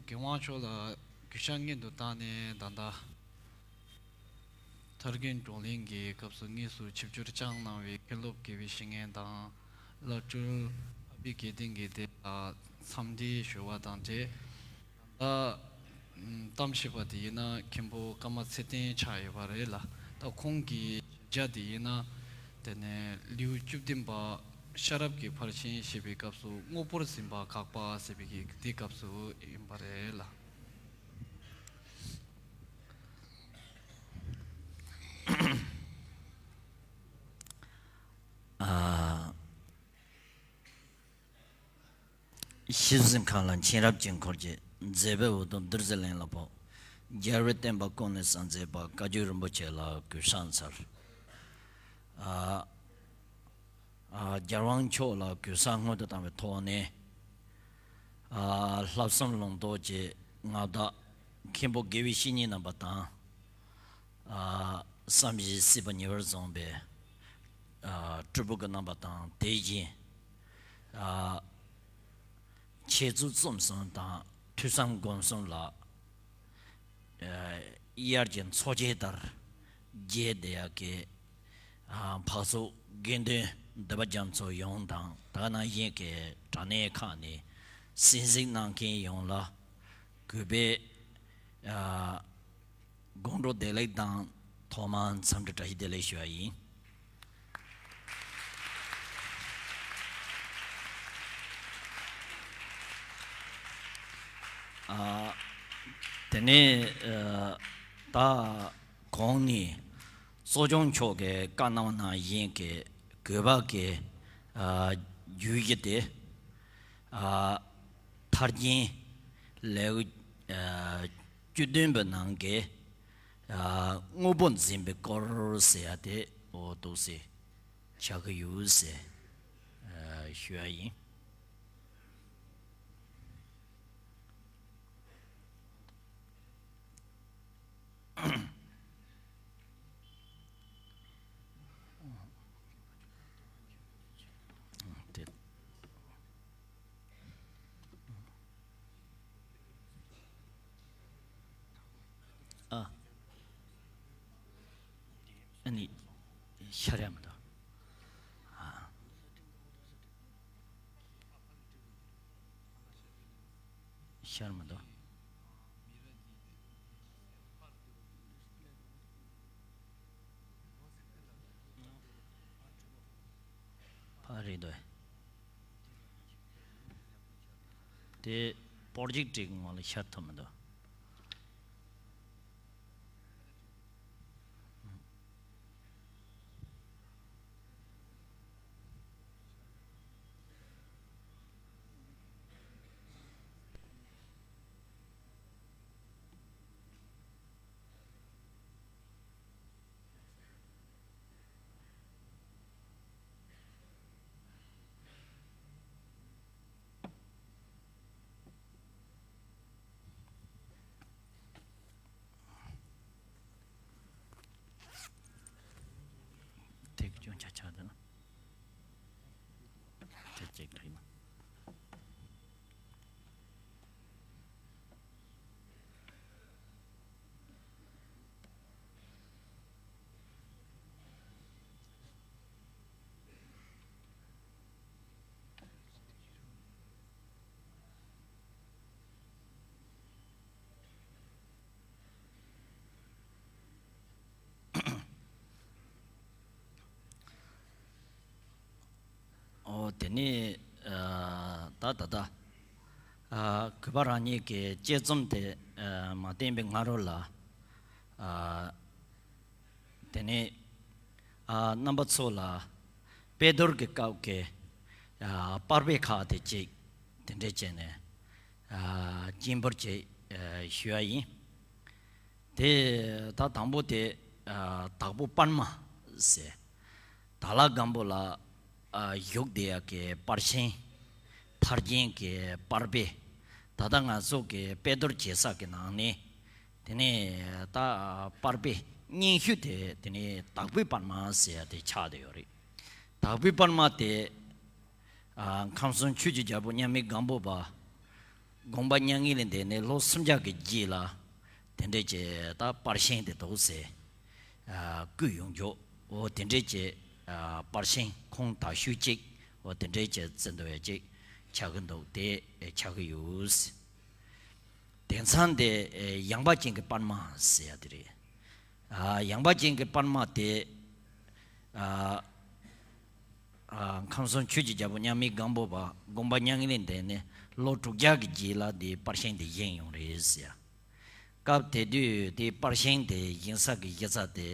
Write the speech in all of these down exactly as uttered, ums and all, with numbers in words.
རྒྱལ་དབང་མཆོག་ལ་གུས་ཕྱག་སྔོན་དུ་བཏང་ནས། ད་ལྟ་ཐར་རྒྱན་བགྲོ་གླེང་གི་སྐབས་སུ་དངོས་སུ་ཆིབས་བསྒྱུར་བསྐྱངས་གནང་བའི་མཁན་སློབ་དགེ་བའི་བཤེས་གཉེན་དང་། བླ་སྤྲུལ་ཨ་ཕི་དགེ་ལྡན་གྱིས་དེ་ལ་འཚམས་འདྲི་ཞུ་བ་དང་འབྲེལ། ད་ལྟ་གཏམ་བཤད་པ་དེ་ཡིན་ན་མཁན་པོ་ཀརྨ་ཚེ་བརྟན་ཆགས་ཡོད་པ་རེད་ལ། ད་ཁོང་གི་བྱ་དེ་ཡིན་ན། དེ་ནས་ལེའུ་བཅུ་བདུན་པ་ཤེས་རབ་ཀྱི་ཕར་ཕྱིན་བཤད་པའི་སྐབས་སུ་དངོས་པོར་འཛིན་པ་དགག་པ་ཟེར་བའི་གི་དེ་སྐབས་སུ་ཡིན་པ་རེད་ལ། ཨ། ཤེས་བཞིན་ཁམས་ལ་མཁྱེན་རབ་ཀྱི་འཁོར་གྱིས། མཛད་པའི་འོད་སྟོང་རྡུལ་བཞིན་ལེན་ལ་ཕོག་རྒྱལ་བའི་བསྟན་པ་ཀུན་ལས་གསལ་མཛད་པ། བཀའ་བརྒྱུད་རིན་པོ་ཆེ་ལ་གུས་ཕྱག་འཚལ། ཨ། ཨ། རྒྱལ་དབང་མཆོག་ལ་གུས་ཕྱག་སྔོན་དུ་བཏང་བའི་ཐོག་ནས། ཨ། བསླབ་གསུམ་ལུང་རྟོགས་ཀྱི་མངའ་བདག་མཁན་པོ་དགེ་བའི་བཤེས་གཉེན་རྣམ་པ་དང་། ཨ། བསམ་གཞིག་སྲིད་པ་ཉེ་བར་བཟུང་བའི། ཨ། སྤྲུལ་སྐུ་རྣམ་པ་དང་། དེ་བཞིན། ཨ། འཆད་རྩོད་རྩོམ་གསུམ་དང་ཐོས་བསམ་སྒོམ་གསུམ་ལ། ཨ། དབྱར་གྱི་མཚོ་སྐྱེས་ལྟར་རྒྱས་བསྡད་ཡག་གི། ཨ། འཕགས་ཚོགས་དགེ་འདུན་འདུས་པ་རྒྱ་མཚོ་ཡོངས་དང་། ད་ག་ནང་བཞིན་གྱི་དྲ་གནས་ཁག་ནས་གསན་གཟིགས་གནང་མཁན་ཡོངས་ལ་གུས་པས། ཨ། དགོང་དྲོ་བདེ་ལེགས་དང་ཐོག་མར་འཚམས་འདྲི་བཀྲ་ཤིས་བདེ་ལེགས་ཞུ་བ་ཡིན། ཨ། དེ་ནས། ཨ། ད་གོང་ནས་གཙོ་སྐྱོང་མཆོག་གིས་བཀའ་གནང་བ་ནང་བཞིན་གྱི་གུས་པ་གི། ཨ། བརྗོད་གཞི་དེ། ཨ། ཐར་རྒྱན་ལེའུ། ཨ། བཅུ་བདུན་པའི་ནང་གི། ཨ། དངོས་པོ་འཛིན་པའི་སྐོར་ཟེར་ཡ་དེ་འོ་འདུག་སེ་ཆགས་ཀྱི་ཡོད་ཟེར། ཨ། ཞུ་ཡ་ཡིན། དེ། ཨ། ཨ་ནི་ཤར་ཡ་མི་འདུག་ཨ། ཤར་མི་འདུག་ཕར་རེད་འདུག་དེ་པོར་ཇེག་ཊི་གི་ངོ་ལ་ཤར་ཐུབ་མི་འདུག་དེ་གི་སྐྱོན་ཆ་ཆགས་འདུག་ན། དེ་ཅིག་རེད་ན། ཨོ། དེ་ནས་ཨ་ད་ད་ད་ཨ་གུས་པ་རང་ཉིད་ཀྱི་དཔྱད་རྩོམ་དེ་ཨ་མ་བསྟན་པའི་སྔ་རོལ་ལ། ཨ་དེ་ནས་ཨ་རྣམ་པ་ཚོ་ལ་དཔལ་རྡོར་གྱི་སྐབས་ཀྱི་ཨ་པར་དཔེ་ཁག་དེ་ཅིག་དེ་འདྲས་བྱས་ནས་ཨ་སྤྱན་འབུལ་ཅིག་ཨ་ཞུ་ཡ་ཡིན། དེ་ད་དང་པོ་དེ་ཨ་དྭགས་པོ་པདྨ་ཟེར། དྭགས་ལྷ་སྒམ་པོ་ལ་ཨ་བཞུགས་བསྡད་ཡག་གི་པར་ཤིང་ཐར་རྒྱན་གྱི་པར་དཔེ། ད་ལྟ་ང་ཚོ་གི་དཔལ་རྡོར་གྱེར་ས་གི་ནང་ནས། དེ་ནས་ད་པར་དཔེ་སྙན་ཤོས་དེ་དེ་ནས་དྭགས་པོའི་པདྨ་ཟེར་ཡ་དེ་ཆགས་བསྡད་ཡོད་རེད། དྭགས་པོའི་པདྨ་དེ་ཨ་ཁམས་གསུམ་ཆོས་ཀྱི་རྒྱལ་པོ་མཉམ་མེད་སྒམ་པོ་པ་ དགོངས་པ་མྱ་ངན་ལས་འདས་ནས་ལོ་སུམ་བརྒྱ་གི་རྗེས་ལ་དེ་འདྲས་ཀྱི་ད་པར་ཤིང་དེ་འདུག་སེ་བརྐོས་ཡོང་རྒྱུ། འོ་དེ་འདྲས་ཀྱི་པར་ཤིང་ཁོང་དག་ཤོས་གཅིག་འོ་དེ་འདྲས་ཀྱི་བརྩི་འདོད་ཡ་གཅིག་ཆགས་ཀྱི་འདུག་དེ་ཆགས་ཀྱི་ཡོད། དེང་སང་དེ་ཡངས་པ་ཅན་གྱི་པར་མ་ཟེར་ཡ་དེ་རེད། ཡངས་པ་ཅན་གྱི་པར་མ་དེ། ཨ། ཨ། ཁམས་གསུམ་ཆོས་ཀྱི་རྒྱལ་པོ་མཉམ་མེད་སྒམ་པོ་པ་དགོངས་པ་མྱ་ངན་ལས་འདས་ནས་ལོ་དྲུག་བརྒྱ་གི་རྗེས་ལ་དེ་པར་ཤིང་དེ་བཞེངས་ཡོང་རེད་ཟེར། སྐབས་དེ་དུས་དེ་པར་ཤིང་དེ་བཞེངས་ས་གི་གཞི་རྩ་དེ།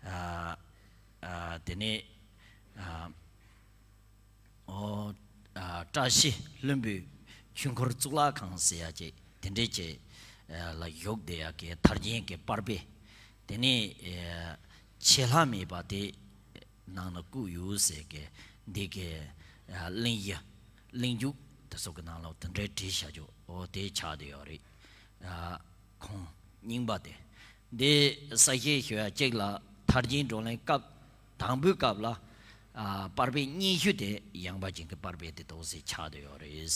ཨ། ཨ། དེ་ནས། ཨ། ཨོ། ཨ། བཀྲ་ཤིས་ལྷུན་པོའི་ཆོས་འཁོར་གཙུག་ལག་ཁང་ཟེར་ཡ་ཅིག་དེ་འདྲས་ཅིག་ཨ། ལ་བཞུགས་བསྡད་ཡ་གི་ཐར་རྒྱན་གྱི་པར་དཔེ་དེ་ནས། ཨ། ཆད་ལྷག་མེད་པ་དེ་ནང་ན་བརྐོས་ཡོད་ཟེར་གི་འདི་གི། ཨ། གླེང་གཞི་གླེང་རྒྱུགས་དེ་ཚོ་གི་ནང་ལ་དེ་འདྲས་བྲིས་བཞག་རྒྱུ་འོ་དེ་ཆགས་བསྡད་ཡོད་རེད། ཨ། ཁོང་རྙིང་པ་དེ། འདི་གསལ་བཤད་ཞུ་ཡ་གཅིག་ལ་ཐར་རྒྱན་བགྲོ་གླེང་སྐབས་དང་པོའི་སྐབས་ལ། ཨ། པར་དཔེ་སྙན་ཤོས་དེ་ཡངས་པ་ཅན་གྱི་པར་དཔེ་དེ་འདུག་སེ་ཆགས་བསྡད་ཡོད་རེད།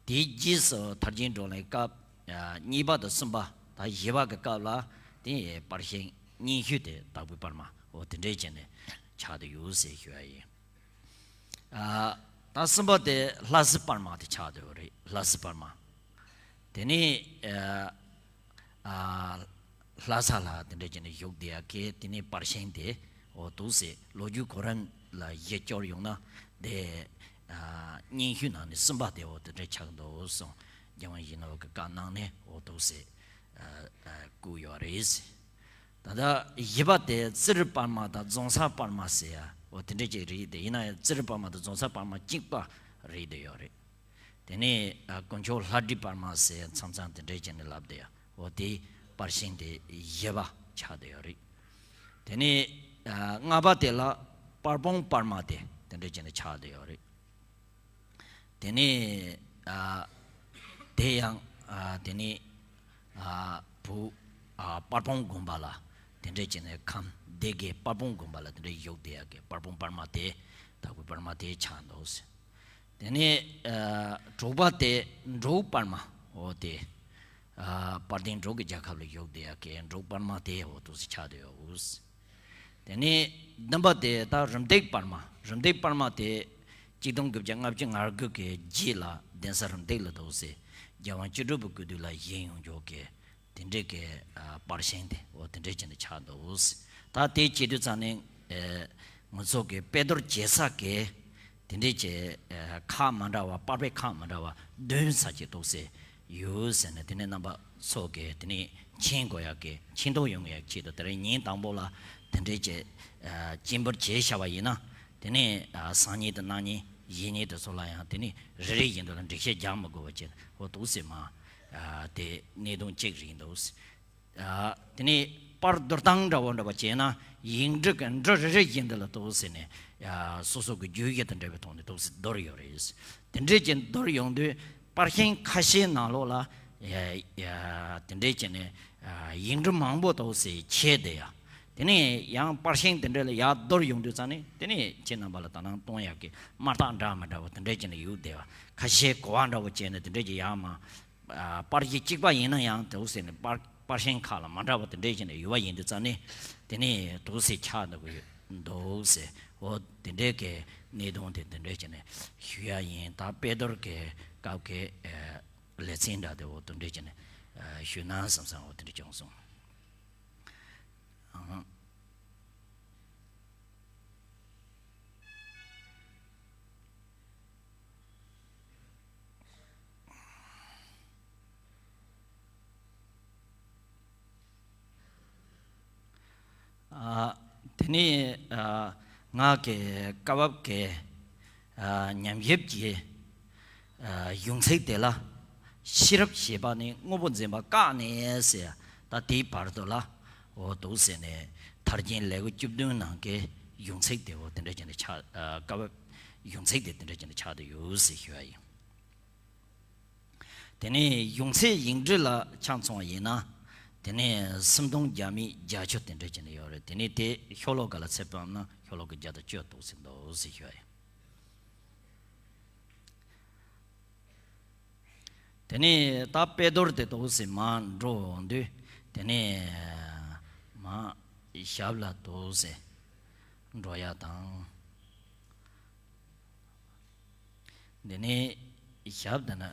དེའི་རྗེས་སུ་ཐར་རྒྱན་བགྲོ་གླེང་སྐབས། ཨ། གཉིས་པ་དང་གསུམ་པ་ད་བཞི་པ་གི་སྐབས་ལ་དེ་པར་ཤིང་སྙན་ཤོས་དེ་དྭགས་པོའི་པར་མ་འོ་དེ་འདྲས་བྱས་ནས་ཆགས་བསྡད་ཡོད་ཟེར་ཞུ་ཡ་ཡིན། ཨ། ད་གསུམ་པ་དེ་ལྷ་སའི་པར་མ་དེ་ཆགས་བསྡད་ཡོད་རེད། ལྷ་སའི་པར་མ། དེ་ནས། ཨ། ཨ། ལྷ་ས་ལ་དེ་འདྲ་བྱས་ནས་བཞུགས་བསྡད་ཡ་གི་དེ་ནས་པར་ཤིང་དེ་འོ་འདུག་སེ་ལོ་རྒྱུས་གོ་རིམ་ལ་གཞི་བསྐྱུར་ཡོང་ན་དེ། ཨ། སྙན་ཞུའི་ནང་ནས་གསུམ་པ་དེ་འོ་དེ་འདྲ་ཆགས་འདུག་གསུངས། རྒྱལ་དབང་བཞི་ནོར་བུ་གི་བཀའ་གནང་ནས་འོ་འདུག་སེ། ཨ། ཨ། བརྐོས་ཡོད་རེད། ད་ལྟ་བཞི་པ་དེ་རྩིབ་རི་པར་མ་དང་རྫོང་སར་པར་མ་ཟེར་ཡ་འོ་དེ་འདྲ་ཅིག་རེད་དེ། ཡིན་ན་ཡང་རྩིབ་རི་པར་མ་དང་རྫོང་སར་པར་མ་གཅིག་པ་རེད་བསྡད་ཡོད་རེད། དེ་ནས། ཨ། དཀོན་མཆོག་ལྷ་བྲིས་པར་མ་ཟེར་མཚམས་མཚམས་དེ་འདྲས་བྱས་ནས་ལབ་བསྡད་ཡ། འོ་དེ་པར་ཤིང་དེ་བཞི་པ་ཆགས་བསྡད་ཡོད་རེད། དེ་ནས། ཨ། ལྔ་པ་དེ་ལ་པར་སྤུངས་པར་མ་དེ་དེ་འདྲས་བྱས་ནས་ཆགས་བསྡད་ཡོད་རེད། དེ་ནས། ཨ། དེ་ཡང་། ཨ། དེ་ནས། ཨ། བུ། ཨ། པར་སྤུངས་དགོན་པ་ལ་དེ་འདྲས་བྱས་ནས་ཁམས་སྡེ་དགེ་པར་སྤུངས་དགོན་པ་ལ་དེ་འདྲས་བཞུགས་བསྡད་ཡ་གི་པར་སྤུངས་པར་མ་དེ་དྭགས་པོའི་པར་མ་དེ་ཆགས་འདུག། དེ་ནས། ཨ། དྲུག་པ་དེ་འབྲུག་པར་མ། འོ་དེ། ཨ། དཔལ་ལྡན་འབྲུག་གི་རྒྱལ་ཁབ་ལ་བཞུགས་བསྡད་ཡ་གི་འབྲུག་པར་མ་དེ་འོ་འདུག་སེ་ཆགས་བསྡད་ཡོད། དེ་ནས་བདུན་པ་དེ་ད་རུམ་བཏེག་པར་མ། རུམ་བཏེག་པར་མ་དེ་གཅིག་སྟོང་དགུ་བརྒྱ་ལྔ་བཅུ་ང་དགུ་གི་རྗེས་ལ་གདན་ས་རུམ་བཏེག་ལ་འདུག་སེ་རྒྱལ་དབང་བཅུ་དྲུག་པའི་སྐུ་དུས་ལ་བཞེངས་ཡོང་རྒྱུ་གི་དེ་འདྲས་ཀྱི། ཨ། པར་ཤིང་དེ་འོ་དེ་འདྲས་བྱས་ནས་ཆགས་འདུག། ད་དེ་བྱེད་དུས་ཙང་ནས། ཨ། ང་ཚོ་གི་དཔེ་དོར་བྱེད་ས་གི་དེ་འདྲས་ཀྱི། ཨ། ཁག་མ་འདྲ་བ། པར་དཔེ་ཁག་མ་འདྲ་བ་བདུན་ཙམ་ཅིག་འདུག་སེ་ཡོད་ཟེར་ནས། དེ་ནས་རྣམ་པ་ཚོ་གི་དེ་ནས་མཁྱེན་དགོས་ཡག་གི། མཁྱེན་རྟོགས་ཡོང་ཡག་ཆེད་དུ་དེ་རིང་ཉིན་དང་པོ་ལ་དེ་འདྲས་ཀྱི། ཨ། སྤྱན་འབུལ་བྱས་བཞག་པ་ཡིན་ན། དེ་ནས། ཨ། སང་ཉིན་དང་གནངས་ཉིན་གཞེས་ཉིན་དེ་ཚོ་ལ་ཡང་དེ་ནས་རེ་རེ་བཞིན་དུ་ལ་འགྲེལ་བཤད་རྒྱག་མི་དགོས་པ་བྱས་ནས། འོ་འདུག་སེ་མ། ཨ། དེ་གནད་དོན་གཅིག་རེད་འདུག། ཨ། དེ་ནས་པར་བསྡུར་སྟངས་འདྲ་བོ་འདྲ་བ་བྱས་ན། ཡིག་འབྲུ་གི་འབྲུ་རེ་རེ་བཞིན་དུ་ལ་འདུག་སེ་ནས། ཨ། སོ་སོ་གི་བརྗོད་གཞི་དང་འབྲེལ་བའི་ཐོག་ནས་འདུག་སེ་བསྡུར་ཡོད་རེད། དེ་འདྲས་ཀྱི་བསྡུར་ཡོང་དུས་པར་ཤིང་ཁ་ཤས་ནང་ལོགས་ལ། ཨ། ཨ། དེ་འདྲས་བྱས་ནས། ཨ། ཡིག་འབྲུ་མང་པོ་འདུག་སེ་ཆད་བསྡད་ཡ། དེ་ནས་ཡང་པར་ཤིང་དེ་འདྲས་ལ་ཡར་བསྡུར་ཡོང་དུས་ཙང་ནས། དེ་ནས་ཁྱེད་རྣམ་པ་ལ་ད་ནང་སྟོན་ཡག་གི་དམར་རྟགས་འདྲ་མི་འདྲ་བ་དེ་འདྲས་བྱས་ནས་ཡོད་བསྡད་པ། ཁ་ཤས་གོ་བ་འདྲ་བོ་བྱས་ནས་དེ་འདྲས་ཀྱི་ཡར་མར། ཨ། པར་གཞི་གཅིག་པ་ཡིན་ན་ཡང་འདུག་སེ་ནས་པར། པར་ཤིང་ཁག་ལ་མ་འདྲ་བ་དེ་འདྲས་བྱས་ནས་ཡོད་པ་ཡིན་དུས་ཙང་ནས། དེ་ནས་འདུག་སེ་ཆགས་འདུག་གི་ཡོད་འདུག་སེ། འོ་དེ་འདྲས་ཀྱི་གནད་དོན་དེ་དེ་འདྲས་བྱས་ནས་ཞུ་ཡ་ཡིན། ད་དཔེ་དོར་གྱི་སྐབས་ཀྱི། ཨ། ལེ་ཚན་འདྲ་དེ་འོ་དེ་འདྲས་བྱས་ནས། ཨ། ཞུས་ན་བསམ་བསམ་འོ་དེ་འདྲས་བྱུང་སོང་། ཨང་། ཨ། དེ་ནས། ཨ། ང་གི་སྐབས་བབ་ཀྱི། ཨ། ཉམས་ཞིབ་ཀྱི། ཨ། གཞུང་ཚིག་དེ་ལ། ཤེས་རབ་བྱེད་པ་ནི་དངོས་པོ་འཛིན་པ་བཀག་ནས་ཟེར། ད་དེའི་བར་དུ་ལ། འོ་འདུག་སེ་ནས་ཐར་རྒྱན་ལེའུ་བཅུ་བདུན་ནང་གི་གཞུང་ཚིག་དེ་འོ་དེ་འདྲ་བྱས་ནས་ཆགས། ཨ། སྐབས་བབ་གཞུང་ཚིག་དེ་དེ་འདྲ་བྱས་ནས་ཆགས་བསྡད་ཡོད་ཟེར་ཞུ་བ་ཡིན། དེ་ནས་གཞུང་ཚིག་ཡིག་འབྲུ་ལ་ཆ་མཚོན་པ་ཡིན་ན། དེ་ནས་སུམ་སྟོང་བརྒྱ་མེད་བརྒྱད་ཅུ་དེ་འདྲ་བྱས་ནས་ཡོད་རེད། དེ་ནས་དེ་ཤོ་ལོ་ཀ་ལ་ཚད་བབས་ན་ཤོ་ལོ་ཀ་བརྒྱ་དང་བཅུ་འདུག་ཟེར་འདུག་ཟེར་ཞུ་བ་ཡིན། དེ་ནས་ད་དཔལ་རྡོར་དེ་ཏོག་ཙམ་མར་འགྲོ་འོང་དུས་དེ་ནས་མར་ཞབས་ལ་ཏོག་ཙམ་འགྲོ་ཡ་དང་། དེ་ནས་ཞབས་དེ་ན་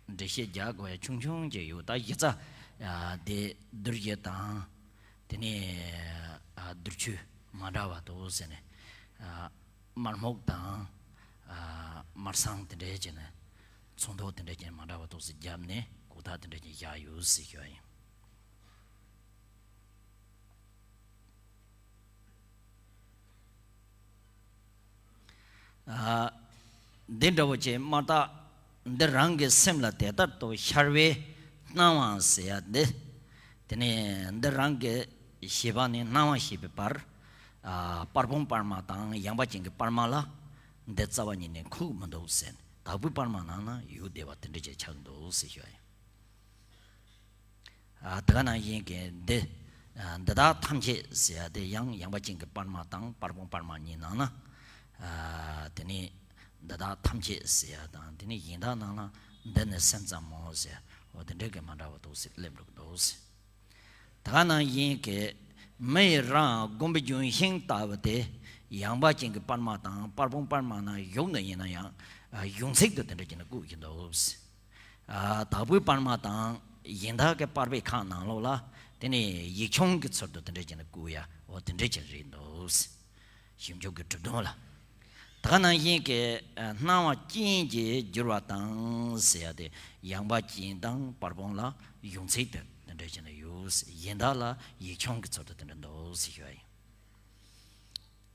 འགྲེལ་བཤད་རྒྱག་དགོས་ཡ་ཆུང་ཆུང་ཅིག་ཡོད། ད་གཞི་རྩ་དེ་བསྡུར་བྱེད་དང་། དེ་ནས་བསྡུར་ཚུལ་མ་འདྲ་བ་ཏོག་ཙམ་ནས། དམར་སྨུག་དང་། ཨ། དམར་སང་དེ་འདྲའི་བྱས་ནས། ཚོན་མདོག་དེ་འདྲའི་བྱས་ནས་མ་འདྲ་བ་ཏོག་ཙམ་བརྒྱབ་ནས་གུག་རྟགས་དེ་འདྲའི་བྱས་ནས་བཞག་ཡོད་ཟེར་ཞུ་བ་ཡིན། ཨ། འདི་འདྲ་བོ་བྱས་དམར་རྟགས་འདི་རང་གི་སེམས་ལ་དེ་ལྟར་དུ་ཤར་བའི་སྣང་བ་ཟེར་ཡ་འདི། དེ་ནས་འདི་རང་གི་ཤེས་པ་ནས་སྣང་བ་ཤེས་པའི་བར། ཨ། པར་སྤུངས་པར་མ་དང་ཡངས་པ་ཅན་གྱི་པར་མ་ལ་འདི་རྩ་བ་ཉིད་ནས་ཁུག་མི་འདུག་ཟེར། དྭགས་པོའི་པར་མ་ནང་ན་ཡོད་བསྡད་པ་དེ་འདྲ་ཅིག་ཆགས་འདུག་ཟེར་ཞུ་བ་ཡིན། ཨ། དེ་ག་ནང་བཞིན་གྱི་འདི། ཨ། འདི་དག་ཐམས་ཅད་ཟེར་ཡ་དེ་ཡང་ཡངས་པ་ཅན་གྱི་པར་མ་དང་པར་སྤུངས་པར་མ་གཉིས་ནང་ན། ཨ། དེ་ནས་འདི་དག་ཐམས་ཅད་ཟེར་ཡ་དང་དེ་ནས་གཞན་དག་ནང་ན་འདི་ནི་སེམས་ཙམ་མོ་ཟེར། འོ་དེ་འདྲ་གི་མ་འདྲ་བ་འདུག་ཟེར་སླེབས་འགྲོ་གི་འདུག་ཟེར། དེ་ག་ནང་བཞིན་གྱི་མི་ཡི་རང་སྒོམ་པའི་ལྗོན་ཤིང་ལྟ་བུ་དེ་ཡངས་པ་ཅན་གྱི་པར་མ་དང་པར་སྤུངས་པར་མ་ནང་བཞུགས་ནས་ཡིན་ན་ཡང་། ཨ། གཞུང་ཚིག་ཏུ་དེ་འདྲ་བྱས་ནས་བཀོད་ཀྱི་འདུག་ཟེར། ཨ། དྭགས་པོའི་པར་མ་དང་གཞན་དག་གི་པར་པའི་ཁག་ནང་ལོགས་ལ་དེ་ནས་ཡིག་ཆུང་གི་ཚུལ་དུ་དེ་འདྲ་བྱས་ནས་བཀོད་ཡ་འོ་དེ་འདྲ་བྱས་རེད་འདུག་ཟེར། ཞིབ་འཇུག་གི་གྲུབ་དོན་ལ། དེ་ག་ནང་བཞིན་གྱི་སྣང་བ་ཅན་གྱིས་བསྒྱུར་བ་དང་ཟེར་ཡ་དེ་ཡངས་པ་ཅན་དང་པར་སྤུངས་ལ་གཞུང་ཚིག་དེ་དེ་འདྲ་བྱས་ནས་ཡོད། གཞན་དག་ལ་ཡིག་ཆུང་གི་ཚུལ་དུ་དེ་འདྲ་འདུག་ཟེར་ཞུ་བ་ཡིན།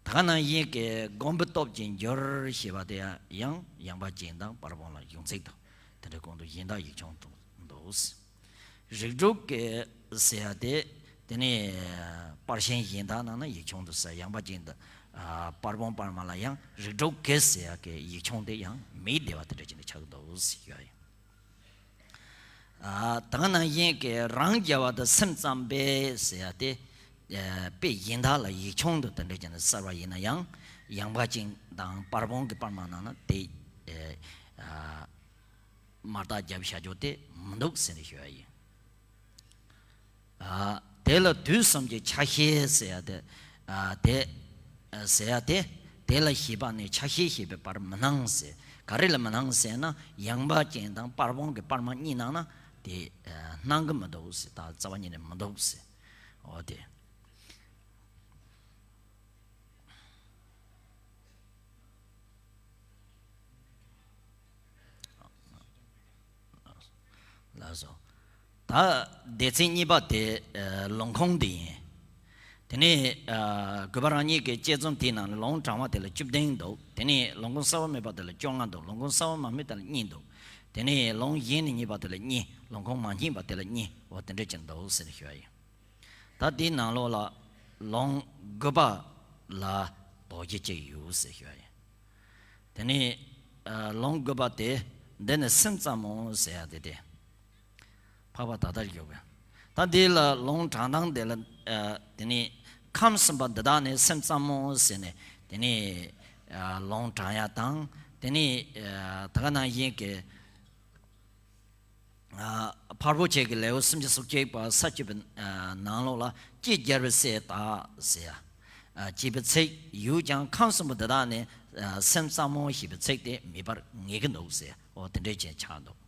དེ་ག་ནང་བཞིན་གྱི་སྒོམ་པའི་སྟོབས་ཀྱིས་འགྱུར་ཞེས་པ་དེ་ཡང་ཡངས་པ་ཅན་དང་པར་སྤུངས་ལ་གཞུང་ཚིག་དང་དེ་འདྲ་གོང་དུ་གཞན་དག་ཡིག་ཆུང་དུ་འདུག། རིགས་དྲུག་གི་ཟེར་ཡ་དེ། དེ་ནས་པར་ཤིང་གཞན་དག་ནང་ན་ཡིག་ཆུང་དུ་ཟེར་ཡངས་པ་ཅན་དུ། ཨ། པར་སྤུངས་པར་མ་ལ་ཡང་རིགས་དྲུག་གི་ཟེར་ཡ་གི་ཡིག་ཆུང་དེ་ཡང་མི་བདེ་བ་དེ་འདྲ་ཅིག་ནས་ཆགས་འདུག་ཟེར་ཡ་ཡིན། ཨ། དེ་ག་ནང་བཞིན་གྱི་རང་རྒྱལ་བ་དང་སེམས་ཙམ་པས་ཟེར་ཡ་དེ། ཨ། དཔེ་གཞན་དག་ལ་ཡིག་ཆུང་དུ་དེ་འདྲ་ཅིག་ནས་གསལ་བ་ཡིན་ན་ཡང་ཡངས་པ་ཅན་དང་པར་སྤུངས་ཀྱི་པར་མ་ནང་ན་དེ། ཨ། དམར་རྟགས་བརྒྱབ་བཞག་རྒྱུ་དེ་མི་འདུག་ཟེར་ནས་ཞུ་བ་ཡིན། ཨ། དེ་ལ་དུས་གསུམ་གྱི་ཆ་ཤས་ཟེར་ཡ་དེ། ཨ། དེ་ཟེར་ཡ་དེ། དེ་ལ་ཞེས་པ་ནས་ཆ་ཤས་ཞེས་པའི་བར་མི་སྣང་ཟེར། ག་རེ་ལ་མི་སྣང་ཟེར་ན་ཡངས་པ་ཅན་དང་པར་སྤུངས་ཀྱི་པར་མ་གཉིས་ནང་ན་དེ། ཨ། སྣང་གི་མི་འདུག་ཟེར། ད་རྩ་བ་ཉིད་ནས་མི་འདུག་ཟེར། འོ་དེ། ལགས་སོ། ད་སྡེ་ཚན་གཉིས་པ་དེ། ཨ། ལུང་ཁུངས་དེ་ཡིན། དེ་ནས། ཨ། དགོས་པ་རང་ཉིད་ཀྱི་དཔྱད་རྩོམ་དེའི་ནང་ལ་ལུང་དྲངས་པ་དེ་ལ་བཅུ་བདུན་འདུག། དེ་ནས་ལུང་ཁུངས་གསལ་བ་མེད་པ་དེ་ལ་བཅོ་ལྔ་འདུག། ལུང་ཁུངས་གསལ་བ་མ་མེད་དེ་ལ་གཉིས་འདུག། དེ་ནས་ལུང་གཞན་ནས་རྙེད་པ་དེ་ལ་གཉིས། ལུང་ཁུངས་མ་རྙེད་པ་དེ་ལ་གཉིས། འོ་དེ་འདྲ་ཅིག་འདུག་ཟེར་ཞུ་བ་ཡིན། ད་དེའི་ནང་ལོགས་ལ་ལུང་དགུ་པ་ལ་དོགས་གཞི་གཅིག་ཡོད་ཟེར་ཞུ་བ་ཡིན། དེ་ནས། ཨ། ལུང་དགུ་པ་དེ། འདི་ནི་སེམས་ཙམ་མོ་ཟེར་ཡ་དེ་དེ། འཕགས་པ་ད་ལྟར་གྱུར་པའི། ད་འདི་ལ་ལུང་དྲངས་སྟངས་དེ་ལ། ཨ། དེ་ནས་ཁམས་གསུམ་པ་འདི་དག་ནི་སེམས་ཙམ་མོ་ཟེར་ནས་དེ་ནས། ཨ། ལུང་དྲངས་ཡ་དང་། དེ་ནས། ཨ། དེ་ག་ནང་བཞིན་གྱི། ཨ། ཕར་པོ་ཆེ་གི་ལེའུ་སུམ་ཅུ་སོ་གཅིག་པ་ས་བཅུ་པའི། ཨ། ནང་ལོགས་ལ་ཀྱེ་རྒྱལ་བའི་སྲས་དག་ཟེར་ཡ། ཨ། ཅེས་པའི་ཚིག་ཡོད་ཀྱང་ཁམས་གསུམ་པོ་འདི་དག་ནི། ཨ། སེམས་ཙམ་མོ་ཞེས་པའི་ཚིག་དེ་མེད་པར་ངེས་ཀྱི་འདུག་ཟེར། འོ་དེ་འདྲས་ཅན་ཆགས་འདུག།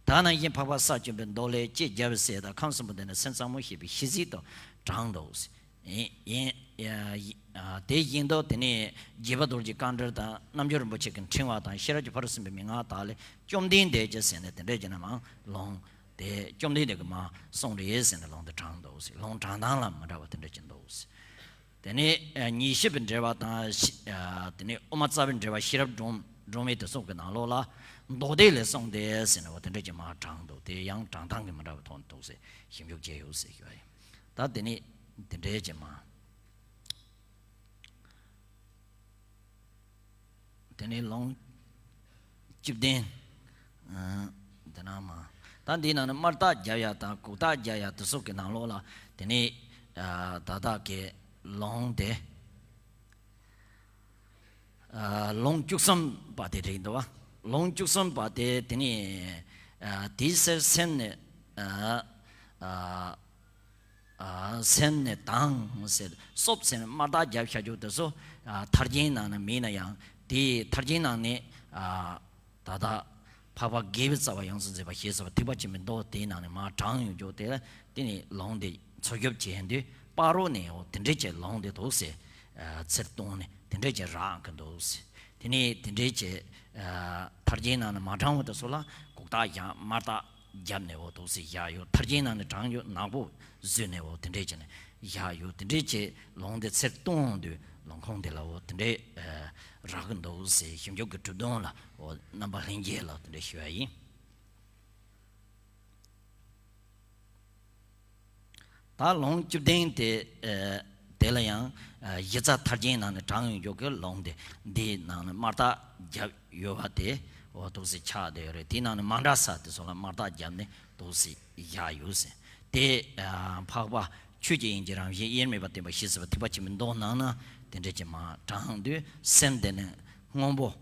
ད་ག་ནང་བཞིན་འཕགས་པ་ས་བཅུ་པའི་མདོ་ལས་ཀྱེ་རྒྱལ་བའི་སྲས་དག་ཁམས་གསུམ་པོ་འདི་ནི་སེམས་ཙམ་མོ་ཞེས་པའི་ཤེས་ཚིག་ཏུ་དྲངས་འདུག་ཟེར། ཡིན། ཡིན། ཡ། ཡི། ཨ། དེ་བཞིན་དུ་དེ་ནས་རྒྱས་པ་རྡོ་རྗེ་དཀར་འགྲེལ་དང་རྣམ་འགྱུར་རིན་པོ་ཆེ་གི་ཕྲེང་བ་དང་ཤེས་རབ་ཀྱི་ཕ་རོལ་ཏུ་ཕྱིན་པའི་མན་ངག་དག་ལས་བཅོམ་ལྡན་འདས་ཀྱིས་ཟེར་ནས་དེ་འདྲས་ཀྱི་ནང་མང་ལུང་དེ་བཅོམ་ལྡན་འདས་ཀྱིས་མར་གསུངས་རེད་ཟེར་ནས་ལུང་དེ་དྲངས་འདུག་ཟེར། ལུང་དྲངས་སྟངས་ལ་མི་འདྲ་བ་དེ་འདྲས་ཀྱི་འདུག་ཟེར། དེ་ནས་ཉེར་ཞི་བའི་འགྲེལ་པ་དང་ཤི། ཨ། དེ་ནས་དབུ་མ་རྩ་བའི་འགྲེལ་པ་ཤེས་རབ་སྒྲོན་སྒྲོན་མེ་དེ་སོགས་ཀྱི་ནང་ལོགས་ལ་མདོ་སྡེ་ལས་གསུངས་ཏེ་ཟེར་ནས་འོ་དེ་འདྲས་ཀྱི་མར་དྲངས་འདུག། དེ་ཡང་དྲངས་སྟངས་ཀྱི་མི་འདྲ་བ་ཐོག་ནས་འདུག་ཟེར་ཞིབ་འཇུག་བྱས་ཡོད་ཟེར་ཞུ་བ་ཡིན། ད་དེ་ནས་དེ་འདྲས་ཀྱི་མར། དེ་ནས་ལུང་བཅུ་བདུན། ཨ། དེ་ནས་མར། ད་འདིའི་ནང་ནས་དམར་རྟགས་རྒྱབ་ཡ་དང་གུག་རྟགས་རྒྱབ་ཡ་དེ་སོགས་ཀྱི་ནང་ལོགས་ལ་དེ་ནས། ཨ། ད་ལྟ་གི་ལུང་དེ། ཨ། ལུང་བཅུ་གསུམ་པ་དེ་རེད་འདུག་བ། ལུང་བཅུ་གསུམ་པ་དེ་དེ་ནས། ཨ་དེའི་ཚེ་སེམས་ནི་ཨ་ཨ་ཨ་སེམས་ནི་དྭངས་ཟེར། སོབ་ཟེར་ནས་དམར་རྟགས་བརྒྱབ་བཞག་རྒྱུ་དེ་ཚོ་ཨ་མཐའ་རྒྱན་ནང་ན་མེད་ན་ཡང་དེའི་མཐའ་རྒྱན་ནང་ནས་ཨ་ད་ལྟ་འཕགས་པ་དགེ་བའི་རྩ་བ་ཡོངས་སུ་འཛིན་པ་ཞེས་སོགས་པ་ཐེག་པ་ཆེན་པོའི་མདོ་དེའི་ནང་ནས་མར་དྲངས་ཡོང་རྒྱུ་དེ་ལ་དེ་ནི་ལུང་དེ་འཚོལ་ཞིབ་བྱས་དུས་སྤ་རོ་ནས་འོ་དེ་འདྲའི་ཅིག་ལུང་དེ་འདུག་ཟེར། ཨ་ཚུར་བཏོན་ནས་དེ་འདྲའི་ཅིག་རག་གི་འདུག་ཟེར། དེ་ནས་དེ་འདྲའི་ཅིག་ཨ་མཐའ་རྒྱན་ནང་ནས་མར་དྲངས་པ་དེ་ཚོ་ལ་གུག་རྟགས་ཡང་དམར་རྟགས་བརྒྱབ་ནས་འོ་འདུག་ཟེར་བཞག་ཡོད། མཐའ་རྒྱན་ནང་ནས་དྲངས་ཡོད། ནག་པོ་བཟོས་ནས་འོ་དེ་འདྲའི་ཅིག་ནས་བཞག་ཡོད། དེ་འདྲའི་ཅིག་ལུང་དེ་ཚུར་བཏོན་དུས་ལུང་ཁུངས་དེ་ལ་འོ་དེ་འདྲའི་ཨ་རག་གི་འདུག་ཟེར། ཞིབ་འཇུག་གི་གྲུབ་དོན་ལ་འོ་རྣམ་པ་ལྷན་རྒྱས་ལ་དེ་འདྲ་ཞུ་བ་ཡིན། ད་ལུང་བཅུ་བདུན་དེ་ཨ་དེ་ལ་ཡང་ཨ་གཞི་རྩ་མཐའ་རྒྱན་ནང་ནས་དྲངས་ཡོང་རྒྱུ་གི་ལུང་དེ་འདིའི་ནང་ནས་དམར་རྟགས་བརྒྱབ་ཡོད་པ་དེ་འོ་འདུག་ཟེར་ཆགས་བསྡད་ཡོད་རེད། དེའི་ནང་ནས་མ་འདྲ་ས་དེ་ཚོ་ལ་དམར་རྟགས་བརྒྱབ་ནས་འདུག་ཟེར་བཞག་ཡོད་ཟེར། དེ་ཨ་འཕགས་པ་ཆོས་ཀྱི་དབྱིངས་ཀྱི་རང་བཞིན་དབྱེར་མེད་པ་སྟོན་པ་ཞེས་སོགས་པ་ཐེག་པ་ཆེན་པོའི་མདོ་ནང་ན་དེ་འདྲ་ཅིག་མར་དྲངས་དུས་སེམས་དེ་ནི་སྔོན་པོ་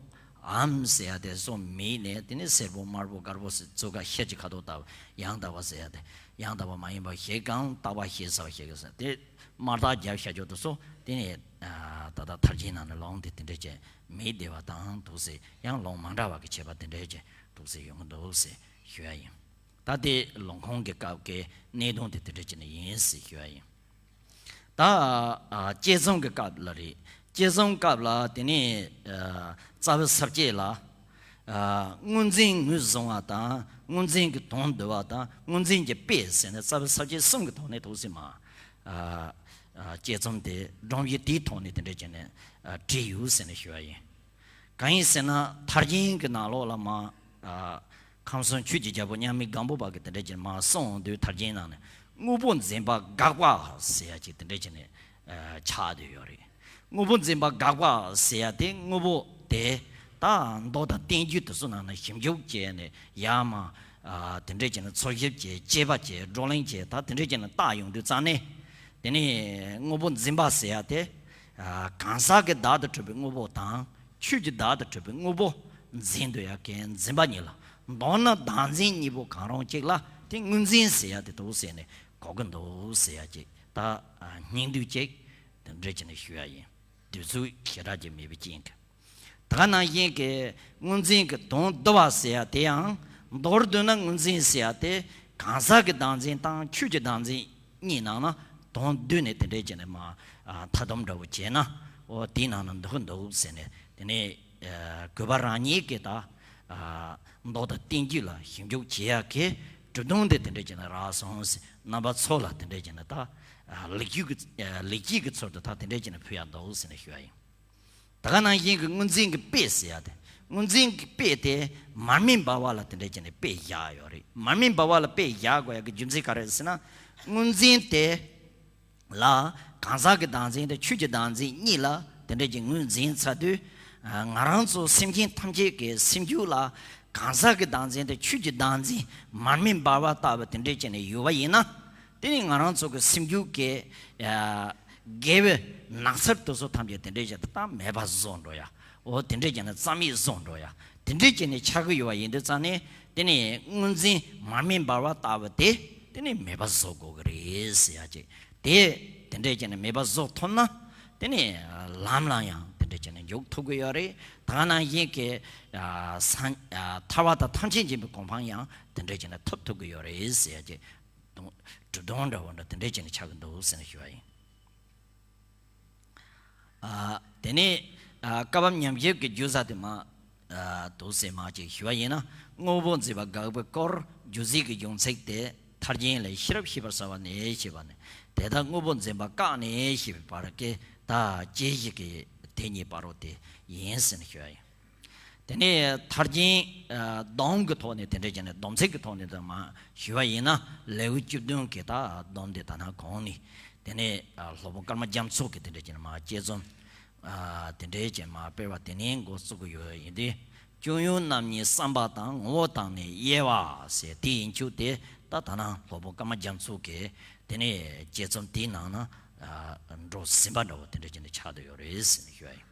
འམ་ཟེར་ཡ་དེ་སོགས་མེད་ནས་དེ་ནི་སེར་པོ་དམར་པོ་དཀར་པོ་ཟེར་ཚུལ་ཁ་ཤས་ཀྱི་ཁ་དོག་ལྟ་བུ་ཡང་དག་པ་ཟེར་ཡ་དེ་ཡང་དག་པ་མ་ཡིན་པ་ཞིག་གམ་རྟག་པ་ཞེས་བྱ་བ་ཞིག་གི་ཟེར་དེ་དམར་རྟགས་བརྒྱབ་བཞག་རྒྱུ་དེ་ཚོ་དེ་ནི་ཨ་ད་ལྟ་མཐར་གྱིས་ནང་ནས་ལུང་དེ་དེ་འདྲ་ཅིག་མེད་བསྡད་པ་དང་འདུག་ཟེར། ཡང་ལུང་མ་འདྲ་བ་གི་ཁྱད་པར་དེ་འདྲ་ཅིག་འདུག་ཟེར་ཡོང་གི་འདུག་ཟེར་ཞུ་ཡ་ཡིན། ད་དེ་ལུང་ཁུངས་ཀྱི་སྐབས་ཀྱི་གནད་དོན་དེ་དེ་འདྲ་ཅིག་ནས་ཡིན་ཟེར་ཞུ་ཡ་ཡིན། ད་ཨ་དཔྱད་རྩོམ་གྱི་སྐབས་ལ་རེད། དཔྱད་རྩོམ་སྐབས་ལ་དེ་ནས་ཨ་རྩ་བའི་ས་བཅད་ལ་ཨ་དངོས་འཛིན་ངོས་བཟུང་བ་དང་དངོས་འཛིན་གྱི་དོན་བསྡུ་བ་དང་དངོས་འཛིན་གྱི་དཔེ་ཟེར་ནས་རྩ་བའི་ས་བཅད་གསུམ་གྱི་ཐོག་ནས་འདུག་ཟེར་མར་ཨ་ཨ་དཔྱད་རྩོམ་དེ་སྒྲོམ་གཞི་དེའི་ཐོག་ནས་དེ་འདྲ་བྱས་ནས་ཨ་བྲིས་ཡོད་ཟེར་ནས་ཞུ་བ་ཡིན། གང་ཡིན་ཟེར་ན་མཐར་གྱིས་ཀྱི་ནང་ལོགས་ལ་མར་ཨ་ཁམས་གསུམ་ཆོས་ཀྱི་རྒྱལ་པོ་མཉམ་མེད་སྒམ་པོ་པ་གིས་དེ་འདྲ་བྱས་མར་གསུངས་འོང་དུས་མཐར་གྱིས་ནང་ནས་དངོས་པོ་འཛིན་པ་དགག་པ་ཟེར་ཡ་ཅིག་དེ་འདྲ་བྱས་ནས་ཨ་ཆགས་བསྡད་ཡོད་རེད། དངོས་པོ་འཛིན་པ་དགག་པ་ཟེར་ཡ་དེ་དངོས་པོ་དེ་ད་མདོ་དང་བསྟན་བཅོས་དེ་ཚོ་ནང་ན་ཞིབ་འཇུག་བྱས་ནས་ཡར་མར་ཨ་དེ་འདྲ་བྱས་ནས་འཚོལ་ཞིབ་བྱས། དཔྱད་པ་བྱས། བགྲོ་གླེང་བྱས། ད་དེ་འདྲ་བྱས་ནས་བལྟ་ཡོང་དུས་ཙང་ནས་དེ་ནས་དངོས་པོ་འཛིན་པ་ཟེར་ཡ་དེ་ཨ་གང་ཟག་གི་བདག་ཏུ་གྲུབ་པའི་དངོས་པོ་དང་ཆོས་ཀྱི་བདག་ཏུ་གྲུབ་པའི་དངོས་པོ་འཛིན་འདོད་ཡ་གི་འཛིན་པ་གཉིས་ལ། མདོར་ན་བདག་འཛིན་གཉིས་པོ་གང་རུང་གཅིག་ལ་དེ་དངོས་འཛིན་ཟེར་ཡ་དེ་འདུག་ཟེར་ནས་གོ་གི་འདུག་ཟེར་ཡ་ཅིག་ད་ཨ་སྙིང་བསྡུས་ཅིག་དེ་འདྲ་བྱས་ནས་ཞུ་ཡ་ཡིན། བསྡུས་ཚུལ་ཞེ་དྲག་ཅིག་མེད་པའི་རྐྱེན་གྱིས། ད་ག་ནང་བཞིན་གྱི་དངོས་འཛིན་གྱི་དོན་བསྡུ་བ་ཟེར་ཡ་དེ་ཡང་མདོར་བསྡུ་ན་དངོས་འཛིན་ཟེར་ཡ་དེ་གང་ཟག་གི་བདག་འཛིན་དང་ཆོས་ཀྱི་བདག་འཛིན་གཉིས་ནང་ན་དོན་བསྡུས་ནས་དེ་འདྲས་བྱས་ནས་མར་ཨ་མཐའ་སྡོམ་འདྲ་བོ་བྱས་ན་འོ་དེའི་ནང་ན་འདུ་གི་འདུག་ཟེར་ནས། དེ་ནས་ཨ་གུས་པ་རང་ཉིད་ཀྱིས་ད་ཨ་མདོ་དང་བསྟན་བཅོས་ལ་ཞིབ་འཇུག་བྱེད་ཡག་གི་གྲུབ་དོན་དེ་དེ་འདྲས་བྱས་ནས་རག་སོང་ཟེར། རྣམ་པ་ཚོ་ལ་དེ་འདྲས་བྱས་ནས་ད་ཨ་ལེགས་བཅོས་ཀྱི་ཨ་ལེགས་བཅོས་ཀྱི་ཚུལ་དུ་ད་དེ་འདྲས་བྱས་ནས་ཕུལ་ཡག་འདུག་ཟེར་ནས་ཞུ་ཡ་ཡིན། ད་ག་ནང་བཞིན་གྱི་དངོས་འཛིན་གྱི་དཔེ་ཟེར་ཡ་དེ། དངོས་འཛིན་གྱི་དཔེ་དེ་མར་མེ་འབར་བ་ལ་དེ་འདྲས་བྱས་ནས་དཔེ་བཞག་ཡོད་རེད། མར་མེ་འབར་བ་ལ་དཔེ་བཞག་དགོས་ཡ་གི་རྒྱུ་མཚན་ག་རེ་རེད་ཟེར་ན། དངོས་འཛིན་དེ་ལ་གང་ཟག་གི་བདག་འཛིན་དང་ཆོས་ཀྱི་བདག་འཛིན་གཉིས་ལ་དེ་འདྲས་ཀྱི་ངོས་འཛིན་ཚར་དུས། ང་རང་ཚོ་སེམས་ཅན་ཐམས་ཅད་ཀྱི་སེམས་རྒྱུད་ལ་གང་ཟག་གི་བདག་འཛིན་དང་ཆོས་ཀྱི་བདག་འཛིན་མར་མེ་འབར་བ་ལྟ་བུ་དེ་འདྲས་བྱས་ནས་ཡོད་པ་ཡིན་ན། དེ་ནི་ང་རང་ཚོ་གི་སེམས་རྒྱུད་ཀྱི་དགེ་བའི་ནགས་ཚལ་དེ་ཚོ་ཐམས་ཅད་དེ་འདྲས་བྱས་ད་མེད་པ་བཟོ་འགྲོ་ཡ། འོ་དེ་འདྲས་བྱས་ནས་རྩ་མེད་བཟོ་འགྲོ་ཡ། དེ་འདྲས་བྱས་ནས་ཆགས་ཀྱི་ཡོད་པ་ཡིན་དུས་ཙང་ནས་དེ་ནི་དངོས་འཛིན་མར་མེ་འབར་བ་ལྟ་བུ་དེ་དེ་ནི་མེད་པ་བཟོ་དགོས་ཀྱི་རེད་ཟེར་ཡ་ཅིག་དེ་དེ་འདྲས་བྱས་ནས་མེད་པ་བཟོ་ཐུབ་ན། དེ་ནི་ལམ་ལ་ཡང་དེ་འདྲས་བྱས་ནས་འཇུག་ཐུབ་ཀྱི་ཡོད་རེད། ད་ག་ནང་བཞིན་གྱི་ཨ་སངས་ཨ་ཐར་པ་དང་ཐམས་ཅད་མཁྱེན་པའི་གོ་འཕང་ཡང་དེ་འདྲས་བྱས་ནས་ཐོབ་ཐུབ་ཀྱི་ཡོད་རེད་ཟེར་ཡ་ཅིག་གྲུབ་དོན་འདྲ་བོ་འདྲ་དེ་འདྲས་བྱས་ནས་ཆགས་ཀྱི་འདུག་ཟེར་ནས་ཞུ་བ་ཡིན། ཨ་དེ་ནས་ཨ་བཀའ་བབས་ཉམས་ཞིབ་ཀྱི་རྒྱུ་ཟ་དེ་མ་ཨ་འདུག་སེ་མ་ཅིག་ཞུ་བ་ཡིན་ན། དངོས་པོ་འཛིན་པ་དགག་པའི་སྐོར་རྒྱུད་ཚིག་གི་གཞུང་ཚིག་དེ་མཐར་གྱིས་ལས་ཤེས་རབ་ཤེས་པར་བྱ་བ་ནས་ཞེས་པ་ནས། དེ་ལྟར་དངོས་པོ་འཛིན་པ་བཀག་ནས་ཞེས་པའི་བར་གྱི་ད་ཅེས་ཞིག་གི་དེ་གཉིས་བར་རོ་དེ་ཡིན་ཟེར་ནས་ཞུ་བ་ཡིན། དེ་ནས་མཐར་གྱིས་ཨ་སྡོམ་གྱི་ཐོག་ནས་དེ་འདྲ་བྱས་ནས་སྡོམ་ཚིག་གི་ཐོག་ནས་དེ་མ་ཞུ་བ་ཡིན་ན། ལེའུ་བཅུ་བདུན་གྱི་ད་སྡོམ་དེ་ད་ནང་གོང་ནས་དེ་ནས་ཨ་སློབ་དཔོན་ཀརྨ་རྒྱ་མཚོ་གིས་དེ་འདྲ་བྱས་ནས་མ་དཔྱད་རྩོམ་ཨ་དེ་འདྲ་བྱས་མ་སྤེལ་བ་དེ་ནས་འགོ་བཙུགས་ཀྱི་ཡོད་ཡིན་དུས། སྤྱོད་ཡུལ་རྣམ་གཉིས་བསམ་པ་དང་ངོ་བོ་དང་ནི་དབྱེ་བ་ཟེར་དེ་ཡིན་ཆུ་དེ་ད་ད་ནང་སློབ་དཔོན་ཀརྨ་རྒྱ་མཚོ་གིས་དེ་ནས་དཔྱད་རྩོམ་དེའི་ནང་ན་ཨ་འགྲོ་ཟིན་པ་འདྲ་བོ་དེ་འདྲ་བྱས་ནས་ཆགས་བསྡད་ཡོད་རེད་ཟེར་ནས་ཞུ་བ་ཡིན།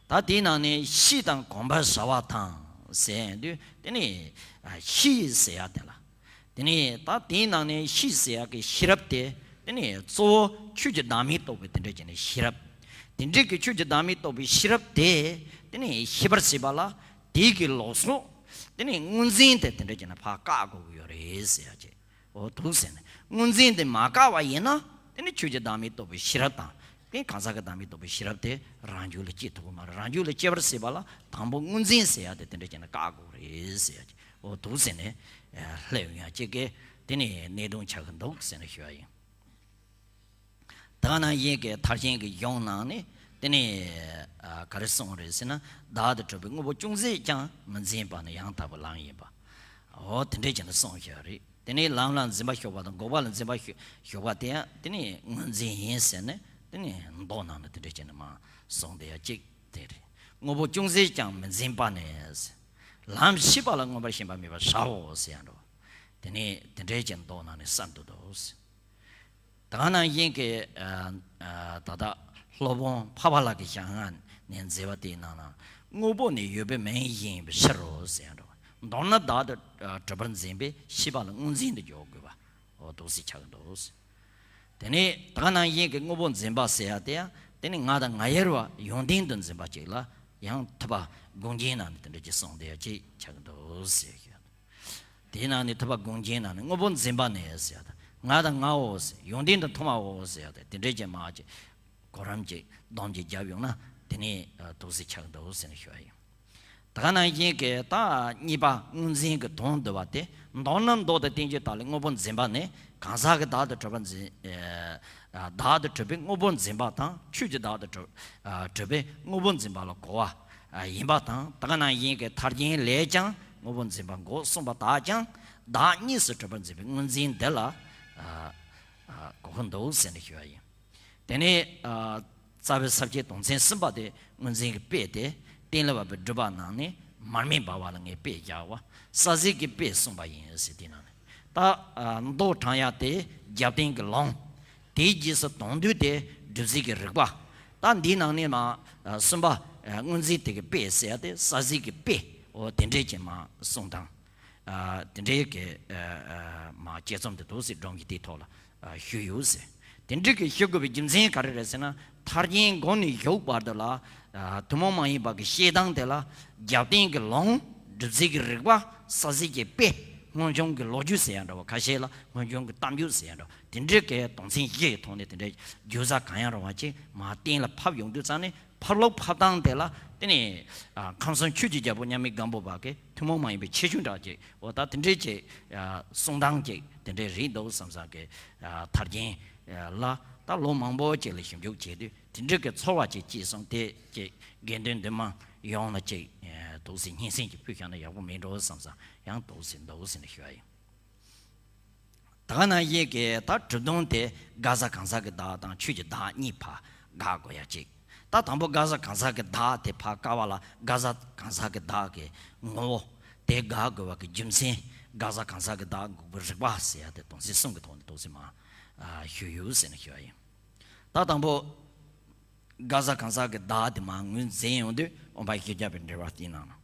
ད་དེའི་ནང་ནས་ཤེས་དང་གོམས་པར་བྱ་བ་དང་ ཟེར་ཡ་ཡིན་དུས་དེ་ནི་ཤེས་ཟེར་ཡ་དེ་ལ། དེ་ནི་ད་དེའི་ནང་ནས་ཤེས་ཟེར་ཡ་གི་ཤེས་རབ་དེ་དེ་ནི་གཙོ་བོ་ཆོས་ཀྱི་བདག་མེད་རྟོགས་པའི་དེ་འདྲ་བྱས་ནས་ཤེས་རབ། དེ་འདྲའི་གི་ཆོས་ཀྱི་བདག་མེད་རྟོགས་པའི་ཤེས་རབ་དེ་དེ་ནི་ཤེས་པར་བྱེད་པ་ལ་དེའི་གི་ལོགས་སུ་དེ་ནི་དངོས་འཛིན་དེ་དེ་འདྲ་བྱས་ནས་ཕར་བཀག་དགོས་ཀྱི་ཡོད་རེད་ཟེར་ཡ་ཅིག་འོ་འདུག་ཟེར་ནས་དངོས་འཛིན་དེ་མ་བཀག་པ་ཡིན་ན་དེ་ནི་ཆོས་ཀྱི་བདག་མེད་རྟོགས་པའི་ཤེས་རབ་དང་དེ་གང་ཟག་གི་བདག་མེད་རྟོགས་པའི་ཤེས་རབ་དེ་རང་རྒྱུད་ལ་སྐྱེ་ཐུབ་ཀྱི་མ་རེད། རང་རྒྱུད་ལ་སྐྱེ་བར་བྱེད་པ་ལ་དང་པོ་དངོས་འཛིན་ཟེར་ཡ་དེ་དེ་འདྲ་བྱས་ནས་བཀག་དགོས་རེད་ཟེར་ཡ་ཅིག་འོ་འདུག་ཟེར་ནས་སླེབས་ཡོང་ཡ་ཅིག་གི་དེ་ནི་གནད་དོན་ཆགས་ཀྱི་འདུག་ཟེར་ནས་ཞུ་བ་ཡིན། ད་ནང་བཞིན་གྱི་མཐར་ཕྱིན་གྱི་གཞུང་ནང་ནས་དེ་ནི་ག་རེ་གསུངས་རེད་ཟེར་ན། བདག་ཏུ་གྲུབ་པའི་དངོས་པོ་ཅུང་ཟད་ཀྱང་མི་འཛིན་པ་ནི་ཡང་དག་པའི་ལམ་ཡིན་པ། འོ་དེ་འདྲས་ཀྱི་ནི་གསུངས་བཞག་རེད། དེ་ནས་ལམ་ལ་འཛིན་པ་ཞོག་པ་དང་འགོག་པ་ལ་འཛིན་པ་ཞོག་པ་དེ་ཡང་དེ་ནི་དངོས་འཛིན་ཡིན་ཟེར་ནས་དེ་ནི་མདོ་ནང་ནས་དེ་འདྲས་ཀྱི་ནི་མ་གསུངས་དེ་ཡང་གཅིག་དེ་རེད། དངོས་པོ་ཅུང་ཟད་ཀྱང་མི་འཛིན་པ་ནི། ལམ་ཤེས་པ་ལ་མངོན་པར་ཞེན་པ་མེད་པར་བྱའོ་ཟེར་ཡང་འགྲོ། དེ་ནས་དེ་འདྲས་ཀྱི་མདོ་ནང་ནས་གསལ་དུ་འདུག་ད་ནང་བཞིན་གྱི་ད་ལྟ་སློབ་དཔོན་འཕགས་པ་ལྷ་གི་ཞལ་སྔ་ནས་མཛད་པ་དེའི་ནང་ན་དངོས་པོ་ནི་ཡོད་པའི་མིང་ཡིན་པའི་ཕྱིར་རོ་ཟེར་ཡང་འགྲོ། མདོར་ན་བདག་ཏུ་གྲུབ་པར་འཛིན་པའི་ཤེས་པ་ལ་དངོས་འཛིན་དུ་འཇོག་དགོས་པ་འོ་འདུག་སེ་ཆགས་འདུག་དེ་ནས་ད་ནང་བཞིན་གྱི་དངོས་པོ་འཛིན་པ་ཟེར་ཡ་དེ་ཡང་དེ་ནི་ང་དང་ང་ཡོད་པ་ཡོན་ཏན་དུ་འཛིན་པ་ཅིག་ལ་ཡང་ཐེག་པ་སྒོམ་རྒྱན་ནང་ནས་དེ་འདྲ་ཅིག་གསུངས་བསྡད་ཡ་ཅིག་ཆགས་འདུག་ཟེར་ཞུ། དེའི་ནང་ནས་ཐེག་པ་སྒོམ་རྒྱན་ནང་ནས་དངོས་པོ་འཛིན་པ་ནི་ཟེར་ཡ་དང་ང་དང་ངའོ་ཟེར་ཡོན་ཏན་དང་མཐུན་པའོ་ཟེར་ཡ་དང་དེ་འདྲའི་ཅིག་མ་ཅིག་གོ་རིམ་ཅིག་སྡོམ་ཅིག་བརྒྱབ་ཡོང་ན་དེ་ནས་འདུག་སེ་ཆགས་འདུག་ཟེར་ནས་ཞུ་བ་ཡིན། ད་ག་ནང་བཞིན་གྱི་ད་གཉིས་པ་དངོས་འཛིན་གྱི་དོན་བསྡུ་བ་སྟེ། མདོར་ན་མདོ་དང་བསྟན་བཅོས་དག་ལས་དངོས་པོ་འཛིན་པ་ནི་གང་ཟག་གི་བདག་ཏུ་གྲུབ་པ་འཛིན། བདག་ཏུ་གྲུབ་པའི་དངོས་པོ་འཛིན་པ་དང་ཆོས་ཀྱི་བདག་ཏུ་གྲུབ་གྲུབ་པའི་དངོས་པོ་འཛིན་པ་ལ་གོ་བ་ཡིན་པ་དང་། ད་ག་ནང་བཞིན་གྱི་མཐར་གྱིན་ལས་ཀྱང་དངོས་པོ་འཛིན་པ་འགོག་གསུངས་པ་དག་ཀྱང་བདག་གཉིས་སུ་གྲུབ་པར་འཛིན་པའི་དངོས་འཛིན་འདི་ལ་གོ་གི་འདུག་ཟེར་ནས་ཞུ་བ་ཡིན། དེ་ནས་རྩ་བའི་ས་བཅད་དོན་ཚན་གསུམ་པ་དེ་དངོས་འཛིན་གྱི་དཔེ་དེ་གཏན་ལ་དབབ་པའི་སྒྲུབ་པ་ནང་ནས་མར་མེ་འབར་བ་ལ་ངས་དཔེ་བཞག་པ་ས་གཟིགས་ཀྱི་དཔེ་གསུངས་པ་ཡིན་ཟེར། དེ་ནང་ནས་ད་མདོ་དྲངས་ཡ་དེ་རྒྱབ་རྟེན་གྱི་ལུང་། དེའི་རྗེས་སུ་དོན་བསྡུ་སྟེ་སྒྲུབ་བྱེད་ཀྱི་རིགས་པ། ད་འདིའི་ནང་ནས་མ་གསུམ་པ་དངོས་འཛིན་དེ་གི་དཔེ་ཟེར་ཡ་དེ་ས་གཟིགས་ཀྱི་དཔེ་འོ་དེ་འདྲས་ཀྱི་མ་གསུངས་དང་། དེ་འདྲའི་གི་མ་དཔྱད་རྩོམ་དེ་འདུག་སེ་སྒྲུང་གི་དེའི་ཐོག་ལ་ཞུས་ཡོད་ཟེར། དེ་འདྲའི་གི་ཞུ་དགོས་པའི་རྒྱུ་མཚན་ག་རེ་རེད་ཟེར་ན། མཐར་གྱིན་འགོག་ནས་ཞུགས་བར་དུ་ལ་ཐུན་མོང་མ་ཡིན་པ་གི་བཤད་སྟངས་དེ་ལ་རྒྱབ་རྟེན་གྱི་ལུང་། སྒྲུབ་བྱེད་ཀྱི་རིགས་པ། ས་གཟིགས་ཀྱི་དཔེ། སྔོན་བྱུང་གི་ལོ་རྒྱུས་ཟེར་ཡ་འདྲ་བ་ཁ་ཤས་ལ་སྔོན་བྱུང་གི་གཏམ་རྒྱུད་ཟེར་ཡ་འདྲ་བ་དེ་འདྲའི་གི་དོན་ཚན་བཞི་ཡི་ཐོག་ནས་དེ་འདྲའི་རྒྱུ་ཆ་གང་ཡང་རུང་བ་ཅིག་མ་གཏན་ལ་ཕབ་ཡོང་དུས་ཙང་ནས། ཕབ་ལུགས་ཕབ་སྟངས་དེ་ལ་དེ་ནི་ཁམས་གསུམ་ཆོས་ཀྱི་རྒྱལ་པོ་མཉམ་མེད་སྒམ་པོ་པ་གི་ཐུན་མོང་མ་ཡིན་པའི་ཁྱད་ཆོས་འདྲ་ཅིག་འོ་ད་དེ་འདྲའི་ཅིག་གསུང་སྟངས་ཅིག་དེ་འདྲའི་རེད་འདུག་བསམ་བསམ་གི་མཐར་གྱིན་ལ་ད་ལོ་མང་པོ་ཅིག་ལ་ཞིབ་འཇུག་བྱས་དུས་དེ་འདྲའི་གི་ཚོར་བ་ཅིག་སྐྱེས་སོང་། དེ་ཅིག་དགེ་འདུན་འདུས་མང་ཡོངས་ལ་ཅིག་འདུག་སེ་སྙན་སེང་ཅིག་ཕུལ་བཞག་ན་ཡག་པོ་མིན་འགྲོ་བསམ་བསམ་ཡང་འདུག་སེ་འདུག་སེ་ནས་ཞུ་བ་ཡིན། ད་ག་ནང་བཞིན་གྱི་ད་གྲུབ་དོན་དེ་དགག་བྱ་གང་ཟག་གི་བདག་དང་ཆོས་ཀྱི་བདག་གཉིས་ཕར་དགག་དགོས་ཡ་གཅིག་ད་དང་པོ་དགག་བྱ་གང་ཟག་གི་བདག་དེ་ཕར་བཀག་པ་ལ་དགག་བྱ་གང་ཟག་གི་བདག་གི་ངོ་བོ་དེ་དགག་དགོས་པ་གི་རྒྱུ་མཚན། དགག་བྱ་གང་ཟག་གི་བདག་འགོག་པའི་རིགས་པ་ཟེར་ཡ་དེ་དོན་ཚན་གསུམ་གྱི་ཐོག་ནས་འདུག་སེ་མ་ཞུས་ཡོད་ཟེར་ནས་ཞུ་བ་ཡིན། ད་དང་པོ། དགག་བྱ་གང་ཟག་གི་བདག་དེ་མར་ངོས་འཛིན་ཡོང་དུས་དབུ་མ་བཞི་བརྒྱ་པའི་འགྲེལ་པ་དེའི་ནང་ན།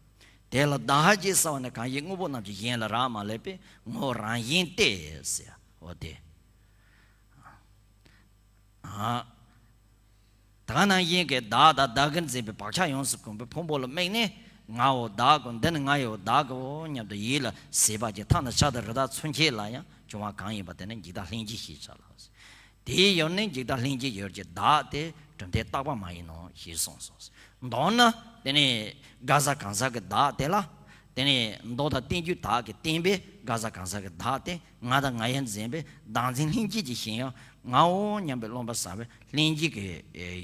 དེ་ལ་བདག་ཅེས་བྱ་བ་ནི་གང་ཞིག་དངོས་པོ་རྣམས་ཀྱི་གཞན་ལ་རག་མ་ལས་པའི་ངོ་བོ་རང་བཞིན་ཏེ་ཟེར། འོ་དེ། ད་ག་ནང་བཞིན་གྱི་བདག་དང་བདག་གིར་འཛིན་པའི་བག་ཆགས་ཡོངས་སུ་གོམས་པའི་ཕུང་པོ་ལ་དམིགས་ནས་ངའོ་བདག་གོ་འདི་ནི་ང་ཡོ་བདག་གོ་སྙམ་དུ་ཡིད་ལ་བྱེད་པ་ཅིག་ཐ་ན་ཆགས་སྡང་རི་དྭགས་ཚུན་ཆད་ལ་ཡང་བྱུང་བ་གང་ཡིན་པ་དེ་ནི་འཇིག་ལྟ་ལྷན་སྐྱེས་ཞེས་བྱ་ལ། དེའི་ཡུལ་ནི་འཇིག་ལྟ་ལྷན་སྐྱེས་ཡུལ་གྱི་བདག་དེ་གྲུབ་མཐའི་རྟག་པ་མ་ཡིན་ནོ་ཞེས་གསུངས་སོ། མདོར་ན་དེ་ནི་དགག་བྱ་གང་ཟག་གི་བདག་དེ་ལ་དེ་ནི་མདོ་དང་བསྟན་བཅོས་དག་གིས་བསྟན་པའི་དགག་བྱ་གང་ཟག་གི་བདག་དེ་ང་དང་ང་ཡིར་འཛིན་པའི་བདག་འཛིན་ལྷན་སྐྱེས་ཀྱི་ཞེན་ཡང་ངའོ་སྙམ་པའི་རློམ་པ་ཟ་བའི་ལྷན་སྐྱེས་ཀྱི་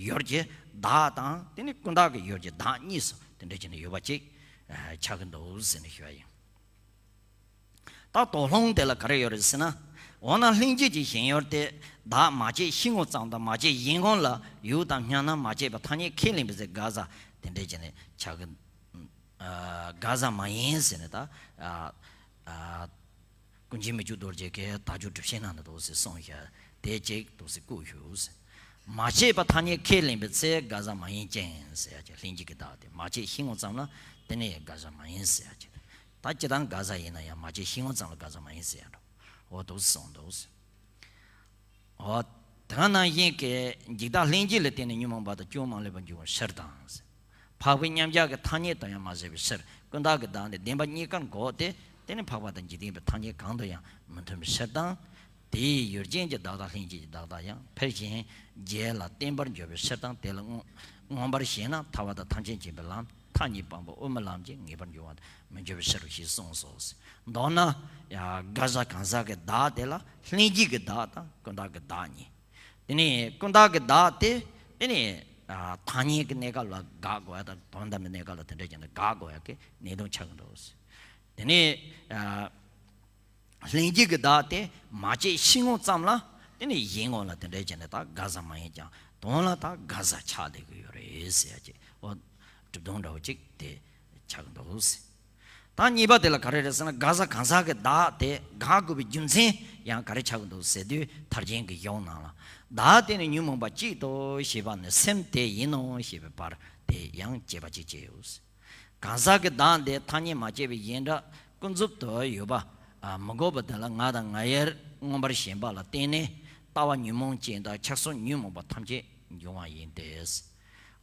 ཡུལ་གྱི་བདག་དང་དེ་ནི་ཀུན་བཏགས་ཀྱི་ཡུལ་གྱི་བདག་གཉིས་སུ་དེ་འདྲ་བྱས་ནས་ཡོད་པ་ཅིག་ཆགས་ཀྱི་འདུག་ཟེར་ནས་ཞུ་བ་ཡིན། ད་དོགས་སློང་དེ་ལ་ག་རེ་ཡོད་རེད་ཟེར་ན། འོ་ན་ལྷན་སྐྱེས་ཀྱི་ཞེན་ཡུལ་དེ་བདག་མ་སྐྱེས་ཤིང་ངོ་ཙམ་དང་མ་སྐྱེས་གཞན་ངོ་ལ་ཡུལ་དང་སྙམ་ན་མ་སྐྱེས་པ་ཐ་སྙད་ཁས་ལེན་པའི་ཚེ་དགག་བྱ་དེ་འདྲ་བྱས་ནས་ཆགས་ཀྱི། དགག་བྱ་མ་ཡིན་ཟེར་ནས་ད། ཀུན་མཁྱེན་མི་བསྐྱོད་རྡོ་རྗེ་གིས་དག་སྒྲུབ་གྲུབ་ཆེན་ནང་ན་འདུག་སེ་གསུངས་ཤག་དེ་གཅིག་འདུག་སེ་བཀོད་ཞུ། མ་སྐྱེས་པ་ཐ་སྙད་ཁས་ལེན་པའི་ཚེ་དགག་བྱ་མ་ཡིན་ཅིང་ཟེར་ཡ་ཅིག་ལྷན་སྐྱེས་ཀྱི་བདག་དེ་མ་སྐྱེས་ཤིང་ངོ་ཙམ་ན་ དེ་ནས་དགག་བྱ་མ་ཡིན་ཟེར་ཡ་ཅིག་ད་སྤྱིར་བཏང་དགག་བྱ་ཡིན་ན་ཡང་མ་བྱས་ཤེས་ངོ་ཙམ་ལ་དགག་བྱ་མ་ཡིན་ཟེར་ཡ་འགྲོ། འོ་འདུག་སེ་གསུངས་འདུག་སེ། འོ། དེ་ག་ནང་བཞིན་གྱི་འཇིག་ལྟ་ལྷན་སྐྱེས་ལ་བརྟེན་ནས་ཉོན་མོངས་པ་དང་སྐྱོན་མ་ལུས་པར་འབྱུང་བའི་ཕྱིར་དང་། འཕགས་པའི་མཉམ་གཞག་གི་ཐ་སྙད་དུ་ཡང་མ་བྱས་པའི་ཕྱིར། ཀུན་བརྟགས་ཀྱི་བདག་ནི་བདེན་པ་གཉིས་ཀར་འགོག་སྟེ། དེ་ནི་འཕགས་པ་དང་འཇིག་རྟེན་པའི་ཐ་སྙད་གང་དུ་ཡང་མི་མཐུན་པའི་ཕྱིར་དང་། དེའི་ཡུལ་ཅན་གྱི་བདག་དང་ལྷན་སྐྱེས་ཀྱི་བདག་ལྟ་ཡང་ཕལ་ཆེར་བརྒྱད་ལ་བརྟེན་པར་འགྱུར་བའི་ཕྱིར་དང་། དེ་ལ་མངོན་མངོན་པར་ཞེན་ན་ཐར་པ་དང་ཐམས་ཅད་མཁྱེན་པའི་ལམ་མཐའ་གཉིས་སྤངས་པ་དབུ་མའི་ལམ་གྱིས་ངེས་པར་འབྱུང་བར་མི་འགྱུར་བའི་ཕྱིར་རོ་ཞེས་གསུངས་སོ། མདོར་ན། ཡ། དགག་བྱ་གང་ཟག་གི་བདག་དེ་ལ་ལྷན་སྐྱེས་ཀྱི་བདག་དང་ཀུན་བརྟགས་ཀྱི་བདག་གཉིས། དེ་ནས་ཀུན་བརྟགས་ཀྱི་བདག་དེ། དེ་ནས་ཐ་སྙད་ཀྱི་གནས་སྐབས་ལ་དགག་དགོས་ཡ་དང་དོན་དམ་པའི་གནས་སྐབས་ལ་དེ་འདྲ་བྱས་ནས་དགག་དགོས་ཡ་གི་གནད་དོན་ཆགས་ཀྱི་འདུག་དེ་ནས་ལྷན་སྐྱེས་ཀྱི་བདག་དེ་མ་བྱས་ཤེས་ངོ་ཙམ་ལ། དེ་ནས་ཡིན་ངོ་ལ་དེ་འདྲ་བྱས་ནས་ད་དགག་བྱ་མ་ཡིན་ཀྱང་དོན་ལ་ད་དགག་བྱ་ཆགས་བསྡད་ཀྱི་ཡོད་རེད་ཟེར་ཡ་ཅིག་འོ། གྲུབ་དོན་འདྲ་བོ་ཅིག་དེ་ཆགས་ཀྱི་འདུག་ད་གཉིས་པ་དེ་ལ་ག་རེ་རེད་ཟེར་ན། དགག་བྱ་གང་ཟག་གི་བདག་དེ་དགག་དགོས་པའི་རྒྱུ་མཚན་ཡང་ག་རེ་ཆགས་ཀྱི་འདུག་ཟེར་དུས། ཐར་རྒྱན་གྱི་གཞུང་ནང་ལ། བདག་དེ་ནི་ཉོན་མོངས་པ་གཅིག་ཏུ་ཞེས་པ་ནི་སེམས་དེ་ཡིན་ནོ་ཞེས་པའི་བར་དེ་ཡང་དཔྱད་པ་ཅིག་བྱས་ཡོད། གང་ཟག་གི་བདག་དེ་ཐ་སྙད་མ་སྐྱེས་པའི་བཞིན་སྒྲ་ཀུན་རྫོབ་ཏུ་ཡོད་པ་མི་འགོག་པ་དེ་ལ་ང་དང་ང་ཡིར་མངོན་པར་ཞེན་པ་ལ་བརྟེན་ནས་ལྟ་བ་ཉོན་མོངས་ཅན་དང་ཆགས་སོགས་ཉོན་མོངས་པ་ཐམས་ཅད་འབྱུང་བ་ཡིན་ཏེ།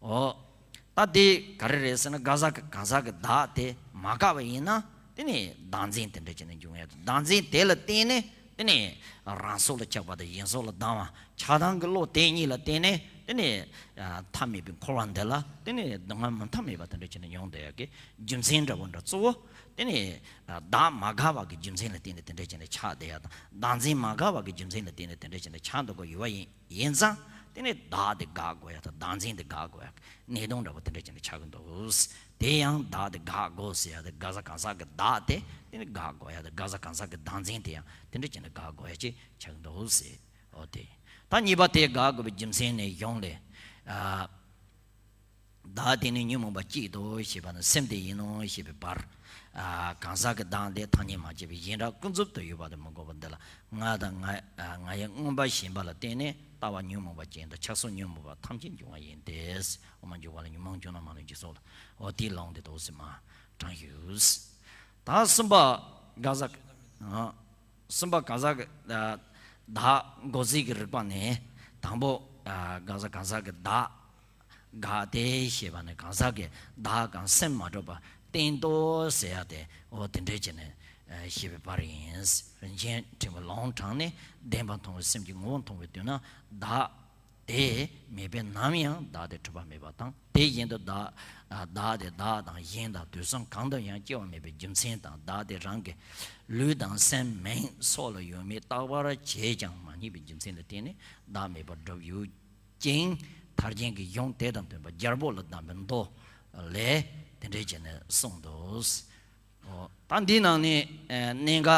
འོ། ད་དེ་ག་རེ་རེད་ཟེར་ན། དགག་བྱ་གི་གང་ཟག་གི་བདག་དེ་མ་དགག་པ་ཡིན་ན། དེ་ནི་བདག་འཛིན་དེ་འདྲ་བྱས་ནས་འབྱུང་ཡ་དང་། བདག་འཛིན་དེ་ལ་བརྟེན་ནས་དེ་ནི་རང་སོ་ལ་ཆགས་པ་དང་གཞན་སོ་ལ་སྡང་བ། ཆགས་སྡང་གི་བློ་དེ་གཉིས་ལ་བརྟེན་ནས་དེ་ནི་མཐའ་མེད་པའི་འཁོར་བ་འདི་ལ་དེ་ནི་སྡུག་བསྔལ་མི་མཐའ་མེད་པ་དེ་འདྲ་བྱས་ནས་མྱོང་བསྡད་ཡ་གི་རྒྱུ་མཚན་འདྲ་བོ་འདྲ། གཙོ་བོ་དེ་ནི་བདག་མ་དགག་པ་གི་རྒྱུ་མཚན་ལ་བརྟེན་ནས་དེ་འདྲ་བྱས་ནས་ཆགས་བསྡད་ཡ་དང་། བདག་འཛིན་མ་དགག་པ་གི་རྒྱུ་མཚན་ལ་བརྟེན་ནས་དེ་འདྲ་བྱས་ནས་ཆགས་འདུག་གི་ཡོད་པ་ཡིན། ཡིན་ཙང་དེ་ནས་བདག་དེ་དགག་དགོས་ཡ་དང་། བདག་འཛིན་དེ་དགག་དགོས་ཡ་གནད་དོན་འདྲ་བོ་དེ་འདྲ་བྱས་ནས་ཆགས་ཀྱི་འདུག་དེ་ཡང་བདག་དེ་དགག་དགོས་ཟེར་ཡ་དེ། དགག་བྱ་གང་ཟག་གི་བདག་དེ་དེ་ནི་དགག་དགོས་ཡ་དང་། དགག་བྱ་གང་ཟག་གི་བདག་འཛིན་དེ་ཡང་དེ་འདྲ་བྱས་ནས་དགག་དགོས་ཡ་ཅིག་ཆགས་ཀྱི་འདུག་ཟེར། འོ་དེ། ད་གཉིས་པ་དེ་དགག་དགོས་པའི་རྒྱུ་མཚན་ནི་གཞུང་ལས། ཨ། བདག་དེ་ནི་ཉོན་མོངས་པ་གཅིག་ཏུ་ཞེས་པ་ནི་སེམས་དེ་ཡིན་ནོ་ཞེས་པའི་བར། ཨ། གང་ཟག་གི་བདག་དེ་ཐ་སྙད་མ་སྐྱེས་པའི་བཞིན་སྒྲ་ཀུན་རྫོབ་ཏུ་ཡོད་པ་དེ་མི་འགོག་པ་འདི་ལ་ང་དང་ང་ང་ཡིར་མངོན་པར་ཞེན་པ་ལ་བརྟེན་ནས་ལྟ་བ་ཉོན་མོངས་པ་ཅན་དང་ཆགས་སོགས་ཉོན་མོངས་པ་ཐམས་ཅད་འབྱུང་བ་ཡིན་ཏེ། དབུ་མ་འཇུག་པ་ལ་ཉོན་མོངས་ཀུན་ནས་མ་ལུས་འཇིག་ཚོགས་ལ། འོ་དེའི་ལུང་དེ་འདུག་སེ་མར་དྲངས་ཞུས། ད་གསུམ་པ་གང་ཟག་ཨ། གསུམ་པ་གང་ཟག་གི་བདག་འགོག་བྱེད་ཀྱི་རིགས་པ་ནི། དང་པོ། གང་ཟག་གང་ཟག་གི་བདག་དགག་སྟེ་ཞེས་པ་ནི་གང་ཟག་གི་བདག་གམ་སེམས་མ་གྲུབ་པ་བསྟན་ཏོ་ཟེར་ཡ་དེ། འོ་དེ་འདྲས་བྱས་ནས་ཞེས་པའི་བར་ཡིན། རིན་ཆེན་ཕྲེང་བའི་ལུང་དྲངས་ནས་བདེན་པ་མཐོང་བའི་སེམས་ཀྱི་ངོ་བོ་མཐོང་བའི་དུས་ན་བདག་དེ་མེད་པས་ནམ་ཡང་བདག་དེ་གྲུབ་པ་མེད་པ་དང་། དེ་བཞིན་དུ་བདག་བདག་དེ་བདག་དང་གཞན་དང་དུས་གསུམ་གང་དུ་ཡང་སྐྱེ་བ་མེད་པའི་རྒྱུ་མཚན་དང་། བདག་དེ་རང་གི་ལུས་དང་སེམས་མིང་སོགས་ལ་ཡོད་མེད་བརྟག་པར་བྱས་ཀྱང་མ་རྙེད་པའི་རྒྱུ་མཚན་ལ་བརྟེན་ནས་བདག་མེད་པར་སྒྲུབ་ཡོད་ཅིང་། ཐར་རྒྱན་གྱི་གཞུང་དེ་དང་མཐུན་པ་རྒྱལ་པོ་ལ་གདམས་པའི་མདོ་ལས་དེ་འདྲས་བྱས་ནས་གསུངས་འདུག་འོ། ད་འདིའི་ནང་ནས་ཨ་གནད་འགག་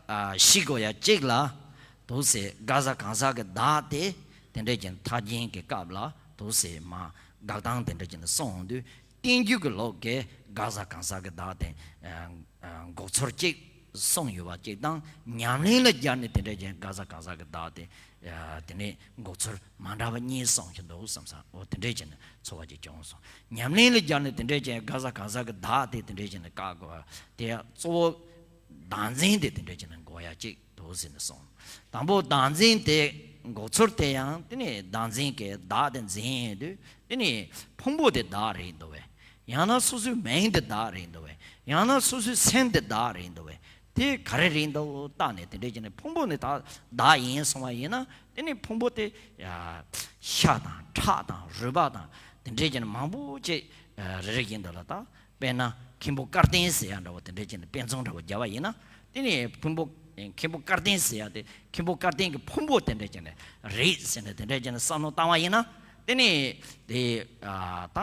ཨ་ཤེས་དགོས་ཡ་གཅིག་ལ། འདུག་སེ་དགག་བྱ་གང་ཟག་གི་བདག་དེ་དེ་འདྲས་ཀྱི་ཐར་རྒྱན་གྱི་སྐབས་ལ་འདུག་སེ་མར་དགག་སྟངས་དེ་འདྲས་ཀྱི་གསུངས་འོང་དུས། བསྟན་བཅོས་ཀྱི་ལུགས་ཀྱི་དགག་བྱ་གང་ཟག་གི་བདག་དེ་ཨ་ཨ་འགོག་ཚུལ་གཅིག་གསུངས་ཡོད་པ་གཅིག་དང་། ཉམས་ལེན་ལ་སྦྱར་ནས་དེ་འདྲས་ཀྱི་དགག་བྱ་གང་ཟག་གི་བདག་དེ་ཨ་དེ་ནས་འགོག་ཚུལ་མ་འདྲ་བ་གཉིས་གསུངས་ཀྱི་འདུག་བསམ་ས། འོ་དེ་འདྲས་ཀྱི་ཚོར་བ་ཅིག་བྱུང་སོང་། ཉམས་ལེན་ལ་སྦྱར་ནས་དེ་འདྲས་ཀྱི་དགག་བྱ་གང་ཟག་གི་བདག་དེ་དེ་འདྲས་ཀྱི་བཀག་དགོས་པ་དེ་ཡང་གཙོ་བོ་བདག་འཛིན་དེ་དེ་འདྲས་ཀྱི་འགོག་ཡ་གཅིག་འདུག་ཟེར་ནས་གསུངས། དང་པོ་བདག་འཛིན་དེ་འགོག་ཚུལ་དེ་ཡང་དེ་ནི་བདག་འཛིན་གྱི་བདག་དེ་འཛིན་ཡོང་དུས་དེ་ནི་ཕུང་པོ་དེ་བདག་རེད་འདུག་པས། ཡང་ན་སོ་སོའི་མིང་དེ་བདག་རེད་འདུག་པས། ཡང་ན་སོ་སོའི་སེམས་དེ་བདག་རེད་འདུག་པས། དེ་ག་རེ་རེད་འདུག་བརྟགས་ནས་དེ་འདྲས་བྱས་ནས་ཕུང་པོ་ནི་ད་བདག་ཡིན་སོང་བ་ཡིན་ན། དེ་ནི་ཕུང་པོ་དེ་ཡ་ཤ་དང་ཁྲག་དང་རུས་པ་དང་དེ་འདྲས་བྱས་ནས་མང་པོ་ཅིག་རེ་རེ་བཞིན་དུ་ལ་ད། དཔེར་ན་མཁན་པོ་བཀའ་བསྟན་ཟེར་ཡ་འདྲ་བོ་དེ་འདྲས་བྱས་ནས་དཔེ་མཚོན་འདྲ་བོ་བརྒྱབ་པ་ཡིན་ན། དེ་ནི་ཕུང་པོ་མཁན་པོ་བཀའ་བསྟན་ཟེར་ཡ་དེ་མཁན་པོ་བཀའ་བསྟན་གྱི་ཕུང་པོ་དེ་འདྲས་བྱས་ནས་རེད་ཟེར་ནས་དེ་འདྲས་བྱས་ནས་བསམ་བློ་བཏང་བ་ཡིན་ན། དེ་ནི་དེ་ད།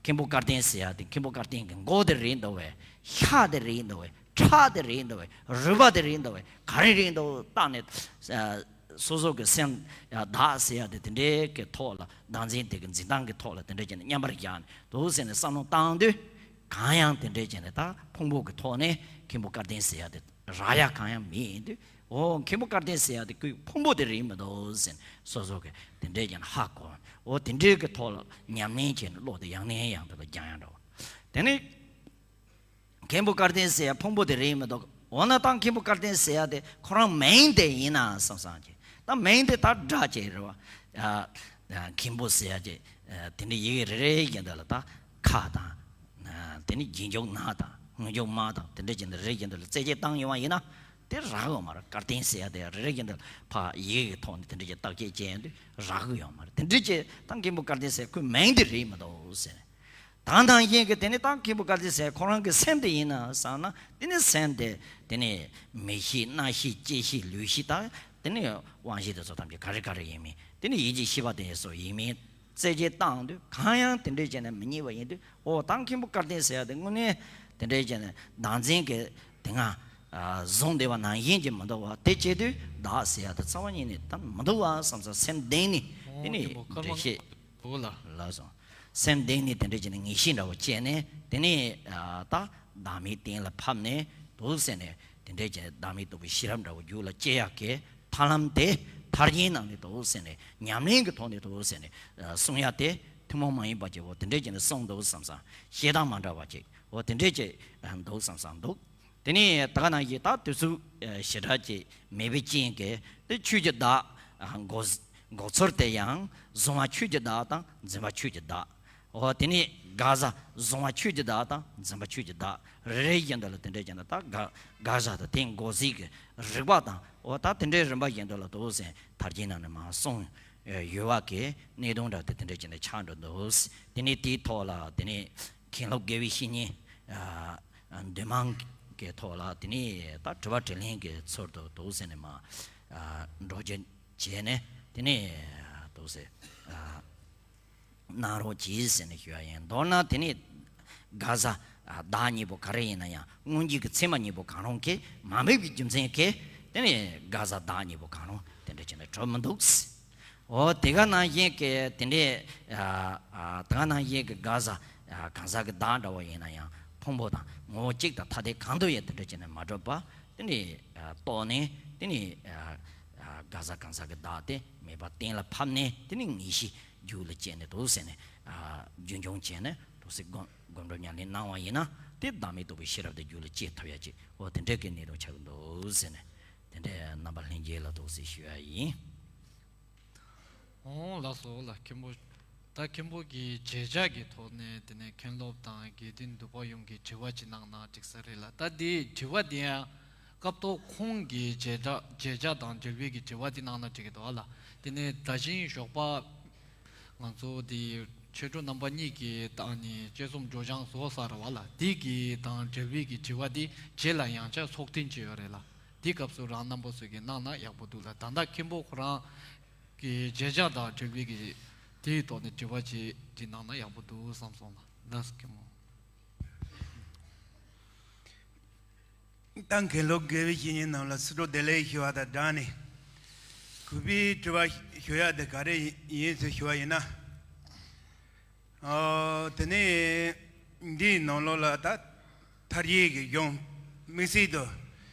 མཁན་པོ་བཀའ་བསྟན་ཟེར་ཡ་དེ་མཁན་པོ་བཀའ་བསྟན་གྱི་མགོ་དེ་རེད་འདུག་པས། ཤ་དེ་རེད་འདུག་པས། ཁྲག་དེ་རེད་འདུག་པས། རུས་པ་དེ་རེད་འདུག་པས། ག་རེ་རེད་འདུག་བརྟགས་ནས། ཨ་སོ་སོ་གི་སེམས་ཡ་བདག་ཟེར་ཡ་དེ་དེ་འདྲའི་གི་ཐོག་ལ་བདག་འཛིན་དེ་གི་འཛིན་སྟངས་ཀྱི་ཐོག་ལ་དེ་འདྲ་བྱས་ནས་མཉམ་པར་བཞག་ནས་འདུག་ཟེར་ནས་བསམ་བློ་བཏང་དུས། གང་ཡང་དེ་འདྲ་བྱས་ནས་ད་ཕུང་པོ་གི་ཐོག་ནས་མཁན་པོ་བཀའ་བསྟན་ཟེར་ཡ་དེ་རག་ཡ་གང་ཡང་མེད་ཡིན་དུས། འོ་མཁན་པོ་བཀའ་བསྟན་ཟེར་ཡ་དེ་ཁོའི་ཕུང་པོ་དེ་རེད་མི་འདུག་ཟེར་ནས་སོ་སོ་གི་དེ་འདྲས་ཀྱང་ཧ་གོ། འོ་དེ་འདྲས་ཀྱི་ཐོག་ལ་ཉམས་ལེན་བྱས་ནས་བློ་དེ་ཡང་ནས་ཡང་དུ་ལ་སྦྱང་ཡ་འདྲ་བོ། དེ་ནས་ མཁན་པོ་བཀའ་བསྟན་ཟེར་ཡ་ཕུང་པོ་དེ་རེད་མི་འདུག་འོ་ན་ད་མཁན་པོ་བཀའ་བསྟན་ཟེར་ཡ་དེ་ཁོ་རང་མིང་དེ་ཡིན་ན་བསམ་བསམ་གྱི། ད་མིང་དེ་ད་སྒྲ་ཅིག་རེད་བ། ཨ། མཁན་པོ་ཟེར་ཡ་ཅིག་དེ་འདྲའི་ཡི་གེ་རེ་རེ་བཞིན་དུ་ལ་ད་ཁ་དང་། དེ་ནི་རྗེས་འཇུག་ན་དང་སྔོན་འཇུག་མ་དང་དེ་འདྲ་བཞིན་དུ་རེ་རེ་བཞིན་དུ་ལ་རྩེ་གཅིག་བཏང་ཡོང་བ་ཡིན་ན། དེ་རག་གི་ཡོད་མ་རེད། བཀའ་བསྟན་ཟེར་ཡ་དེ་རེ་རེ་བཞིན་དུ་ཕ་ཡི་གེ་གི་ཐོག་ནས་དེ་འདྲ་ཅིག་བརྟག་དཔྱད་བྱས་ཡོང་དུས་རག་གི་ཡོད་མ་རེད། དེ་འདྲ་ཅིག་ད་མཁན་པོ་བཀའ་བསྟན་ཟེར་ཁོའི་མིང་དེ་རེད་མི་འདུག་ཟེར་ནས། ད་ནང་བཞིན་གྱི་དེ་ནི་ད་མཁན་པོ་བཀའ་བསྟན་ཟེར་ཁོ་རང་གི་སེམས་དེ་ཡིན་ན་བསམ་ན། དེ་ནི་སེམས་དེ་དེ་ནི་མིག་ཤེས་རྣ་ཤེས་ལྕེ་ཤེས་ལུས་ཤེས་དང་དེ་ནི་དབང་ཤེས་དེ་ཚོ་ཐམས་ཅད་ག་རེ་ག་རེ་ཡིན་མིན། དེ་ནི་ཡིད་ཀྱི་ཤེས་པ་དེ་སོགས་ཡིན་མིན་རྩད་གཅོད་བཏང་དུས་གང་ཡང་དེ་འདྲས་བྱས་ནས་མི་རྙེད་པ་ཡིན་དུས། འོ་ད་མཁན་པོ་བཀའ་བསྟན་ཟེར་ཡ་དེ་དངོས་གནས་དེ་འདྲས་བྱས་ནས་བདག་འཛིན་གྱི་དེ་སྔ་བཟུང་བསྡད་པ་ནང་བཞིན་གྱི་མི་འདུག་བ། དེ་བྱེད་དུས་བདག་ཟེར་ཡ་དེ་རྩ་བ་ཉིད་ནས་ད་མི་འདུག་བ་བསམ་ས་སེམས་གཏིང་ནས་དེ་ནི་འགྲེལ་བཤད། འོ་ལ། ལགས་སོ། སེམས་གཏིང་ནས་དེ་འདྲ་བྱས་ནས་ངེས་ཤེས་འདྲ་བོ་སྐྱེས་ནས་དེ་ནས་ཨ། ད་བདག་མེད་གཏན་ལ་ཕབ་ནས་འདུག་ཟེར་ནས་དེ་འདྲ་བྱས་ནས་བདག་མེད་རྟོགས་པའི་ཤེས་རབ་འདྲ་བོ་རྒྱུད་ལ་སྐྱེ་ཡག་གི་ཐབས་ལམ་དེ་ཐར་རྒྱན་ནང་ནས་འདུག་ཟེར་ནས་ཉམས་ལེན་གྱི་ཐོག་ནས་འདུག་ཟེར་ནས་ཨ། གསུང་ཡག་དེ་ཐུན་མོང་མ་ཡིན་པ་ཅིག་འོ་དེ་འདྲ་བྱས་ནས་གསུངས་འདུག་བསམ་བསམ། བཤད་སྟངས་མ་འདྲ་བ་ཅིག་འོ་དེ་འདྲ་ཅིག་འདུག་བསམ་བསམ་འདུག་དེ་ནས་ད་ག་ནང་བཞིན་ད་དུས་ཚོད་ཞེ་དྲག་ཅིག་མེད་པའི་རྐྱེན་གྱིས་དེ་ཆོས་ཀྱི་བདག་འགོག་འགོག་ཚུལ་དེ་ཡང་གཟུང་བ་ཆོས་ཀྱི་བདག་དང་འཛིན་པ་ཆོས་ཀྱི་བདག་འོ་དེ་ནས་དགག་བྱ་གཟུང་བ་ཆོས་ཀྱི་བདག་དང་འཛིན་པ་ཆོས་ཀྱི་བདག་རེ་རེ་བཞིན་དུ་ལ་དེ་འདྲ་བྱས་ནས་ད་དགག་དགག་བྱ་དང་དེ་འགོག་ཚུལ་གྱི་རིགས་པ་དང་འོ་ད་དེ་འདྲའི་རིམ་པ་བཞིན་དུ་ལ་འདུག་ཟེར་ཐར་རྒྱན་ནང་ནས་མར་གསུངས་ཡོད་པ་གི་གནད་དོན་འདྲ་དེ་དེ་འདྲ་བྱས་ནས་ཆགས་འགྲོ་འདུག་དེ་ནས་དེའི་ཐོག་ལ་དེ་ནས་མཁན་སློབ་དགེ་བའི་བཤེས་གཉེན་འདུས་མང་གི་ཐོག་ལ་དེ་ནས་ད་དྲི་བ་དྲིས་ལན་གྱི་ཚུལ་དུ་འདུག་ཟེར་ནས་མར་འགྲོ་རྒྱུ་བྱས་ནས་དེ་ནས་འདུག་ཟེར་གནང་རོགས་གྱིས་ཟེར་ནས་ཞུ་བ་ཡིན། མདོར་ན་དེ་ནས་དགག་བྱ་བདག་གཉིས་པོ་ག་རེ་ཡིན་ན་ཡང་སྔོན་འཇུག་གི་ཚད་མ་གཉིས་པོ་གང་རུང་གིས་མ་དམིགས་པའི་རྒྱུ་མཚན་གྱིས་དེ་ནས་དགག་བྱ་བདག་གཉིས་པོ་གང་རུང་དེ་འདྲ་བྱས་ནས་གྲུབ་མི་འདུག་འོ་དེ་ག་ནང་བཞིན་གྱི་དེ་འདྲའི་ཨ་ཨ་དེ་ག་ནང་བཞིན་གྱི་དགག་བྱ་ཨ་གང་ཟག་གི་བདག་འདྲ་བོ་ཡིན་ན་ཡང་ཕུང་པོ་དང་ངོ་བོ་གཅིག་དང་ཐ་དད་གང་དུ་ཡང་དེ་འདྲ་བྱས་ནས་མ་གྲུབ་པ་དེ་ནི་ཨ་རྟོགས་ནས་དེ་ནི་ཨ་ཨ་དགག་བྱ་གང་ཟག་གི་བདག་དེ་མེད་པ་གཏན་ལ་ཕབ་ནས་དེ་ནི་ངེས་ཤེས་རྒྱུད་ལ་སྐྱེས་ནས་འདུག་ཟེར་ནས་ཨ་རྒྱུན་འཁྱོངས་བྱས་ནས་འདུག་སེ་སྒོམ་སྒོམ་སྒྲུབ་ཉམས་ལེན་གནང་བ་ཡིན་ན་དེ་བདག་མེད་རྟོགས་པའི་ཤེས་རབ་དེ་རྒྱུད་ལ་སྐྱེ་ཐུབ་ཡ་ཅིག་འོ་དེ་འདྲ་གི་གནད་དོན་ཆགས་ཀྱི་འདུག་ཟེར་ནས་དེ་འདྲའི་རྣམ་པ་ལྷན་རྒྱས་ལ་འདུག་སེ་ཞུ་ཡ་ཡིན། འོང་ལགས་སོ་ལགས་མཁན་པོ། ད་མཁན་པོ་གིས་རྗེས་ཆགས་ཀྱི་ཐོག་ནས་དེ་ནས་མཁན་སློབ་དང་དགེ་འདུན་འདུས་པ་ཡོངས་ཀྱི་དྲི་བ་ཅིག་གནང་ན་འགྲིག་ས་རེད་ལ། ད་འདིའི་དྲི་བ་འདི་ཡང་སྐབས་ཐོག་ཁོང་གིས་རྗེས་ཆགས་རྗེས་ཆགས་དང་འབྲེལ་བའི་གི་དྲི་བ་འདི་གནང་ན་འགྲིག་གི་འདུག་ཨ་ལ། དེ་ནས་ད་གིན་ཞོགས་པ་ང་ཚོ་འདི་ཆོས་གྲོགས་རྣམ་པ་གཉིས་ཀྱིས་ད་ནི་དཔྱད་རྩོམ་སྒྲོག་སྦྱང་བཟོ་ས་རེད་བ་ལ། འདི་གི་དང་འབྲེལ་བའི་གི་དྲི་བ་འདི་རྗེས་ལ་ཡང་བསྐྱར་ཚོགས་ཐེངས་ཅིག་ཡོད་རེད་ལ། དེའི་སྐབས་སུ་རང་རྣམ་པ་ཚོ་གིས་གནང་ན་ཡག་པོ་འདུག་ལ། ད་ལྟ་མཁན་པོ་ཁོ་རང་གི་རྗེས་ཆགས་དང་འབྲེལ་བའི་གི་དེའི་ཐོག་ནས་དྲི་བ་ཅིག་ཅིག་གནང་ན་ཡག་པོ་འདུག་བསམ་སོང་ལ། ལགས་སོ་མཁན་པོ། ད་མཁན་སློབ་དགེ་བའི་བཤེས་གཉེན་རྣམས་ལ་སྲིད་གྲོགས་བདེ་ལེགས་ཞུ་བ་དང་སྦྲགས་ནས་གུས་པའི་དྲི་བ་ཞུ་ཡག་དེ་ག་རེ་ཡིན་ཟེར་ཞུ་བ་ཡིན་ན། ཨོ། དེ་ནས་འདིའི་ནང་ལོགས་ལ་ད་ཐར་རྒྱན་གྱི་གཞུང་དམིགས་བསལ་དུ་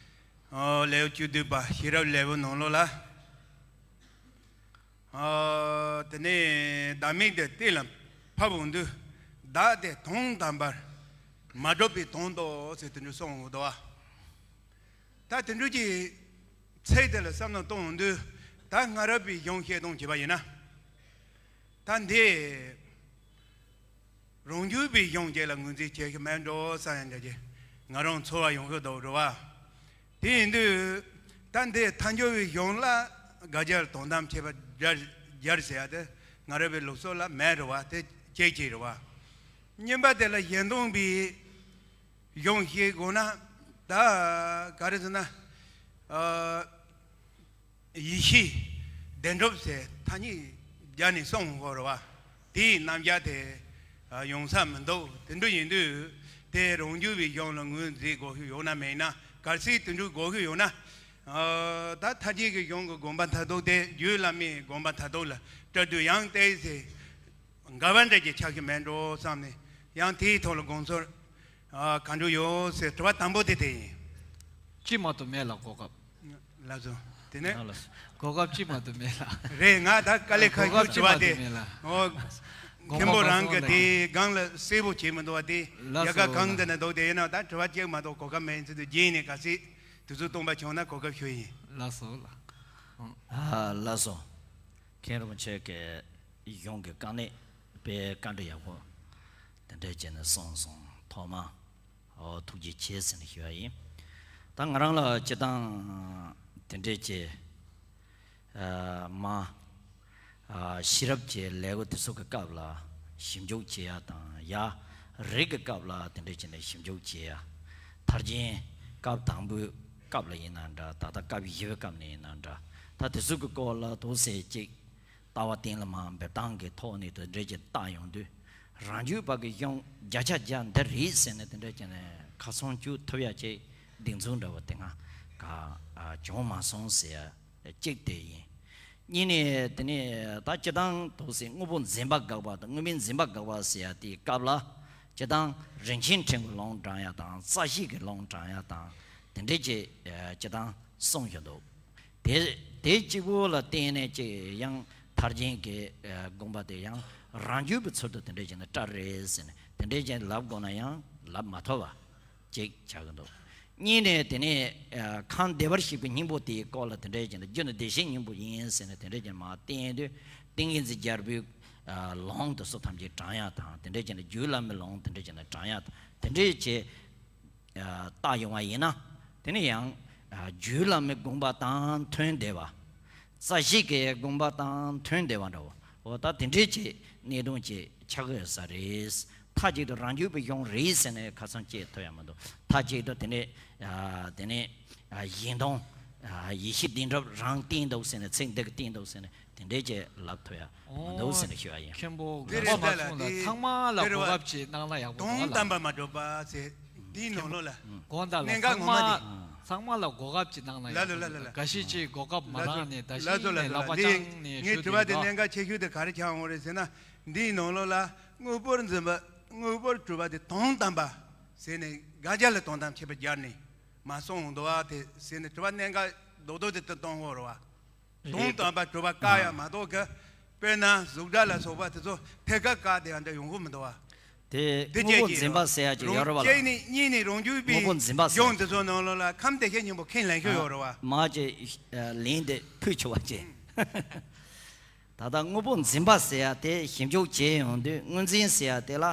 ཨོ་ལེའུ་བཅུ་བདུན་པ་ཤེས་རབ་ལེའུ་ནང་ལོགས་ལ། ཨོ། དེ་ནས་བདག་མེད་དེ་གཏན་ལ་ཕབ་འོང་དུས་བདག་དེ་དོན་དམ་པར་མ་གྲུབ་པའི་དོན་ཏོ་ཟེར་དེ་འདྲ་གསུངས་འོང་དོ། ད་དེ་འདྲ་གྱི་ཚིག་དེ་ལ་བསམ་བློ་གཏོང་འོང་དུས་ད་སྔ་རབས་པའི་གཞུང་བཤད་སྟངས་བྱས་པ་ཡིན་ན། ད་འདི་རང་རྒྱུད་པའི་གཞུང་བཅས་ལ་ངོས་འཛིན་བྱེད་ཀྱི་མེད་འགྲོ་བསམ་ཡང་འདྲ་གི། ང་རང་ཚོར་བ་ཡོང་གི་འདུག་རེད་བ། དེ་ཡིན་དུས་ད་འདི་ཐལ་འགྱུར་བའི་གཞུང་ལ་དགག་བྱར་དོན་དམ་ཁྱད་པར་སྦྱར་སྦྱར་ཟེར་ཡ་དེ་སྔ་རབས་པའི་ལུགས་སྲོལ་ལ་མེད་རེད་བ། དེ་ཁྱད་ཅིག་རེད་བ། གཉིས་པ་དེ་ལ་གཞན་སྟོང་པའི་གཞུང་བཤད་དགོས་ན་ད་ག་རེ་ཟེར་ན། ཨ། ཡེ་ཤེས་བདེན་གྲུབ་ཟེར་ཐ་སྙད་སྦྱར་ནས་གསུངས་ཡོད་རེད་བ། དེའི་རྣམ་གཞག་དེ་ཡོང་ས་མི་འདུག་དེ་འདྲ་ཡིན་དུས་དེ་རང་རྒྱུད་པའི་གཞུང་ལ་ངོས་འཛིན་དགོས་ཤེས་ཡོད་ན་མེད་ན། གལ་སྲིད་དེ་འདྲ་དགོས་ཤེས་ཡོད་ན། ཨ། ད་ཐར་རྒྱན་གྱི་གཞུང་གི་དགོངས་པ་མཐར་ཐུག་དེ་རྒྱུད་བླ་མའི་དགོངས་པ་མཐར་ཐུག་ལ་བཀྲལ་དུས་ཡང་ཏོག་ཙམ་འགལ་བ་འདྲ་ཅིག་ཆགས་ཀྱི་མེད་འགྲོ་བསམ་ནས། ཡང་དེའི་ཐོག་ལ་དགོངས་ཚུལ་ཨ། ག་འདྲ་ཡོད་ཟེར་དྲི་བ་དང་པོ་དེ་དེ་ཡིན། ཅི་མ་གཏོགས་མེད་ལ་གོ་སྐབས། ལགས་སོ། དེ་ནས། ལགས་སོ། གོ་སྐབས་ཅི་མ་གཏོགས་མེད་ལ། རེད། ང་ད་དཀའ་ལས་ཁག་གོ་སྐབས་ཅི་ཞིག་དྲི་བ་མ་དེ། གཏོགས་མེད་ལ། ཨོ། མཁན་པོ་རང་གི་དེ་སྒང་ལ་གསལ་པོ་བྱས་མི་འདུག་བ། དེ་ལགས་ཡ་ག་སོ་གང་ལགས། དེ་ན་འདུག་དེ་ཡིན་ན་ད་དྲི་བ་གཅིག་མ་གཏོགས་གོ་སྐབས་མེད་ཚུལ་དུ་རྗེས་ནས་ག་ཚོད་དུས་ཚོད་སྟོང་པ་བྱུང་ན་གོ་སྐབས་ཞུ་ཡིན། ལགས་སོ་ལགས། ཨ་ལགས་སོ། མཁན་རིན་པོ་ཆེ་གི་གཞུང་གི་དཀའ་གནད་དཔེ་བཀའ་འདྲི་ཡག་པོ་དེ་འདྲས་བྱས་ནས་གསུངས་སོང་། ཐོག་མ་ཨོ་ཐུགས་རྗེ་ཆེ་ཟེར་ནས་ཞུ་བ་ཡིན། ད་ང་རང་ལ་སྤྱི་བཏང་དེ་འདྲས་ཀྱི་ཨ་མ་ཨ་ཤེས་རབ་ཀྱི་ལས་སྒོ་དེ་ཚོ་གི་སྐབས་ལ་ཞིབ་འཇུག་བྱེད་ཡ་དང་། ཡ་རིགས་ཀྱི་སྐབས་ལ་དེ་འདྲས་བྱས་ནས་ཞིབ་འཇུག་བྱེད་ཡ། མཐར་གྱིས་སྐབས་དང་པོའི་སྐབས་ལ་ཡིན་ན་འདྲ། ད་ལྟ་སྐབས་བཞི་པའི་སྐབས་ནས་ཡིན་ན་འདྲ། ད་དེ་ཚོ་གི་སྐོར་ལ་དོགས་སེལ་ཅིག་ལྟ་བ་གཏན་ལ་མ་འབེབས་སྟངས་ཀྱི་ཐོག་ནས་དེ་འདྲས་ཀྱི་བལྟ་ཡོང་དུས། རང་རྒྱུད་པ་གི་གཞུང་བརྒྱ་ཆ་བརྒྱ་འདི་རེད་ཟེར་ནས་དེ་འདྲས་ཀྱི་ནས་ཁ་ཚོན་གཅོད་ཐུབ་ཡ་ཅིག་གདེང་ཚོད་འདྲ་བོ་དེ་སྔ་ག་ཨ་བྱུང་མ་སོང་ཟེར་ཡ་གཅིག་དེ་ཡིན། གཉིས་ནས་དེ་ནས་ད་སྤྱི་བཏང་དོགས་སེལ་དངོས་པོ་འཛིན་པ་དགག་པ་དང་དངོས་མེད་འཛིན་པ་དགག་པ་ཟེར་ཡ་དེའི་སྐབས་ལ་སྤྱི་བཏང་རིན་ཆེན་ཕྲེང་བའི་ལུང་དྲངས་ཡ་དང་། རྩ་ཤེ་གི་ལུང་དྲངས་ཡ་དང་དེ་འདྲས་ཀྱི་ཨ་སྤྱི་བཏང་གསུངས་བཞིན་འདུག་དེ་དེ་གཅིག་པོ་ལ་བརྟེན་ནས་ཀྱི་ཡང་མཐར་གྱིས་ཀྱི་ཨ་དགོངས་པ་དེ་ཡང་རང་རྒྱུད་པའི་ཚུལ་དུ་དེ་འདྲས་ཀྱི་ནི་སྐྲག་རེད་ཟེར་ནས་དེ་འདྲས་ཀྱི་ལབ་དགོས་ན་ཡང་ལབ་མ་ཐུབ་པ་ཅིག་ཆགས་ཀྱི་འདུག་གཉིས་ནས་དེ་ནས་ཨ་གང་བདེ་བར་གཤེགས་པའི་སྙིང་པོ་དེའི་སྐོར་ལ་དེ་འདྲས་ཀྱི་ནི་རྒྱུ་ནི་བདེ་གཤེགས་སྙིང་པོ་ཡིན་ཟེར་ནས་དེ་འདྲས་ཀྱི་མ་བསྟན་དུས། ཏིང་ངེ་འཛིན་རྒྱལ་པོའི་ཨ་ལུང་དེ་ཚོ་ཐམས་ཅད་དྲངས་ཡ་དང་། དེ་འདྲས་ཀྱི་ནི་རྒྱུད་བླ་མའི་ལུང་དེ་འདྲས་ཀྱི་ནི་དྲངས་ཡ་དང་། དེ་འདྲས་ཀྱི་ཨ་བལྟ་ཡོང་བ་ཡིན་ན། དེ་ནི་ཡང་ཨ་རྒྱུད་བླ་མའི་དགོངས་པ་དང་མཐུན་བསྡད་པ། རྩ་ཤེ་གི་དགོངས་པ་དང་མཐུན་བསྡད་པ་འདྲ་བོ། འོ་ད་དེ་འདྲས་ཀྱི་གནད་དོན་ཅིག་ཆགས་ཀྱི་ཡོད་ས་རེད། མཐའ་གཅིག་ཏུ་རང་རྒྱུད་པའི་གཞུང་རེད་ཟེར་ནས་ཁ་སང་བཅད་ཐུབ་ཡ་མི་འདུག་མཐའ་གཅིག་ཏུ་དེ་ནས་ཨ་དེ་ནས་ཨ་གཞན་དོན་ཨ་ཡེ་ཤེས་བདེན་གྲུབ་རང་བསྟན་འདུག་ཟེར་ནས། ཚིག་འདི་གིས་བསྟན་འདུག་ཟེར་ནས་དེ་འདྲས་ཀྱི་ལབ་ཐུབ་ཡ་མི་འདུག་ཟེར་ནས་ཞུ་བ་ཡིན། མཁན་པོ་དེ་རེད། ད་ལ་ཚང་མ་ལ་གོ་སྐབས་ཅིག་གནང་ན་ཡག་པོ་འདུག་དོན་དམ་པར་མ་གྲུབ་པ་ཟེར་འདིའི་ནང་ལོགས་ལ། དགོངས་དག་ལ་གནད་འགག་ཚང་ངོ་མ་མ་དེ། ཚང་མ་ལ་གོ་སྐབས་ཅིག་གནང་ན་ཡག་པོ་འདུག་ལ་ལ་ལ་ལ། འགའ་ཤས་ཅིག་གོ་སྐབས་མ་རག་ནས་ད་ལ་གཞི་ལ་ནས་ལ་ལག་པ་འདི་བརྐྱངས་ནས་ངའི་ཞུ་དྲི་བ་དེ་དེ་གནད་འགག་ཆེ་ཤོས་དེ་ག་རེ་ཆགས་འོང་རེད་ཟེར་ན། འདིའི་ནང་ལོགས་ལ་དངོས་པོར་འཛིན་པ། དངོས་པོར་གྲུབ་པ་དེ་དོན་དམ་པ་ཟེར་ནས་དགག་བྱ་ལ་དོན་དམ་ཁྱད་པར་སྦྱར་ནས་མ་གསུངས་འདུག་བ། དེ་ཟེར་ནས་དྲི་བ་གནད་འགག་རྡོག་རྡོག་དེ་ལྟ་གཏོང་དགོས་རེད་བ། དོན་དམ་པར་གྲུབ་པ་བཀག་ཡ་མ་གཏོགས་ཀྱི། དཔེར་ན་གཟུགས་སྒྲ་ལ་སོགས་པ་དེ་ཚོ་ཐད་ཀར་བཀག་བསྡད་ཡ་འདྲ་ཡོང་གི་མི་འདུག་བ། དེ་དེ་དངོས་པོ་འཛིན་པ་ཟེར་ཡ་ཅིག་ཡོད་རེད་བ་ལ། གཅིག་ནི་གཉིས་ནི་རང་རྒྱུད་པའི་དངོས་པོ་འཛིན་པ་ཟེར་གཞུང་དེ་ཚོ་ནང་ལོགས་ལ་ཁམས་བདེ་གཤེགས་སྙིང་པོ་མཁན་ལན་ཤོད་ཡོད་རེད་བ། མ་ཅེ་ལན་དེ་ཕུལ་ཆོག་པ་ཅེ། ད་ལྟ་དངོས་པོ་འཛིན་པ་ཟེར་ཡ་དེ་ཞིབ་འཇུག་བྱས་ཡོང་དུས། དངོས་འཛིན་ཟེར་ཡ་དེ་ལ་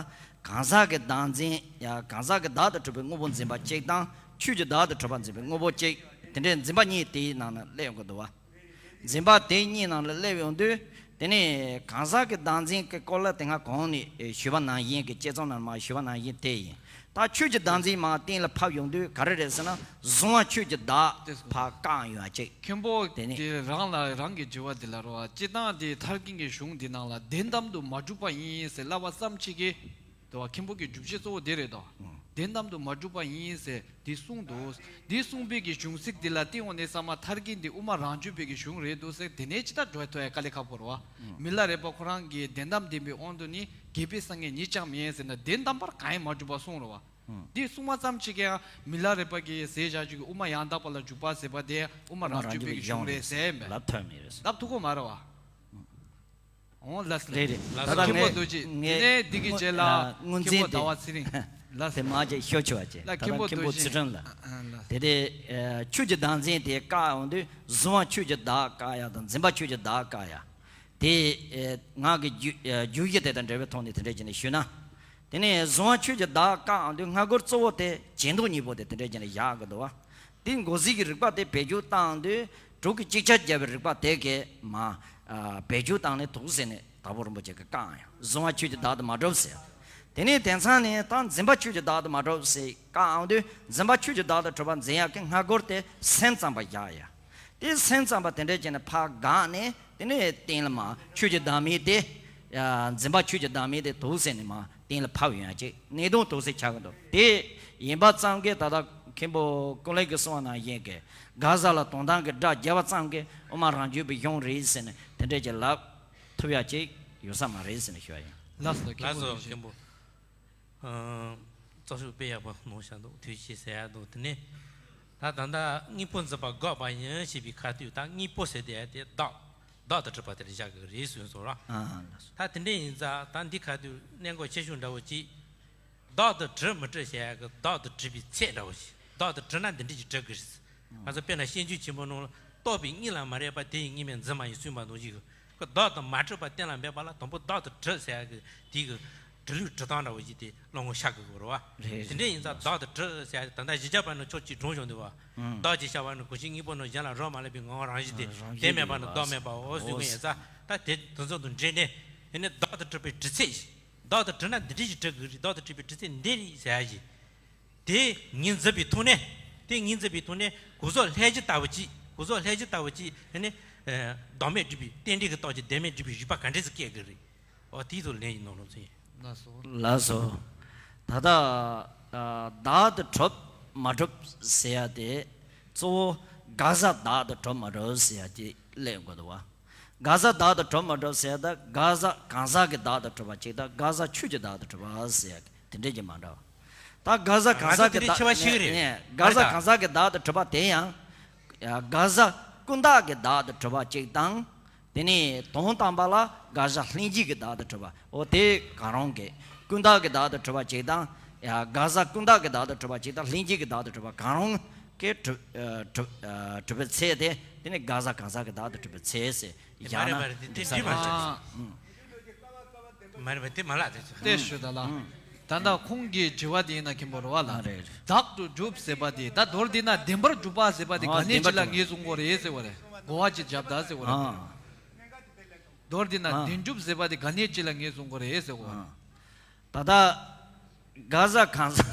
གང་ཟག་གི་བདག་འཛིན་ཡ། གང་ཟག་གི་བདག་ཏུ་གྲུབ་པའི་དངོས་པོ་འཛིན་པ་གཅིག་དང་། ཆོས་ཀྱི་བདག་ཏུ་གྲུབ་པ་འཛིན་པའི་དངོས་པོ་གཅིག་དེ་འདྲའི་འཛིན་པ་གཉིས་དེའི་ནང་ན་སླེབས་ཡོང་གི་འདུག་བ། འཛིན་པ་དེ་གཉིས་ནང་ལ་སླེབས་ཡོང་དུས། དེ་ནས་གང་ཟག་གི་བདག་འཛིན་གྱི་སྐོར་ལ་དེ་སྔ་གོང་ནས་ཞུས་པ་ནང་བཞིན་གྱི། དཔྱད་རྩོམ་ནང་མར་ཞུས་པ་ནང་བཞིན་དེ་ཡིན། ད་ཆོས་ཀྱི་བདག་འཛིན་མར་གཏན་ལ་ཕབ་ཡོང་དུས་ག་རེ་རེད་ཟེར་ན། གཟུང་བ་ཆོས་ཀྱི་བདག་ཕར་བཀག་ཡོང་བ་ཅིག་མཁན་པོ་དེ་ནས་དེ་རང་ལ་རང་གི་དྲི་བ་འདི་ལ་རོ། སྤྱིར་བཏང་དེ་མཐར་གྱིས་ཀྱི་གཞུང་འདི་ནང་ལ་བདེན་གཏམ་དུ་མ་གྲུབ་པ་ཡིན་ཟེར་ལབ་པ་ཙམ་ཅིག་གིས། དེ་བ་མཁན་པོ་གི་སྒྲུབ་བྱེད་གཙོ་བོ་དེ་རེད་དོ། ཨང་། བདེན་གཏམ་དུ་མ་གྲུབ་པ་ཡིན་ཟེར་འདི་གསུངས་འདུག་འདི་གསུངས་པའི་གི་གཞུང་ཚིག་འདི་ལ་བལྟས་འོང་ནས་ཚང་མ་མཐར་གྱིས་འདི་དབུ་མ་རང་རྒྱུད་པའི་གི་གཞུང་རེད་འདུག་ཟེར། དེ་ནས་ཅི་ལྟར་འགྲོ་ཐུབ་ཡ་དཀའ་ལས་ཁག་པོ་རེད་བ། ཨང་། མི་ལ་རས་པ་ཁོ་རང་གིས་བདེན་གཏམ་བདེན་པའི་དབང་དུ་ནི། རྒྱལ་པོའི་སངས་རྒྱས་ཉིད་ཀྱང་མིན་ཟེར་ན། བདེན་གཏམ་པར་གང་ཡང་མ་གྲུབ་པ་གསུངས་རེད་བ། ཨང་། འདི་གསུངས་པ་ཙམ་ཅིག་གིས་ཡང་མི་ལ་རས་པ་གིས་ཟེར་བཞག་ཅིག་གི་དབུ་མ་ཡང་དག་པ་ལ་འཇུག་པ་ཟེར་བ་དེ་དབུ་མ་རང་རྒྱུད་པའི་གི་གཞུང་རེད་ཟེར་མེད། ལབ་ཐུབ་མེད་རེད། ལབ་ཐུབ་ཀྱི་མ་རེད་བ། འོང་ལགས་སོ། རེད་རེད། ད་ལྟ་མཁན་པོ་ངས་རྡོ་རྗེ། ངས་དེ་ནས་འདི་གི་རྗེས་ལ་ཨ་སྔོན་མཁན་པོ་འཛིན་ཟླ་བ་ཚེ་རིང་། ལགས་སོ། དེ་མ་བྱས་ཤོད་ཆོག་བ་བྱས། ལགས་ད་ལྟ་མཁན་པོ་མཁན་པོ་རྡོ་རྗེ། ཚུལ་ཁྲིམས་ལ། ཨ་ལགས། དེ་དེ་ཨ་ཆོས་ཀྱི་བདག་འཛིན་དེ་བཀག་ཡོང་དུས། གཟུང་བ་ཆོས་ཀྱི་བདག་བཀག་ཡ་དང་། འཛིན་པ་ཆོས་ཀྱི་བདག་བཀག་ཡ། དེ་ཨ་ང་གི་རྒྱུ་ཨ་རྒྱུ་གཞི་དེ་དང་འབྲེལ་བའི་ཐོག་ནས་དེ་འདྲ་བྱས་ནས་ཞུས་ན། དེ་ནས་གཟུང་བ་ཆོས་ཀྱི་བདག་བཀག་ཡོང་དུས། སྔ་རྒོལ་གཙོ་བོ་དེ་བྱས་མདོག་གཉིས་པོ་དེ་དེ་འདྲ་བྱས་ནས་བཞག་གི་འདུག་བ། དེ་མགོ་ཟིག་གི་རིགས་པ་དེ་བེད་སྤྱོད་བཏང་དུས། དྲུག་གི་ཅིག་ཆར་བརྒྱབ་པའི་རིགས་པ་དེ་གས་མ་ཨ་བེད་སྤྱོད་བཏང་ནས་འདུག་ཟེར་ནས་དྭགས་པོ་རིན་པོ་ཆེ་གིས་བཀག་ཡོང་། གཟུང་བ་ཆོས་ཀྱི་བདག་ཏུ་མ་གྲུབ་ཟེར། དེ་ནས་དེང་སང་ནས་ད་འཛིན་པ་ཆོས་ཀྱི་བདག་ཏུ་མ་གྲུབ་ཟེར་བཀག་ཡོང་དུས། འཛིན་པ་ཆོས་ཀྱི་བདག་ཏུ་གྲུབ་པ་འཛིན་ཡག་གི་སྔ་རྒོལ་དེ་སེམས་ཙམ་པ་བཞག་ཡ། དེ་སེམས་ཙམ་པ་དེ་འདྲ་བྱས་ནས་ཕར་བཀག་ནས། དེ་ནས་གཏན་ལ་མ་ཆོས་ཀྱི་བདག་མེད་དེ། ཨ་འཛིན་པ་ཆོས་ཀྱི་བདག་མེད་དེ་འདུག་ཟེར་ནས་མ་གཏན་ལ་ཕབ་ཡོང་ཡ་ཅིག་གནད་དོན་འདུག་ཟེར་ཆགས་ཀྱི་འདུག་དེ་ཡིན་པ་ཙམ་གྱིས་ད་ལྟ་མཁན་པོ་ཀུན་ལེགས་ཀྱིས་གསུངས་པ་ནང་བཞིན་གྱི་ག་ས་ལ་དོན་དམ་གྱི་སྒྲ་བརྒྱབ་པ་ཙམ་གྱིས་དབུ་མ་རང་རྒྱུད་པའི་གཞུང་རེད་ཟེར་ནས་དེ་འདྲས་ཀྱི་ལབ་ཐུབ་ཡ་ཅིག་ཡོད་ས་མ་རེད་ཟེར་ནས་ཞུ་བ་ཡིན། ལགས་སོ། མཁན་པོ་ལགས་སོ། རྡོ་རྗེ། མཁན་པོ། ཨ་རྩོམ་ཤོག་དཔེ་ཡག་པོ་གནང་བཞག་འདུག་ཐུགས་རྗེ་ཆེ་ཟེར་ཡག་འདུག་དེ་ནས་ད་ད་ལྟ་དངོས་པོ་འཛིན་པ་དགག་པ་ཡིན་ཞེས་པའི་ཁ་ཐུག་ད་དངོས་པོ་ཟེར་དེ་དེ་བདག་བདག་ཏུ་གྲུབ་པ་དེ་ལ་བཞག་གི་རེད་གསུངས་སོང་ར། ཨ་ལགས་སོ། ད་དེ་འདྲ་ཡིན་ཙང་ད་འདི་ཁ་ཐུག་གནད་འགག་ཆེ་ཤོས་འདྲ་བོ་ཅིག་བདག་ཏུ་གྲུབ་མི་གྲུབ་ཟེར་ཡག་གི་བདག་ཏུ་གྲུབ་པའི་ཚད་འདྲ་བོ་ཞིག་བདག་ཏུ་གྲུབ་ན་འདི་འདྲ་ཞིག་གྲུབ་དགོས་རེད། ང་ཚོ་དཔེར་ན་སྤྱོད་འཇུག་ཆེན་པོ་ནང་ལ་རྟོག་པའི་གཉིད་ལ་མ་རེག་པ་དེ་ཡི་གཉིད་མེད་འཛིན་མ་ཡིན་གསུངས་པ་ནང་བཞིན་གྱི་ཁོ་བདག་ཏུ་མ་གྲུབ་པ་གཏན་ལ་འབེབས་པ་ལ་དང་པོ་བདག་ཏུ་གྲུབ་ཟེར་ཡག་གི་དེ་གི་གྲུབ་ལུགས་གྲུབ་སྟངས་འདྲ་བོ་ཞིག་དེ་བློ་ངོར་ཤར་དགོས་ཀྱི་རེད་བ། རེད། དེ་འདྲ་ཡིན་ཙང་རེད། བདག་ཏུ་གྲུབ་ཟེར་ཡག་ད་ལྟ་བཞི་བརྒྱ་པ་ནི་ཕྱོགས་གཅིག་དྲངས་བྱུང་འདུག་བ། ཨང་། བདག་ཅེས་བྱ་བ་ནི་གང་ཞིག་དངོས་པོ་ནི་གཞན་ལ་རག་མ་ལས་པའི་ངོ་བོ་རང་བཞིན་ཏེ། རང་བཞིན་དེ་མེད་པ་ནི་བདག་མེད་པའོ་གསུངས་ཀྱི་ཡོད་ཙང་ད་དེ་དེ་ཚོ་དང་འབྲེལ་ནས་ཨེ་ནི་བདག་ཏུ་གྲུབ་པའི་གྲུབ་ཚད་ཞིག་བདག་ཏུ་གྲུབ་ན་འདི་འདྲ་ཞིག་གྲུབ་དགོས་རེད། བདག་ཏུ་གྲུབ་པའི་གྲུབ་ཚད་འདི་རེད་ཟེར་ཡག་ཞིག་དེ་ངོས་འཛིན་པའི་ཐོག་ནས། དེ་ངོས་འཛིན་པའི་ཐོག་ནས་གོ་ས་ལྷས་བྱིན་ལྟ་བུ་ཅིག་གོ་ས་ལྷས་བྱིན་ལྟ་བུ་ཅིག་ཨེ་ནི། ཨ། བདག་མེད་སྒྲུབ་པའི་རྟེན་འབྲེལ་གྱི་སྟོབས་ཀྱིས་བདེན་མེད་སྒྲུབ་པའི་རིགས་པ་ག་འདྲས་སུ་སྐྱེ་དགོས་རེད། འོ་དེའི་ཐོག་ལན་ཞིག་གནང་རོགས་ཟེར། ལགས་སོ། ལགས་སོ། ད་ལྟ་ཨ་བདག་ཏུ་གྲུབ་མ་གྲུབ་ཟེར་ཡག་དེ་གཙོ་བོ་གང་ཟག་བདག་ཏུ་གྲུབ་མ་གྲུབ་ཟེར་ཡག་དེ་གླེང་དགོས་འདུག་བ། གང་ཟག་བདག་ཏུ་གྲུབ་མ་གྲུབ་ཟེར་ཡག་ད་གང་ཟག་གང་ཟག་གི་བདག་ཏུ་གྲུབ་པ་གཅིག་དང་གང་ཟག་ཆོས་ཀྱི་བདག་ཏུ་གྲུབ་པ་ཟེར་ཡག་དེ་འདྲས་ཀྱི་མ་འདྲ་བ། ད་གང་ཟག་གང་ཟག་གི་བདག་ང་ཚོ་དེ་ནས་ཁྱད་པར་ཤེས་ཀྱི་རེད། ནས་གང་ཟག་གང་ཟག་གི་བདག་ཏུ་གྲུབ་པ་དེ་ཡང་གང་ཟག་ཀུན་བཏགས་ཀྱི་བདག་ཏུ་གྲུབ་པ་གཅིག་དང་། དེ་ནས་དོན་དམ་པ་ལ་གང་ཟག་ལྷན་སྐྱེས་ཀྱི་བདག་ཏུ་གྲུབ་པ། འོ་དེ་གང་རུང་གི་ཀུན་བཏགས་ཀྱི་བདག་ཏུ་གྲུབ་པ་གཅིག་དང་། ཡ་གང་ཟག་ཀུན་བཏགས་ཀྱི་བདག་ཏུ་གྲུབ་པ་གཅིག་དང་ལྷན་སྐྱེས་ཀྱི་བདག་ཏུ་གྲུབ་པ་གང་རུང་གི་གྲུབ་ཨ་གྲུབ་ཨ་གྲུབ་པའི་ཚད་དེ་དེ་ནི་གང་ཟག་གང་ཟག་གི་བདག་ཏུ་གྲུབ་པའི་ཚད་ཟེར། དེ་མ་རེད་མ་རེད། དེ་དེ་འདྲ་མ་རེད། ཨ། མ་རེད་པ་དེ་མ་ལགས་དེ་ཚོ། དེ་ཞུ་ད་ལ། ཨང་། ད་ལྟ་ཁོང་གི་དྲི་བ་དེ་ཡིན་ན་མཁན་པོ་རེད་བ་ལ། ཨ་རེད། བདག་ཏུ་གྲུབ་ཟེར་བ་དེ་ད་མདོར་བསྡུས་ན་བདེན་པར་གྲུབ་པ་ཟེར་བ་དེ་ཨ་ག་ནས་བདེན་པར་ཅི་ལ་གྲུབ། ངེས་བཟུང་དགོས་རེད་ཟེར་བ་རེད། གོ་བ་ཅིག་བརྒྱབ་ད་ཟེར་བ་རེད། ཨ། མདོར་བསྡུས་ན་ཨ་བདེན་གྲུབ་ཟེར་བ་དེ་ག་ནས་ཅི་ལ་ངེས་བཟུང་དགོས་རེད་ཟེར་བ། ཨ། ད་ལྟ་གང་ཟག་གང་ཟག་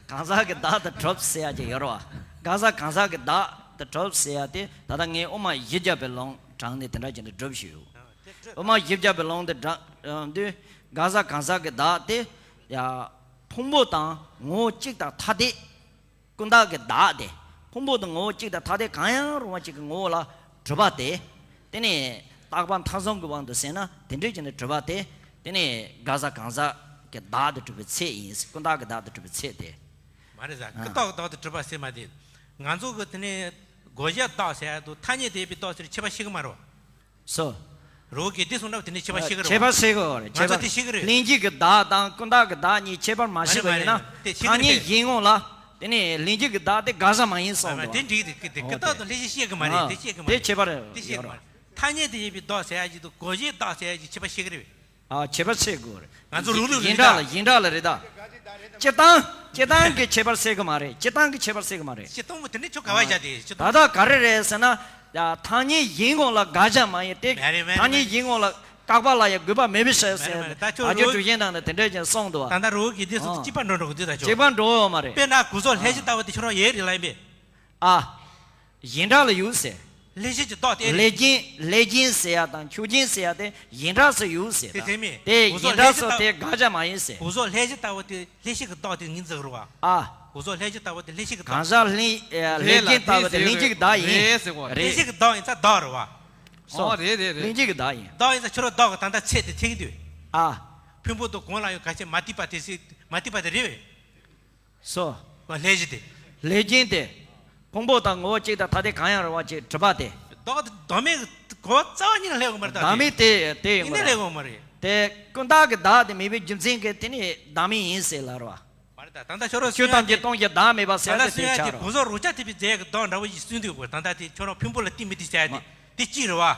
གང་ཟག་གི་བདག་ཏུ་གྲུབ་ཟེར་ཡ་ཅིག་ཡོད་རེད་བ། གང་ཟག་གང་ཟག་གི་བདག་ཏུ་གྲུབ་ཟེར་ཡ་དེ་ད་ལྟ་ངས་དབུ་མ་བཞི་བརྒྱ་པའི་ལུང་དྲངས་ནས་དེ་འདྲ་བྱས་ནས་སྒྲུབ་བཞིན་ཡོད། དབུ་མ་བཞི་བརྒྱ་པའི་ལུང་དེ་དྲངས་དུས་གང་ཟག་གང་ཟག་གི་བདག་དེ་ཡ་ཕུང་པོ་དང་ངོ་བོ་གཅིག་དང་ཐ་དད། ཀུན་བཏགས་ཀྱི་བདག་དེ། ཕུང་པོ་དང་ངོ་བོ་གཅིག་དང་ཐ་དད་གང་ཡང་རུང་བ་གཅིག་གི་ངོ་བོ་ལ་གྲུབ་པ་དེ། དེ་ནི་རྟག་པ་མཐའ་བཟུང་གི་དབང་དུ་བྱས་ན་དེ་འདྲའི་ཅིག་ནི་གྲུབ་པ་དེ། དེ་ནི་གང་ཟག་གང་ཟག་གི་བདག་ཏུ་གྲུབ་པའི་ཚད་ཡིན། ཀུན་བཏགས་ཀྱི་བདག་ཏུ་གྲུབ་པའི་ཚད་དེ། མ་རེད་ཟེར། ཨ། ཀུན་བཏགས་ཀྱི་བདག་ཏུ་གྲུབ་པ་ཟེར་མ་དེ། ང་ཚོ་གི་དེ་ནི་བགོ་བཤའ་བདག་ཟེར་ཡ་དང་ཐ་སྙད་དུ་ཡོད་པའི་བདག་ཟེར་ཁྱད་པར་ཤེས་གི་མ་རེད་བ། སོ། རོ་གི་དེ་སོང་ན་དེ་ནི་ཁྱད་པར་ཤེས་གི་རེད་བ། ཁྱད་པར་ཤེས་གི་རེད། ང་ཚོ་ཁྱད་པར་དེ་ཤེས་གི་རེད། ལྷན་སྐྱེས་ཀྱི་བདག་དང་ཀུན་བཏགས་ཀྱི་བདག་གཉིས་ཁྱད་པར་མ་ཤེས་པ་ཡིན་ན། མ་རེད་མ་རེད། དེ་ཤེས་གི་རེད། ཐ་སྙད་ཡིན་ངོ་ལ། དེ་ནི་ལྷན་སྐྱེས་ཀྱི་བདག་དེ་གང་ཟག་མ་ཡིན་གསུངས་འདུག་བ། དེ་འགྲིག་དེ་ཀུན་བཏགས་དང་ལྷན་སྐྱེས་ཤེས་གི་མ་རེད། ཨ། དེ་ཤེས་གི་མ་རེད། དེ་ཁྱད་པར་དེ་ཤེས་གི་མ་རེད། ཐ་སྙད་དུ་ཡོད་པའི་བདག་ཟེར་ཡ་ཅིག་དང་བགོ་བཤའི་བདག་ཟེར་ཡ་ཅིག་ཁྱད་པར་ཤེས་གི་རེད། ཨ། ཁྱད་པར་ཕྱེ་དགོས་རེད། ང་ཚོ་ལུགས་ལུགས་ཡིན་ཡིན་གྲགས་ལ་ཡིན་གྲགས་ལ་རེད་ད། སྤྱིར་བཏང་སྤྱིར་བཏང་གི་ཁྱད་པར་ཕྱེ་གི་མ་རེད། སྤྱིར་བཏང་གི་ཁྱད་པར་ཕྱེ་གི་མ་རེད། སྤྱིར་བཏང་མོ་དེ་འདྲ་ཁྱོད་ག་བ་བཞག་དེ་སྤྱིར་ད་བཏང་ལྟ་ག་རེ་རེད་ཟེར་ན། ཡ་ཐ་སྙད་ཡིན་དགོས་ལ་དགག་བྱ་མ་ཡིན་ཏེ། མ་རེད་མ་རེད། ཐ་སྙད་ཡིན་དགོས་ལ་བཀག་པ་ལ་ཡང་དགོས་པ་མེད་པའི་ཕྱིར་ཟེར། མ་རེད་མ་རེད། ད་ཁྱོད་ད་ཁྱོད་རོ་གྲུ་གཞན་དང་ནི་དེ་འདྲ་ཅན་གསུངས་འདུག་བ། ད་ལྟ་རོ་གི་དེ་ཚོ་ཨ། གཅིག་པ་འགྲོ་འགྲོ་གི་འདུག་ད་ཁྱོད། གཅིག་པ་འགྲོ་ཡོད་མ་རེད། དཔེར་ན་གོ་ས་ལྷན་སྐྱེས་ལྟ་བུ་དེ་ཁྱོད་རང་ཡོད་རེད་ལབ་ཡིན་པས། ཨ། ཡིན་གྲགས་ལ་ཡོད་ཟེར། ལྷན་སྐྱེས་ཀྱི་བདག་དེ་རེད། ལྷས་བྱིན་ལྷས་བྱིན་ཟེར་ཡ་དང་ཆོས་ཅན་ཟེར་ཡ་དེ་ཡིན་གྲགས་སུ་ཡོད་ཟེར། དེ་དེ་མིན། དེ་གོ་ས་ཡིན་གྲགས་སུ་ལྷན་སྐྱེས་དེ་དགག་བྱ་མ་ཡིན་ཟེར། གོ་ས་ལྷན་སྐྱེས་ལྟ་བུ་དེ་ལྷན་སྐྱེས་ཀྱི་བདག་དེ་ངོས་འཛིན་རུང་བ། ཨ། གོ་ས་ལྷན་སྐྱེས་ལྟ་བུ་དེ་ལྷན་སྐྱེས་ཀྱི་བདག་གང་ཟག་ལྷན་ལྷས་བྱིན་ལྟ་བུ་དེ་ལྷན་སྐྱེས་ཀྱི་བདག་ཡིན། རེད་ཟེར་གོ་རེད། ལྷན་སྐྱེས་ཀྱི་བདག་ཡིན་ཙང་བདག་རུང་བ། སོ། ཨོ་རེད་རེད་རེད། ལྷན་སྐྱེས་ཀྱི་བདག་ཡིན། བདག་ཡིན་ཙང་ཁྱོད་རང་བདག་གི་ད་ལྟ་ཚད་དེ་འཐེན་གྱི་འདུག་ཨ། ཕུང་པོ་དང་གང་ལ་ཡང་ག་ཅི་མ་དད་པ་དེ་སྲིད་མ་དད་པ་དེ་རེད་བས། སོ། ལྷས་བྱིན་དེ། ལྷས་བྱིན་དེ། ཕུང་པོ་དང་ངོ་བོ་གཅིག་དང་ཐ་དད་གང་ཡང་རུང་བ་ཅིག་གྲུབ་པ་དེ། བདག་དེ་བདག་མེད་ཀྱི་གོ་བ་རྩ་བ་ཉིད་ནས་སླེབས་ཡོད་མ་རེད་ད། བདག་མེད་དེ་དེ་ཡོད་མ་རེད། ཡིན་ནའི་སླེབས་ཡོད་མ་རེད། དེ་ཀུན་བཏགས་ཀྱི་བདག་དེ་མེད་པའི་རྒྱུ་མཚན་གྱིས་དེ་ནི་བདག་མེད་ཡིན་ཟེར་ལབ་རེད་བ། མ་རེད་ད། ད་ལྟ་ཁྱོད་རང་ཆོས་ཐམས་ཅད་སྟོང་ཞིང་བདག་མེད་པ་ཟེར་ཡ་དེ་དེ་ཆགས་རེད་བ། གོ་ས་རོ་ཅག་ཐེབས་པའི་རྫས་ཀྱི་བདག་འདྲ་བོ་ཞིག་གསུངས་འདུག་གོ། ད་ལྟ་དེ་ཁྱོད་རང་ཕུང་པོ་ལ་བརྟེན་མི་དེ་བྱ་ཡ་དེ་དེ་གཅིག་རེད་བ།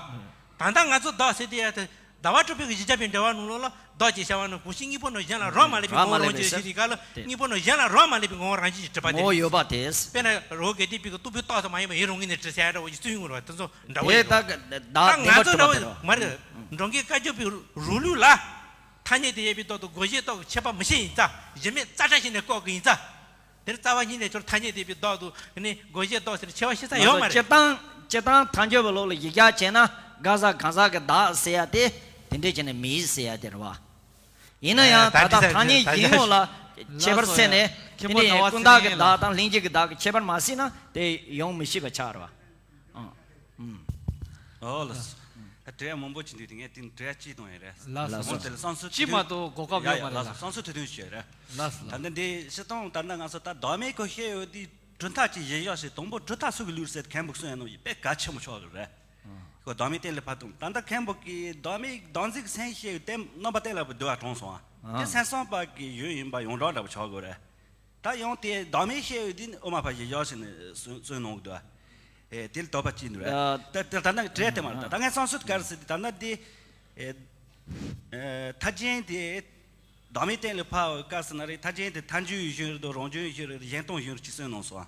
ད་ལྟ་ང་ཚོ་བདག་ཟེར་དེ་ཡ་དེ། ཟླ་བ་གྲགས་པའི་གཞི་བྱ་བའི་འགྲེལ་བ་ནང་ལོགས་ལ་བདག་ཅེས་བྱ་བ་ནི་གང་ཞིག་དངོས་པོ་ནི་གཞན་ལ་རག་མ་ལས་པའི་ངོ་བོ་རང་བཞིན་ཞེས་པའི་སྐབས་ལ་དངོས་པོ་ནི་གཞན་ལ་རག་མ་ལས་པའི་ངོ་བོ་རང་བཞིན་གྱིས་གྲུབ་པ་དེ། ངོ་བོ་ཡོད་པ་དེ། དཔེར་ན་རོ་གེ་དེ་པའི་གི་རྟོག་པའི་རྟགས་སུ་མ་ཡིན་པ་ཡུན་རིང་ངེས་ནས་གྲུབ་ཟེར་ཡ་འདྲ་བོ་ཞིག་བཙུན་ཡོང་རེད་བ། དེ་ཚོ་འདྲ་བོ་ཡིན་རེད་བ། ད་ང་ཚོ་འདྲ་བོ་མ་རེད། འགྲོ་མགོན་བཀའ་བརྒྱུད་པའི་རོ་ལུགས་ལ་ཐ་སྙད་དུ་ཡོད་པའི་བདག་དང་བགོ་བཤའི་བདག་གི་ཁྱད་པར་མི་ཤེས་ཡིན་ཙང་གཞི་མེད་རྩ་ཕྲ་ཞིག་ནས་བཀག་གི་ཡིན་ཙང་། དེར་རྩ་བ་ཉིད་ནས་ཁྱོད་ཐ་སྙད་དེ་པའི་བདག་ཏུ་ནི་བགོ་བཤའི་བདག་ཟེར་ཆེ་བ་ཤེས་ས་ཡོད་མ་རེད། སྤྱིར་བཏང་སྤྱིར་བཏང་ཐལ་འགྱུར་བའི་ལུགས་ལ་ཡིག་བརྒྱ་བྱས་ན་གང་ཟག་གང་ཟག་གི་བདག་ཟེར་ཡ་དེ་དེ་འདྲས་བྱས་ནས་མེད་ཟེར་ཡ་དེ་རེད་བ། ཡིན་ན་ཡང་ད་ལྟ་ཐ་སྙད་ཡིན་ངོ་ལ་ཁྱད་པར་ཕྱེ་ནས་དེ་ནི་ཀུན་བཏགས་ཀྱི་བདག་དང་ལྷན་སྐྱེས་ཀྱི་བདག་གི་ཁྱད་པར་མ་ཟིན་ན་དེ་ཡོང་མི་སྲིད་པ་ཆགས་རེད་བ། ཨང་། ཨང་། ཨོ་ལགས་སོ། ད་དྲི་བ་མང་པོ་ཅིག་འདུག་དེ་ངས་དེ་དྲི་བ་གཅིག་གཏོང་ཡ་རེད། ལགས་སོ། དེ་ལ་བསམ་ཚུལ་གཅིག་མ་གཏོགས་གོ་སྐབས་ཡོད་མ་རེད་ལགས་ལགས་སོ། བསམ་ཚུལ་ཐུང་ཐུང་ཞིག་ཡོད་རེད། ལགས་སོ། ད་ལྟ་འདི་སྤྱིར་བཏང་ད་ལྟ་ང་ཚོ་ད་བདག་མེད་ཀྱི་བཤད་ཡོད་དེ་གྲུབ་མཐའ་གཅིག་གཞིར་བཞག་བྱས་དང་པོ་གྲུབ་མཐའ་སུ་གི་ལུགས་ཟེར་མཁན་པོ་གསུང་ཡ་ནོ་ཡིན་པས་གལ་ཆེན་པོ་ཆགས་ཀྱི་རེད། ཨང་ ཁོ་བདག་མེད་གཏན་ལ་ཕབ་དང་། ད་ལྟ་མཁན་པོ་གིས་བདག་མེད་བདག་འཛིན་གྱི་སེམས་བཤད་ཡོད་དེ་རྣམ་པ་གཏན་ལ་ཕབ་འདུལ་བ་གྲོངས་སོང་ཨ། དེ་ཨ། སེམས་བསམ་པ་གི་ཡུལ་ཡིན་པ་ཡོངས་གྲགས་འདྲ་པོ་ཆགས་དགོས་རེད། ད་ཡང་དེ་བདག་མེད་བཤད་ཡོད་དེ་ཨོ་མ་ཕ་ཞེས་བཞག་ཟིན་ནས་གསུངས་གནང་གི་འདུག་ཨ། ཨེ་དེ་ལ་དོགས་པ་ཅི་འདུག་རེད། ད་ད་ད་ནི་འགྲེལ་དེ་མ་རེད། ད་ད་ངས་བསམ་ཚུལ་ག་རེ་ཟེར་དེ་ད་ན་དེ་ཨེ་ཨེ་ཐ་ཆེན་དེ། བདག་མེད་གཏན་ལ་ཕབ་པའི་སྐབས་སུ་ན་རེད། ཐ་ཆེན་དེ་མཐའ་འཇུག་གཞུང་རེད་དོ། རང་འཇུག་གཞུང་རེད་དོ། གཞན་སྟོང་གཞུང་རེད་ཅེས་གསུངས་གནང་སོང་།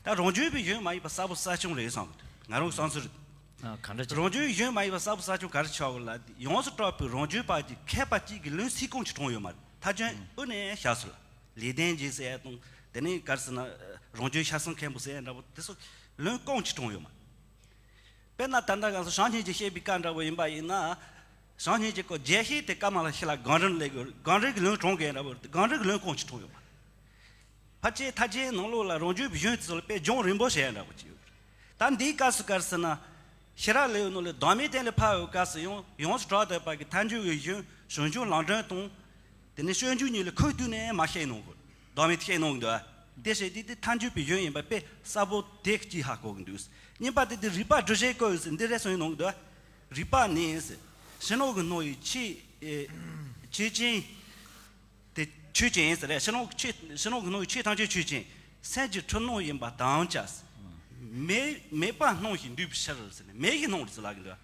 ད་རང་འཇུག་པའི་གཞུང་མ་ཡིན་པ་གསལ་པོ་གསལ་རྐྱང་རེད་བསམ་གི་འདུག་ང་རང་གི་བསམ་ཚུལ་རེད། ཨ། ག་འདྲ་ཅིག་རང་འཇུག་གཞུང་མ་ཡིན་པ་གསལ་པོ་གསལ་རྐྱང་ག་རེ་ཆགས་ཡོད་ལ། ཡོངས་སུ་གྲགས་པའི་རང་འཇུག་པ་གྱི་མཁས་པ་གཅིག་གི་ལུང་ཚིག་རྐང་གཅིག་དྲངས་ཡོད་མ་རེད། ཐ་ཆེན་དབུ་ནས་བཞག་སོང་ལ། ལེགས་ལྡན་འབྱེད་ཟེར་ཡ་དང་དེ་ནས་ག་རེ་ཟེར་ན་རང་འཇུག་ཤར་གསང་མཁན་པོ་ཟེར་ཡ་འདྲ་པོ་དེ་ཚོ་ལུང་རྐང་གཅིག་དྲངས་ཡོད་མ་རེད། དཔེར་ན་ད་ལྟ་ང་ཚོ་བྱམས་སྙིང་རྗེ་བཤད་པའི་སྐབས་འདྲ་བོ་ཡིན་པ་ཡིན་ན། བྱམས་སྙིང་རྗེ་ཁོ་རྒྱས་བཤད་དེ་ཀ་མ་ལ་ཤི་ལ་གང་རིམ་ལས་དགོས། གང་རིམ་གྱི་ལུང་དྲངས་དགོས་འདྲ་བོ་གང་རིམ་གྱི་ལུང་རྐང་གཅིག་དྲངས་ཡོད་པ། ཕལ་ཆེར་ཐ་ཆེན་ནང་ལོགས་ལ་རང་འཇུག་པའི་གཞུང་དེ་ཚོ་ལ་དཔེ་རྒྱང་རིང་པོ་བྱས་འདྲ་བོ་ཅིག་ཡོད། ད་འདིའི་སྐབས་སུ་ག་རེ་ཟེར་ན། ཤེས་རབ་ལེའུ་ནང་ལ་བདག་མེད་གཏན་ལ་ཕབ་པའི་སྐབས་སུ་ཡང་ཡོངས་སུ་གྲགས་བསྡད་པ་གི་མཐའ་འཇུག་གི་གཞུང་བྱང་ཆུབ་ལམ་སྒྲོན་དང་། དེ་ནས་སྤྱོད་འཇུག་གཉིས་ལ་ཁུངས་གཏུགས་ནས་མར་བཤད་གནང་དགོས། བདག་མེད་དེ་བཤད་གནང་གི་འདུག་དེ་བྱས་དུས་དེ་མཐའ་འཇུག་པའི་གཞུང་ཡིན་པ་དཔེ་གསལ་པོ་དེ་གཅིག་ཧ་གོ་གི་འདུག་གཉིས་པ་དེ་དེ་རིགས་པ་སྒྲུབ་བྱེད་བཀོད་ཡོད་ཟེར་འདི་རེ་ཟུང་ཡིན་གནང་གི་འདུག་རིགས་པ་ནི་ཟེར། ཕྱི་ནང་གི་སྣང་བའི་ཆོས་ཨེ་ཆོས་ཅན། དེ་ཆོས་ཅན་ཟེར་རེད། ཕྱི་ནང་གི་ཆོས་ཕྱི་ནང་གི་སྣང་བའི་ཆོས་ཐམས་ཅད་ཆོས་ཅན། སེམས་ཀྱི་འཁྲུལ་སྣང་ཡིན་པ་དམ་བཅའ་ཟེར། མེད་མེད་པར་སྣང་ཞིང་འདུས་པའི་ཕྱིར་ཟེར་ནས་མེད་ཀྱི་སྣང་རེད་ཟེར་ལབ་གི་འདུག་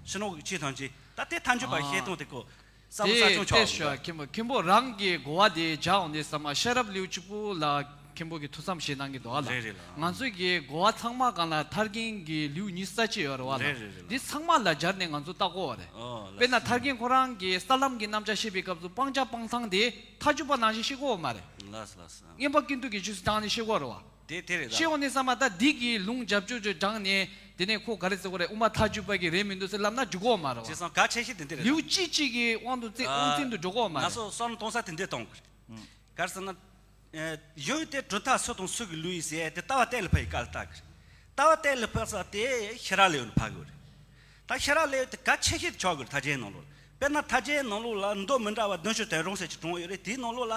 ཕྱི་ནང་གི་ཆོས་ཐམས་ཅད་ད་དེ་མཐའ་འཇུག་པ་བཤད་སྟངས་དེ་ཁོ། ས་བོ་ས་དེ་ཆུང་ཆོག་དེ་ཤོད་མཁན་པོ་མཁན་པོ་རང་གི་གོ་བ་དེ་བྱ་འོང་དུས་ཙམ་པ་ཤེས་རབ་ལེའུ་གཅིག་པུ་ལ་མཁན་པོ་གི་ཐུགས་བསམ་བཞེས་གནང་གི་འདུག་བ་ལ། རེད་རེད་ལ། ང་ཚོའི་གི་གོ་བ་ཚང་མ་སྒང་ལ་ཐར་རྒྱན་གྱི་ལེའུ་ཉི་ཤུ་རྩ་གཅིག་ཡོད་རེད་བ་ལ། རེད་རེད་རེད་ལ། འདི་ཚང་མ་ལ་སྦྱར་ནས་ང་ཚོ་ལྟ་དགོས་བ་རེད། ཨོ་ལ། དཔེར་ན་ཐར་རྒྱན་ཁོ་རང་གི་ས་ལམ་གྱི་རྣམ་གཞག་བཤད་པའི་སྐབས་སུ་སྤང་བྱ་སྤང་ཐང་དེ་མཐའ་འཇུག་པ་ནང་བཞིན་ཤེས་དགོས་བ་མ་རེད། ལགས་སོ་ལགས་སོ། མངོན་པ་ཀུན་བཏུས་ཀྱི་ཆོས་སུ་དྲངས་ནས་ཤེས་དགོས་རེད་བ། དེ་དེ་རེད་ད། ཤེས་འོང་ནས་བསམ་པ་ད་འདི་གི་ལུང་རྒྱབ་ཕྱོགས་ཅིག་དྲངས་ནས་དེ་ནས་ཁོ་ག་རེ་ཟེར་དགོས་རེད། དབུ་མ་ཐལ་འགྱུར་བ་གི་རེད་མི་འདུག་ཟེར་ལབ་ན་འགྲིག་གི་མ་རེད་བ། བྱས་ཙང་གལ་ཆེ་ཤོས་དེ་འདི་རེད་ད། ལེའུ་གཅིག་གཅིག་གི་དབང་དུ་བརྩི་དབང་བཙན་དུ་འགྲོ་གི་མ་རེད། ང་ཚོ་བསམ་བློ་གཏོང་ས་དེ་འདི་གཏོང་དགོས་རེད། ག་རེ་ཟེར་ན། ཨེ། གཞུང་དེ་གྲུབ་མཐའ་སུ་དང་སུ་གི་ལུགས་ཡིན་ཟེར་དེ་ལྟ་བ་གཏན་ལ་ཕབ་ཡི་ག་ལ་ལྟ་གི་རེད། ལྟ་བ་གཏན་ལ་ཕབ་ས་དེ་ཤེས་རབ་ལེའུ་ནས་ཕབ་དགོས་རེད། ད་ཤེས་རབ་ལེའུ་དེ་གལ་ཆེ་ཤོས་དེ་ཆགས་དགོས་རེད་ཐ་ཆེན་ནང་ལོགས་ལ། དཔེར་ན་ཐ་ཆེན་ནང་ལོགས་ལ་མདོ་མི་འདྲ་བ་བདུན་ཅུ་དོན་རུང་ཟེར་གྱི་དྲངས་ཡོད་རེད། དེའི་ནང་ལོགས་ལ།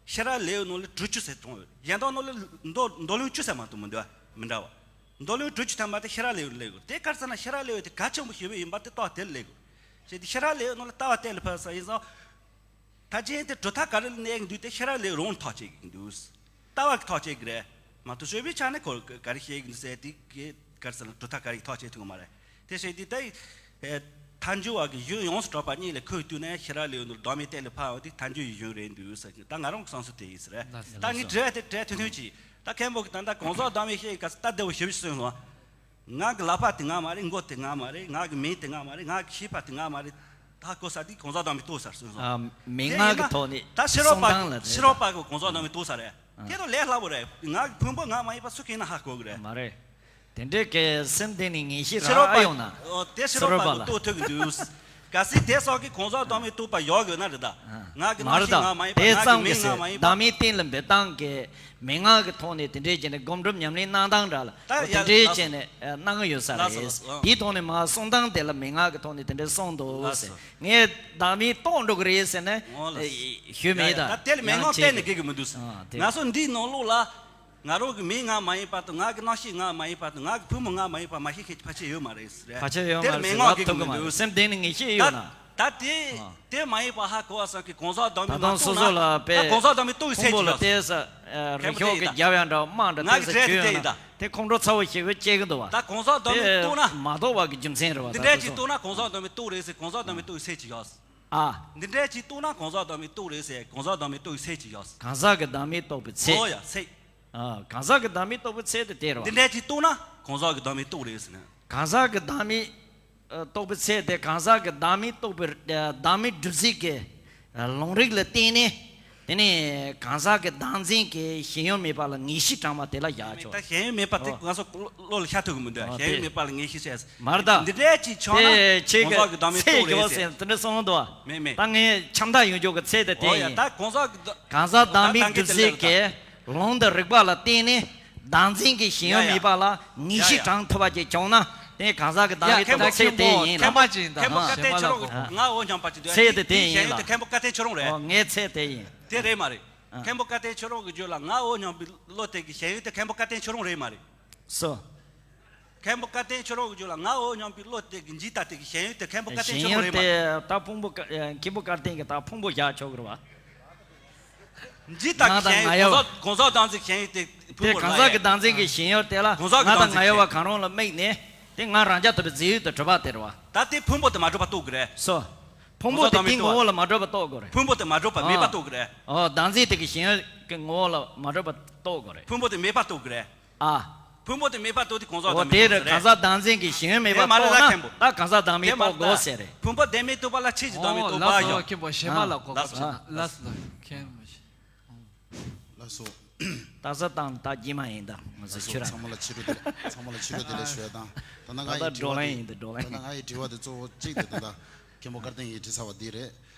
ཤེས་རབ་ལེའུ་ནང་ལ་དྲུག་ཅུ་ཟེར་དྲངས་ཡོད། གཞན་དག་ནང་ལ་མདོ་མདོ་ལུང་བཅུ་ཟེར་མ་གཏོགས་མི་འདུག་མི་འདྲ་བ། མདོ་ལུང་དྲུག་ཅུ་ཐམ་པ་དེ་ཤེས་རབ་ལེའུ་ལ་སླེབས་དགོས། དེ་ག་རེ་ཟེར་ན་ཤེས་རབ་ལེའུ་དེ་གལ་ཆེན་པོ་ཞེ་པོ་ཡིན་པ་དེ་རྟོགས་དེ་ལ་སླེབས་དགོས། བྱས་ཏེ་ཤེས་རབ་ལེའུ་ནང་ལ་ལྟ་བ་གཏན་ལ་ཕབ་ས་ཡིན་ཙང་། ཐ་ཆེན་དེ་གྲུབ་མཐའ་ག་རེ་ལ་གནས་ཀྱི་འདུག་དེ་ཤེས་རབ་ལེའུ་རང་ལ་ཐག་བཅད་ཀྱི་འདུག་ལྟ་བ་གི་ཐག་བཅད་ཀྱི་རེད་མ་གཏོགས་སྤྱོད་པའི་ཆ་ནས་ཁོ་ག་རེ་བཤད་ཀྱི་འདུག་ཟེར་དེ་ག་རེ་ཟེར་ན་གྲུབ་མཐའ་ག་རེ་ཐག་བཅད་ཐུབ་ཀྱི་མ་རེད། དེ་བྱས་དུས་ད། ཨེ། མཐའ་འཇུག་པ་གི་གཞུང་ཡོངས་སུ་གྲགས་པ་གཉིས་ལ་ཁུངས་གཏུགས་ནས་ཤེས་རབ་ལེའུ་ནང་བདག་མེད་གཏན་ལ་ཕབ་པ་དེ་མཐའ་འཇུག་གི་གཞུང་རེད་འདུག་ཟེར་གྱི་ད་ང་རང་གི་བསམ་ཚུལ་དེ་ཡིན་ཟེར། ད་ངས་འགྲེལ་དེ་འགྲེལ་ཐུང་ཐུང་ཅིག་ད་མཁན་པོ་གི་ད་ལྟ་གང་ཟག་བདག་མེད་བཤད་ཡི་ག་ས་ད་བདེ་བོ་ཞེ་པོ་ཞིག་གསུངས་སོང་། ང་གི་ལག་པ་དེ་ང་མ་རེད། མགོ་དེ་ང་མ་རེད། ང་གི་མིང་དེ་ང་མ་རེད། ང་གི་ཤེས་པ་དེ་ང་མ་རེད། ད་གོ་ས་དེ་གང་ཟག་བདག་མེད་རྟོགས་ས་རེད་གསུངས་སོང་། ཨ། མན་ངག་གི་ཐོག་ནས་ད་ཤེས་རབ་པ་གསུང་སྟངས་ལ་རེད། ཤེས་རབ་པ་གི་གང་ཟག་བདག་མེད་རྟོགས་ས་རེད། དེ་ད་ལས་སླ་པོ་རེད། ང་གི་ཕུང་པོ་ང་མ་ཡིན་པ་སུ་གིས་ན་ཧ་གོ་གི་རེད། མ་རེད། དེ་འདྲའི་གི་སེམས་གཏིང་ནས་ངེས་ཤེས་ཤེས་རབ་རག་པ་ཡོང་ན། ཨོ་དེ་ཤེས་རབ་པ་གི་རྟོགས་ཐུབ་གི་འདུག་གལ་སྲིད་དེ་སོགས་ཀྱི་གང་ཟག་བདག་མེད་རྟོགས་པ་ཡོད་དགོས་ན་རེད་ད། ང་གི་མ་རེད་རྣམ་ཤེས་ད། ང་མ་ཡིན་པ། དེ་ང་གི་ཙམ་གྱིས་མིང་ང་མ་ཡིན་པ། བདག་མེད་གཏན་ལ་འབེབས་སྟངས་ཀྱི་མན་ངག་གི་ཐོག་ནས་དེ་འདྲའི་བྱས་ནས་སྒོམ་སྒྲུབ་ཉམས་ལེན་གནང་སྟངས་འདྲ་ལ། ད་ཨོ་དེ་ཡ་འདྲའི་ལགས་སོ། བྱས་ནས་གནང་གི་ཡོད་ས་ལགས་སོ་རེད། ལགས་སོ། དེའི་ཐོག་ནས་མ་གསུང་སྟངས་དེ་ལ་མན་ངག་གི་ཐོག་ནས་དེ་འདྲ་གསུངས་འདུག་ལགས་སོ། ངས་བདག་མེད་རྟོགས་འགྲོ་གི་རེད་ཟེར་ནས། འོ་ལགས་སོ། ཞུས་མེད་ད། ད་དེ་ལ་མན་ངག་གཏན་ནས་འགེལ་གི་མི་འདུག་ཨ་དེ། ང་ཚོ་འདིའི་ནང་ལོགས་ལ། ང་རང་གི་མིང་ང་མ་ཡིན་པ་དང་། ང་གི་རྣམ་ཤེས་ང་མ་ཡིན་པ་དང་། ང་གི་ཕུང་པོ་ང་མ་ཡིན་པ་མ་ཤེས་མཁན་གྱི་ཕལ་ཆེར་ཡོད་མ་རེད་ཟེར། ཕལ་ཆེར་ཡོད་མ་རེད་ཟེར། དེ་ལ་མན་ངག་གི་མི་འདུག་སེམས་གཏིང་ནས་ངེས་ཤེས་ཡོད་ན། ད་དེ་ཨ་དེ་མ་ཡིན་པ་ཧ་གོ་བ་སོགས་ཀྱི་གང་ཟག་བདག་མེད་མ་རྟོགས་ན། ད་གང་ཟག་བདག་མེད་རྟོགས་ཡི་ཚད་ཅིག་ཡོད། ཕུང་པོ་ལ་བལྟས་ས་རི་ཤོག་གི་རྒྱབ་ཡ་འདྲ་དམག་འདྲ་བལྟས་ས་གྱོད་ཡོད་ན། དེ་ཁོང་ཁྲོ་ཚ་བོ་ཞེ་པོ་སྐྱེ་གི་འདུག་བ། ད་གང་ཟག་བདག་མེད་རྟོགས་ན། མ་རྟོགས་པ་གི་རྒྱུ་མཚན་རེད་བ། འདི་འདྲ་ཅིག་རྟོགས་ན་གང་ཟག་བདག་མེད་རྟོགས་རེད་ཟེར། གང་ཟག་བདག་མེད་རྟོགས་ཡི་ཚད་ཅིག་ཡོད། ཨ། འདི་འདྲ་ཅིག་རྟོགས་ན་གང་ཟག་བདག་མེད་རྟོགས་རེད་ཟེར། གང་ཟག་བདག་མེད་རྟོགས་ཡི་ཚད་ཅིག་ཡོད། གང་ཟག་གི་བདག་མེད་རྟོགས་པའི་ཚད། ཨོ་ཡ་ཚད། ཨ། གང་ཟག་གི་བདག་མེད་རྟོགས་པའི་ཚད་དེ་དེ་རེད་བ། འདི་འདྲ་ཅིག་རྟོགས་ན་གང་ཟག་གི་བདག་མེད་རྟོགས་རེད་ཟེར་ན། གང་ཟག་གི་བདག་མེད་ཨ་རྟོགས་པའི་ཚད་དེ་གང་ཟག་གི་བདག་མེད་རྟོགས་པའི་ཨ་བདག་མེད་སྒྲུབ་བྱེད་ཀྱི་ཨ་ལུང་རིགས་ལ་བརྟེན་ནས། དེ་ནས་གང་ཟག་གི་བདག་འཛིན་གྱི་ཞེན་ཡུལ་མེད་པ་ལ་ངེས་ཤེས་དྲངས་པ་དེ་ལ་བཞག་ཆོག་ད་ཞེན་ཡུལ་མེད་པ་དེ་ཨོ། ང་ཚོ་བློ་ལ་ཤར་ཐུབ་ཀྱི་མི་འདུག་ཨོ་ཞེན་ཡུལ་དེ་མེད་པ་ལ་ངེས་ཤེས་བྱས། མ་རེད་ད། འདི་འདྲ་ཅིག་ཆགས་ན་དེ་ཁྱེད་གང་ཟག་གི་བདག་མེད་ཚད་རྟོགས་རེད་ཟེར། ཡོད་ཟེར་དེ་འདྲ་གསུངས་འདུག་བ། མེད་མེད། ད་ངས་ཁྱབ་མཐའ་ཡོང་རྒྱུ་གི་ཚད་དེ་དེ་ཨོ་ཡ་ཡིན། ད་གང་ཟག་གི་བདག་གང་ཟག་བདག་མེད་སྒྲུབ་བྱེད་ཀྱི་ལུང་དང་རིགས་པ་ལ་བརྟེན་ནས་བདག་འཛིན་གྱི་ཞེན་ཡུལ་ཡ་ཡ། མེད་པ་ལ་ངེས་ཤེས་ཡ་ཡ། དྲངས་ཐུབ་པ་ཅིག་བྱུང་ན་དེ་གང་ཟག་གི་བདག་ཡ་མེད་མཁན་པོ་རྟོགས་པའི་ཚད་དེ་ཡིན་ལ། མཁན་པོ་བཀའ་བསྟན་ཆོས་འབྱུང་གི་ང་འོ་སྙམ་པ་ཅིག་འདུག་ཚད་དེ་དེ་ཡིན་ལ། ཞེན་ཡུལ་དེ་མཁན་པོ་བཀའ་བསྟན་ཆོས་འབྱུང་རེད། ཨོ་ངའི་ཚད་དེ་ཡིན། དེ་རེད་མ་རེད། ཨ། མཁན་པོ་བཀའ་བསྟན་ཆོས་འབྱུང་གི་རྒྱུད་ལ་ང་འོ་སྙམ་པའི་བློ་དེ་གི་ཞེན་ཡུལ་དེ་མཁན་པོ་བཀའ་བསྟན་ཆོས་འབྱུང་རེད་མ་རེད། སོ། མཁན་པོ་བཀའ་བསྟན་ཁྱོད་རང་གི་རྒྱུད་ལ་ང་འོ་སྙམ་པའི་བློ་དེ་གི་འཇིག་ལྟ་དེ་གི་ཞེན་ཡུལ་དེ་མཁན་པོ་བཀའ་བསྟན་ཞེན་ཁྱོད་རང་ཡུལ་རེད་མ། དེ་ད་ཕུང་པོ་བཀའ་མཁན་པོ་བཀའ་བསྟན་གི་ད་ཕུང་པོ་བཞག་ཆོག་གི་རེད་བ། འཇིག་ལྟ་གི་ང་དང་ཞེན་ཡུལ་ང་གོང་ས་ཡབ་གོང་ས་བདག་འཛིན་གི་ཞེན་ཡུལ་དེ་ཕུང་དེ་པོ་གང་ལ་ཟག་ཡ། གི་བདག་འཛིན་གི་ཞེན་ཡུལ་དེ་ལ་གོང་ས་གི་ང་དང་བདག་འཛིན་ང་ཡོད་པ་གང་རུང་ལ་དམིགས་ནས་དེ་ང་རང་རྐྱ་ཐུབ་པའི་རྫས་ཡུལ་དུ་གྲུབ་པ་དེ་རེད་བ། ད་དེ་ཕུང་པོ་དེ་མ་གྲུབ་པ་རྟོགས་གི་རེད། སོ། ཕུང་པོ་དེ་དེའི་ངོ་བོ་ལ་མ་གྲུབ་པ་རྟོགས་དགོས་རེད། ཕུང་པོ་དེ་མ་གྲུབ་པ་མེད་པ་རྟོགས་གི་རེད། ཨོ་བདག་འཛིན་དེ་གི་ཞེན་ཡུལ་གི་ངོ་བོ་ལ་མ་གྲུབ་པ་རྟོགས་དགོས་རེད། ཕུང་པོ་དེ་མེད་པ་རྟོགས་གི་རེད། ཨ། ཕུང་པོ་དེ་མེད་པ་རྟོགས་དེ་གོང་ས་ཨོ་བདག་དེ་མེད་རེད་རེད། གང་ཟག་བདག་འཛིན་གྱི་ཞེན་ཡུལ་མེད་པ་དེ་མ་རེད་རྟོགས་ན་མཁན་པོ། ད་གང་ཟག་བདག་མེད་དེ་མ་རྟོགས་དགོས་ཟེར་རེད། ཕུང་པོ་བདེན་མེད་རྟོགས་པ་ལ་ཆོས་ཀྱི་བདག་མེད་ཨོ་རྟོགས་ལགས་པ་སོ་ཡོད། མཁན་པོ་ཞེས་པ་ལ་གོ་སྐབས་ལགས་ཕྱིན་ན་ལགས་སོ། མཁན་པོ་ཞེས། ལགས་སོ། ད་ས་དང་ད་རྗེས་མ་ཡིན་ད་ང་ཚོ་ལགས་སོ། ཁྱོད་རང་ཚང་མ་ལ་ཕྱི་དྲོ་བདེ་ལེགས། ཚང་མ་ལ་ཕྱི་དྲོ་བདེ་ལེགས་ཞུ་ཡ་དང་། ད་ནང་ད་ང་ད་ཡི་དྲི་བ་བགྲོ་གླེང་དེ་ཡིན་ད་བགྲོ་ད་གླེང་ནང་ང་ཡི་དྲི་བ་དེ་གཙོ་བོ་གཅིག་དེ་ད་ད་མཁན་པོ་བཀའ་བསྟན་ཡི་དྲི་ཚར་བ་འདི་རེད།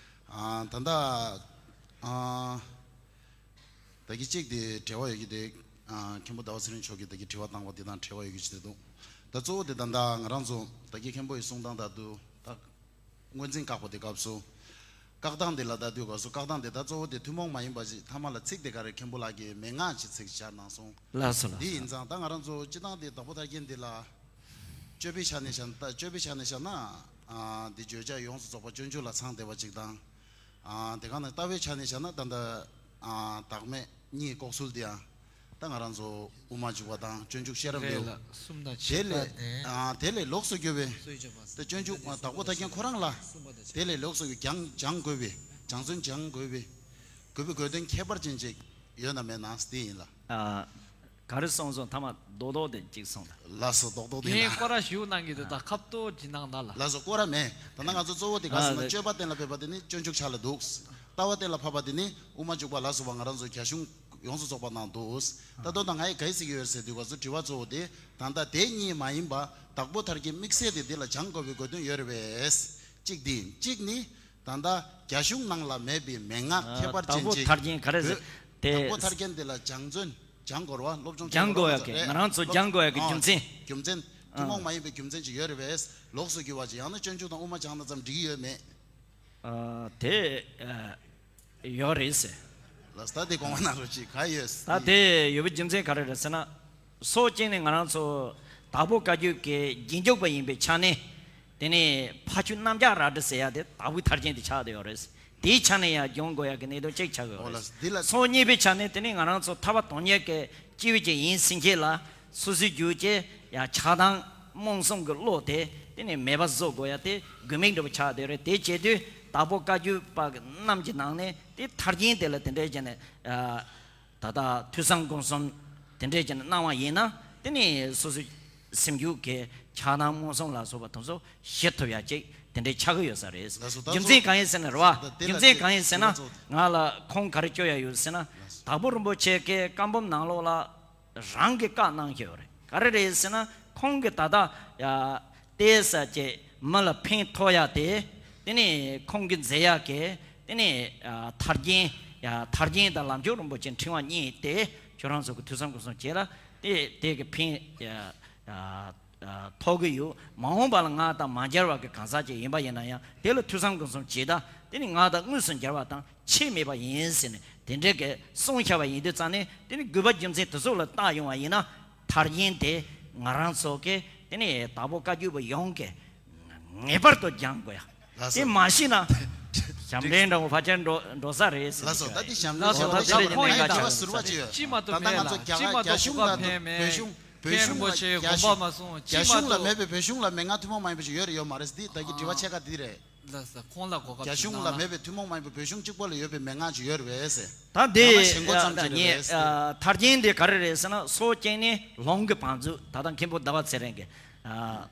ཨ་ད་ད་ཨ། ད་གི་གཅིག་དེ་འབྲེལ་བ་ཡོད་ཀྱི་དེ། ཨ་མཁན་པོ་ཟླ་བ་ཚེ་རིང་མཆོག་གིས་ད་གི་དྲི་བ་བཏང་བ་དེ་དང་འབྲེལ་བ་ཡོད་ཀྱི་ཅིག་དེ་འདུག་ད་གཙོ་བོ་དེ་ད་ད་ང་རང་ཚོ་ད་གི་མཁན་པོ་ཡི་གསུང་སྟངས་ད་དུ་ད་དངོས་འཛིན་བཀག་པ་དེ་སྐབས་སུ། བཀག་སྟངས་དེ་ལ་ད་དུས་སྐབས་སུ་བཀག་སྟངས་དེ་ད་གཙོ་བོ་དེ་ཐུན་མོང་མ་ཡིན་པ་ཞིག་ཐ་མ་ལ་ཚིག་དེ་ག་རེ་མཁན་པོ་ལགས་ཀྱིས་མན་ངག་ཅིག་ཚིག་སྦྱར་གནང་སོང་། ལགས་སོ་ལགས་འདི་ཡིན་ཙང་ད་ང་རང་ཚོ་སྤྱི་བཏང་དེ་བདག་པོ་ཐར་རྒྱན་འདི་ལ། སྤྱོད་པའི་ཆ་ནས་བཤད་ན་ད་སྤྱོད་པའི་ཆ་ནས་བཤད་ན། ཨ་འདི་བརྗོད་བྱ་ཡོངས་སུ་རྫོགས་པ་སྤྱོད་འཇུག་ལ་ཚང་བསྡད་པ་ཅིག་དང་། ཨ་དེ་ག་ནས་ལྟ་བའི་ཆ་ནས་བཤད་ན་ད་ལྟ་ཨ་བདག་མེད་གཉིས་ལྐོག་ཚུལ་དེའང་། ད་ང་རང་ཚོ་དབུ་མ་འཇུག་པ་དང་སྤྱོད་འཇུག་ཤེས་རབ་ལེའུ། རེད་ལ་གསུམ་དང་དེ་བཅས་པ་ལས་དེ། ཨ་དེ་ལས་ལོགས་སུ་གྱུར་པའི། སྲོལ་འབྱེད་པ་ད་སྤྱོད་འཇུག་བདག་པོ་ཐར་རྒྱན་ཁོ་རང་ལ། གསུམ་པ་དང་བཅས་པ། དེ་ལས་ལོགས་སུ་གྱུར་སྦྱང་སྦྱང་དགོས་པའི་སྦྱང་ཚུལ་སྦྱང་དགོས་པའི། དགོས་པའི་དགོས་དོན་ཁྱད་པར་ཅན་ཅིག་ཡོད་ན་མེད་ན་དེ་ཡིན་ལ། ཨ། ག་རེ་གསུངས་སོང་ཐ་མ་རྡོག་རྡོག་དེ་གཅིག་གསུངས་དང་། ལགས་སོ་རྡོག་རྡོག་དེ་ངས་ཡིན་ལ། སྐོར་ར་ཞུ་གནང་གི་འདུག་ད་ཁ་ཏོ་ཇི་ནང་ད་ལ། ལགས་སོ་སྐོར་ར་མེད། ད་ནང་ང་ཚོ་གཙོ་བོ་དེ་ག་ཟེར་ན་ཨ་སྤྱོད་པ་གཏན་ལ་ཕབ་པ་དེ་ནི་སྤྱོད་འཇུག་ཆ་ལ་འདུག་ལྟ་བ་གཏན་ལ་ཕབ་པ་དེ་ནི་དབུ་མ་འཇུག་པ་ལ་སོགས་པ་ང་རང་ཚོའི་རྒྱ་གཞུང་ཡོངས་སུ་རྫོགས་པ་ནང་འདུག་ད་དོན་དག་ང་ཡི་ག་ཡི་ཟེར་གྱི་ཡོད་ཟེར་དུས་སྐབས་སུ་དྲི་བ་གཙོ་བོ་དེ་ད་ལྟ་དེ་གཉིས་མ་ཡིན་པ་བདག་པོ་ཐར་རྒྱན་དམིགས་བསལ་དེ་འདི་ལ་སྦྱང་དགོས་པའི་དགོས་དོན་ཡོད་རེད་པས། གཅིག་འདི་གཅིག་ནི། ད་ལྟ་རྒྱ་གཞུང་ནང་ལ་མེད་པའི་མན་ངག་ཨ་ཁྱད་པར་ཅན་བདག་པོ་ཅིག་ཐར་རྒྱན་ག་རེ་ཟེར་བོད་དེ། བདག་པོ་ཐར་རྒྱན་དེ་ལ་སྦྱང་བརྩོན་སྦྱང་དགོས་རེད་བ། སློབ་སྦྱོང་སྦྱང་དགོས་ཡ་གི་རེད། ང་རང་ཚོ་སློབ་སྦྱང་དགོས་ཡ་གི་ཨ་རྒྱུ་མཚན། རྒྱུ་མཚན། ཨ་ཐུན་མོང་མ་ཡིན་པའི་རྒྱུ་མཚན་ཅིག་ཡོད་རེད་པས། ལོགས་སུ་གྱུར་བ་ཅིག་ཡང་ན་སྤྱོད་འཇུག་དང་དབུ་མ་སྦྱངས་ན་ཙམ་འགྲིག་གི་ཡོད་མེད། ཨ་དེ་ཨ་ཡོད་རེད་ཟེར། ལགས་ད་དེ་དགོངས་པ་གནང་རོགས་གྱིས་ག་ཡོད། ད་དེ་ཡོད་པའི་རྒྱུ་མཚན་ག་རེ་རེད་ཟེར་ན། སོ་གཅིག་ནས་ང་རང་ཚོ་བདག་པོ་བཀའ་བརྒྱུད་ཀྱི་རྗེས་འཇུག་པ་ཡིན་པའི་ཆ་ནས། དེ་ནས་ཕ་ཆོས་རྣམ་གཞག་རལ་གྲི་ཟེར་ཡ་དེ་བདག་པོའི་ཐར་རྒྱན་དེ་ཆགས་བསྡད་ཡོད་རེད། དེའི་ཆ་ནས་ཡང་སྦྱོང་དགོས་ཡ་གི་གནད་དོན་གཅིག་ཆགས་ཡོད་རེད། འོ་ལགས་འདི་ལ་སོ་གཉིས་པའི་ཆ་ནས་དེ་ནས་ང་རང་ཚོ་ཐར་པ་དོན་གཉེར་གྱི་སྐྱེས་བུ་ཅིག་ཡིན་ཟིན་ཆེད་ལ་སོ་སོའི་རྒྱུད་ཀྱི་ཡ་ཆགས་སྡང་རྨོངས་གསུམ་གྱི་བློ་དེ་དེ་ནས་མེད་པ་བཟོ་དགོས་ཡ་དེ་དགོས་དམིགས་འདྲ་པོ་ཆགས་བསྡད་རེད། དེ་བྱེད་དུས་བདག་པོ་བཀའ་བརྒྱུད་པ་རྣམས་ཀྱི་ནང་ནས་དེ་ཐར་རྒྱན་དེ་ལ་དེ་འདྲའི་བྱས་ནས། ད་ལྟ་ཐོས་བསམ་སྒོམ་གསུམ་དེ་འདྲས་ཀྱི་གནང་བ་ཡིན་ན་དེ་ནི་སོ་སོའི་སེམས་རྒྱུད་ཀྱི་ཆགས་སྡང་རྨོངས་གསུམ་ལ་སོགས་པ་དེ་ཚོ་ཞི་ཐུབ་ཡ་ཅིག་དེ་འདྲས་ཆགས་ཀྱི་ཡོད་ས་རེད། ལགས་སོ། ད་རྒྱུ་མཚན་གང་ཡིན་ཟེར་ན་རེད་བ། ད་དེ་ལ་རྒྱུ་མཚན་གང་ཡིན་ཟེར་ན། དེ་ལ་ང་ལ་ཁུངས་ག་རེ་བཅོལ་ཡ་ཡོད་ཟེར་ན། ལགས་སོ། དྭགས་པོ་རིན་པོ་ཆེ་གི་བཀའ་འབུམ་ནང་ལོགས་ལ་རང་གི་བཀའ་གནང་གི་ཡོད་རེད། ག་རེ་རེད་ཟེར་ན་ཁོང་གི་ད་ལྟ་ཡ། ཏེ་ས་ཅེ་མི་ལ་ཕན་ཐོགས་ཡ་དེ། དེ་ནི་ཁོང་གིས་མཛད་ཡ་གི་དེ་ནི་ཨ་ཐར་རྒྱན། ཡ་ཐར་རྒྱན་དང་ལམ་མཆོག་རིན་པོ་ཆེ་ཕྲེང་བ་གཉིས་དེ་ཁྱོད་རང་ཚོ་གི་ཐོས་བསམ་སྒོམ་གསུམ་བྱས་ལ་དེ་དེ་གི་ཕན་ཡ་ཡ་ཐོགས་ཀྱི་ཡོད། མ་འོངས་པ་ལ་ང་དང་མ་མཇལ་བ་གི་གང་ཟག་ཅིག་ཡིན་པ་ཡིན་ན་ཡང་དེ་ལ་ཐོས་བསམ་སྒོམ་གསུམ་བྱས་ད་དེ་ནི་ང་དང་དངོས་སུ་མཇལ་བ་དང་ཁྱད་མེད་པ་ཡིན་ཟེར་ནས་དེ་འདྲའི་གི་གསུངས་བཞག་པ་ཡིན་དུས་ཙང་ནས་དེ་ནི་དགོས་པ་རྒྱུ་མཚན་དེ་ཚོ་ལ་བལྟ་ཡོང་བ་ཡིན་ན། ཐར་རྒྱན་དེ་ང་རང་ཚོ་གི་དེ་ནས་དྭགས་པོ་བཀའ་བརྒྱུད་པ་ཡོངས་ཀྱིས་ངེས་པར་དུ་སྦྱང་དགོས་ཡ། ལགས་སོ། དེ་མ་ཤེས་ན་ཞབས་འདྲེན་འདྲ་བོ་ཕལ་ཆེར་འགྲོ་འགྲོ་ས་རེད་ཟེར་ལགས་སོ། ད་དེ་ཞབས་འདྲེན་ལགས་སོ། ཞབས་འདྲེན་ད་དེ་ཁོང་ཡིན་ད་ཅིག་ཟུར་པ་ཅིག་ཡོད། ཅི་མ་གཏོགས་ད་ལྟ་མེད་ལ་ང་ཚོ་ཅི་མ་རྒྱ་གཞུང་ལ་གཏོགས་གོ་སྐབས་ཕན་མེད། བོད་གཞུང་བོད་གཞུང་ལ་རྒྱ་གཞུང་རྒྱ་གཞུང་ལ་མེད་པའི་བོད་གཞུང་ལ་མན་ངག་ཐུན་མོང་མ་ཡིན་པ་ཞིག་ཡོད་རེད་ཡོད་མ་རེད་ཟེར་དེ་ད་གི་དྲི་བ་ཕྱེད་ཀ་འདི་རེད། ལགས་སོ། ཁོང་ལ་གོ་སྐབས་རྒྱ་གཞུང་ལ་མེད་པའི་ཐུན་མོང་མ་ཡིན་པའི་བོད་གཞུང་གཅིག་པ་ལ་ཡོད་པའི་མན་ངག་ཅིག་ཡོད་རེད་ཟེར། ད་འདི་ཡང་ན་ཞེན་ཁོག་ཙམ་ཅིག་རེད་ཟེར། ཐར་རྒྱན་འདི་ག་རེ་རེད་ཟེར་ན་སོ་སྐྱེས་ནི་ལུང་གི་བང་མཛོད། ད་ལྟ་མཁན་པོ་ཟླ་བ་ཚེ་རིང་གིས་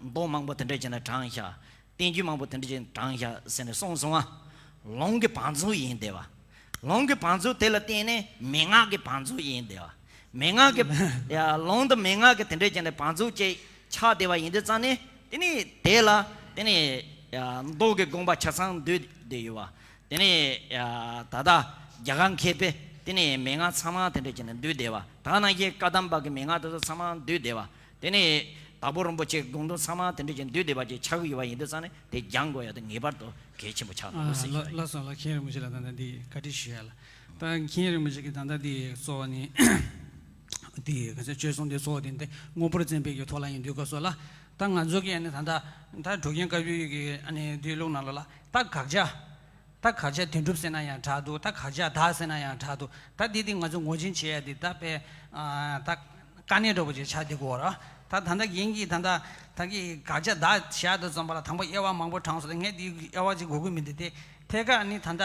མདོ་མང་པོ་དེ་འདྲ་བྱས་ནས་དྲངས་བཞག་བསྟན་བཅོས་མང་པོ་དེ་འདྲ་བྱས་ནས་དྲངས་བཞག་ཟེར་ནས་གསུངས་སོང་ང་། ལུང་གི་བང་མཛོད་ཡིན་བསྡད་པ། ལུང་གི་བང་མཛོད་དེ་ལ་བརྟེན་ནས་མན་ངག་གི་བང་མཛོད་ཡིན་བསྡད་པ། མན་ངག་གི་ཡ་ལུང་དང་མན་ངག་གི་དེ་འདྲ་བྱས་ནས་བང་མཛོད་ཅིག་ཆགས་བསྡད་པ་ཡིན་དུས་ཙང་ནས་དེ་ནས་དེ་ལ་དེ་ནས་ཡ་མདོ་གི་དགོངས་པ་ཆ་ཚང་འདུས་བསྡད་ཡོད་པ། དེ་ནས་ཡ་ད་ལྟ་རྒྱ་གར་མཁས་པས་དེ་ནས་མན་ངག་ཚང་མ་དེ་འདྲ་བྱས་ནས་འདུས་བསྡད་པ། ད་ནང་བཞིན་བཀའ་གདམས་པ་གི་མན་ངག་དེ་ཚོ་ཚང་མ་འདུས་བསྡད་པ། དེ་ནས་དྭགས་པོ་རིན་པོ་ཆེའི་དགོངས་དོན་ཚང་མ་དེ་འདྲ་ཅིག་འདུས་བསྡད་པ་ཅིག་ཆགས་ཀྱི་ཡོད་པ་ཡིན་དུས་ཙང་ནས་དེ་སྦྱང་དགོས་ཡ་དེ་ངེས་པར་དུ་གལ་ཆེན་པོ་ཆགས་འདུག་ཟེར་ཞུ་ཡ་ཡིན། ལགས་སོ་ལགས། མཁན་རིན་པོ་ཆེ་ལ་ད་ལྟ་འདི་བཀའ་འདྲི་ཞུ་ཡ་ལ། ད་མཁན་རིན་པོ་ཆེ་གིས་ད་ལྟ་འདི་གཙོ་བོ་ནི་ དེ་ག་ཚོད་སྤྱོད་གསུམ་དེ་ཚོ་དེ་འདི་དངོས་པོར་བཙན་པའི་གི་ཐོག་ལ་ཡིན་དུས་སྐབས་སུ་ལ། ད་ང་ཚོ་གི་ཨ་ནི་ད་ལྟ་ད་འགྲོ་མཁན་བཀའ་བརྒྱུད་ཀྱི་ཨ་ནི་དེའི་ལུགས་ནང་ལ་ལ་ད་དགག་བྱ། ད་དགག་བྱ་དོན་གྲུབ་ཟེར་ན་ཡང་འདྲ་འདུག་ད་དགག་བྱ་བདག་ཟེར་ན་ཡང་འདྲ་འདུག་ད་འདི་དེ་ང་ཚོ་ངོས་འཛིན་བྱེད་ཡ་དེ་ད་དཔེ་ཨ་ད་དཀའ་གནད་འདྲ་པོ་ཅིག་ཆགས་བསྡད་ཀྱི་ཡོད་རེད། ད་ད་ལྟ་རྒན་གྱིས་ད་ལྟ་ད་གི་དགག་བྱ་བདག་བཞག་དུས་ཙམ་པ་ལ་དང་པོ་དབྱེ་བ་མང་པོ་དྲངས་སོང་། ངས་འདི་དབྱེ་བ་ཅིག་དགོས་ཀྱི་མི་འདུག་དེ་ཐད་ཀར་ཨ་ནི་ད་ལྟ།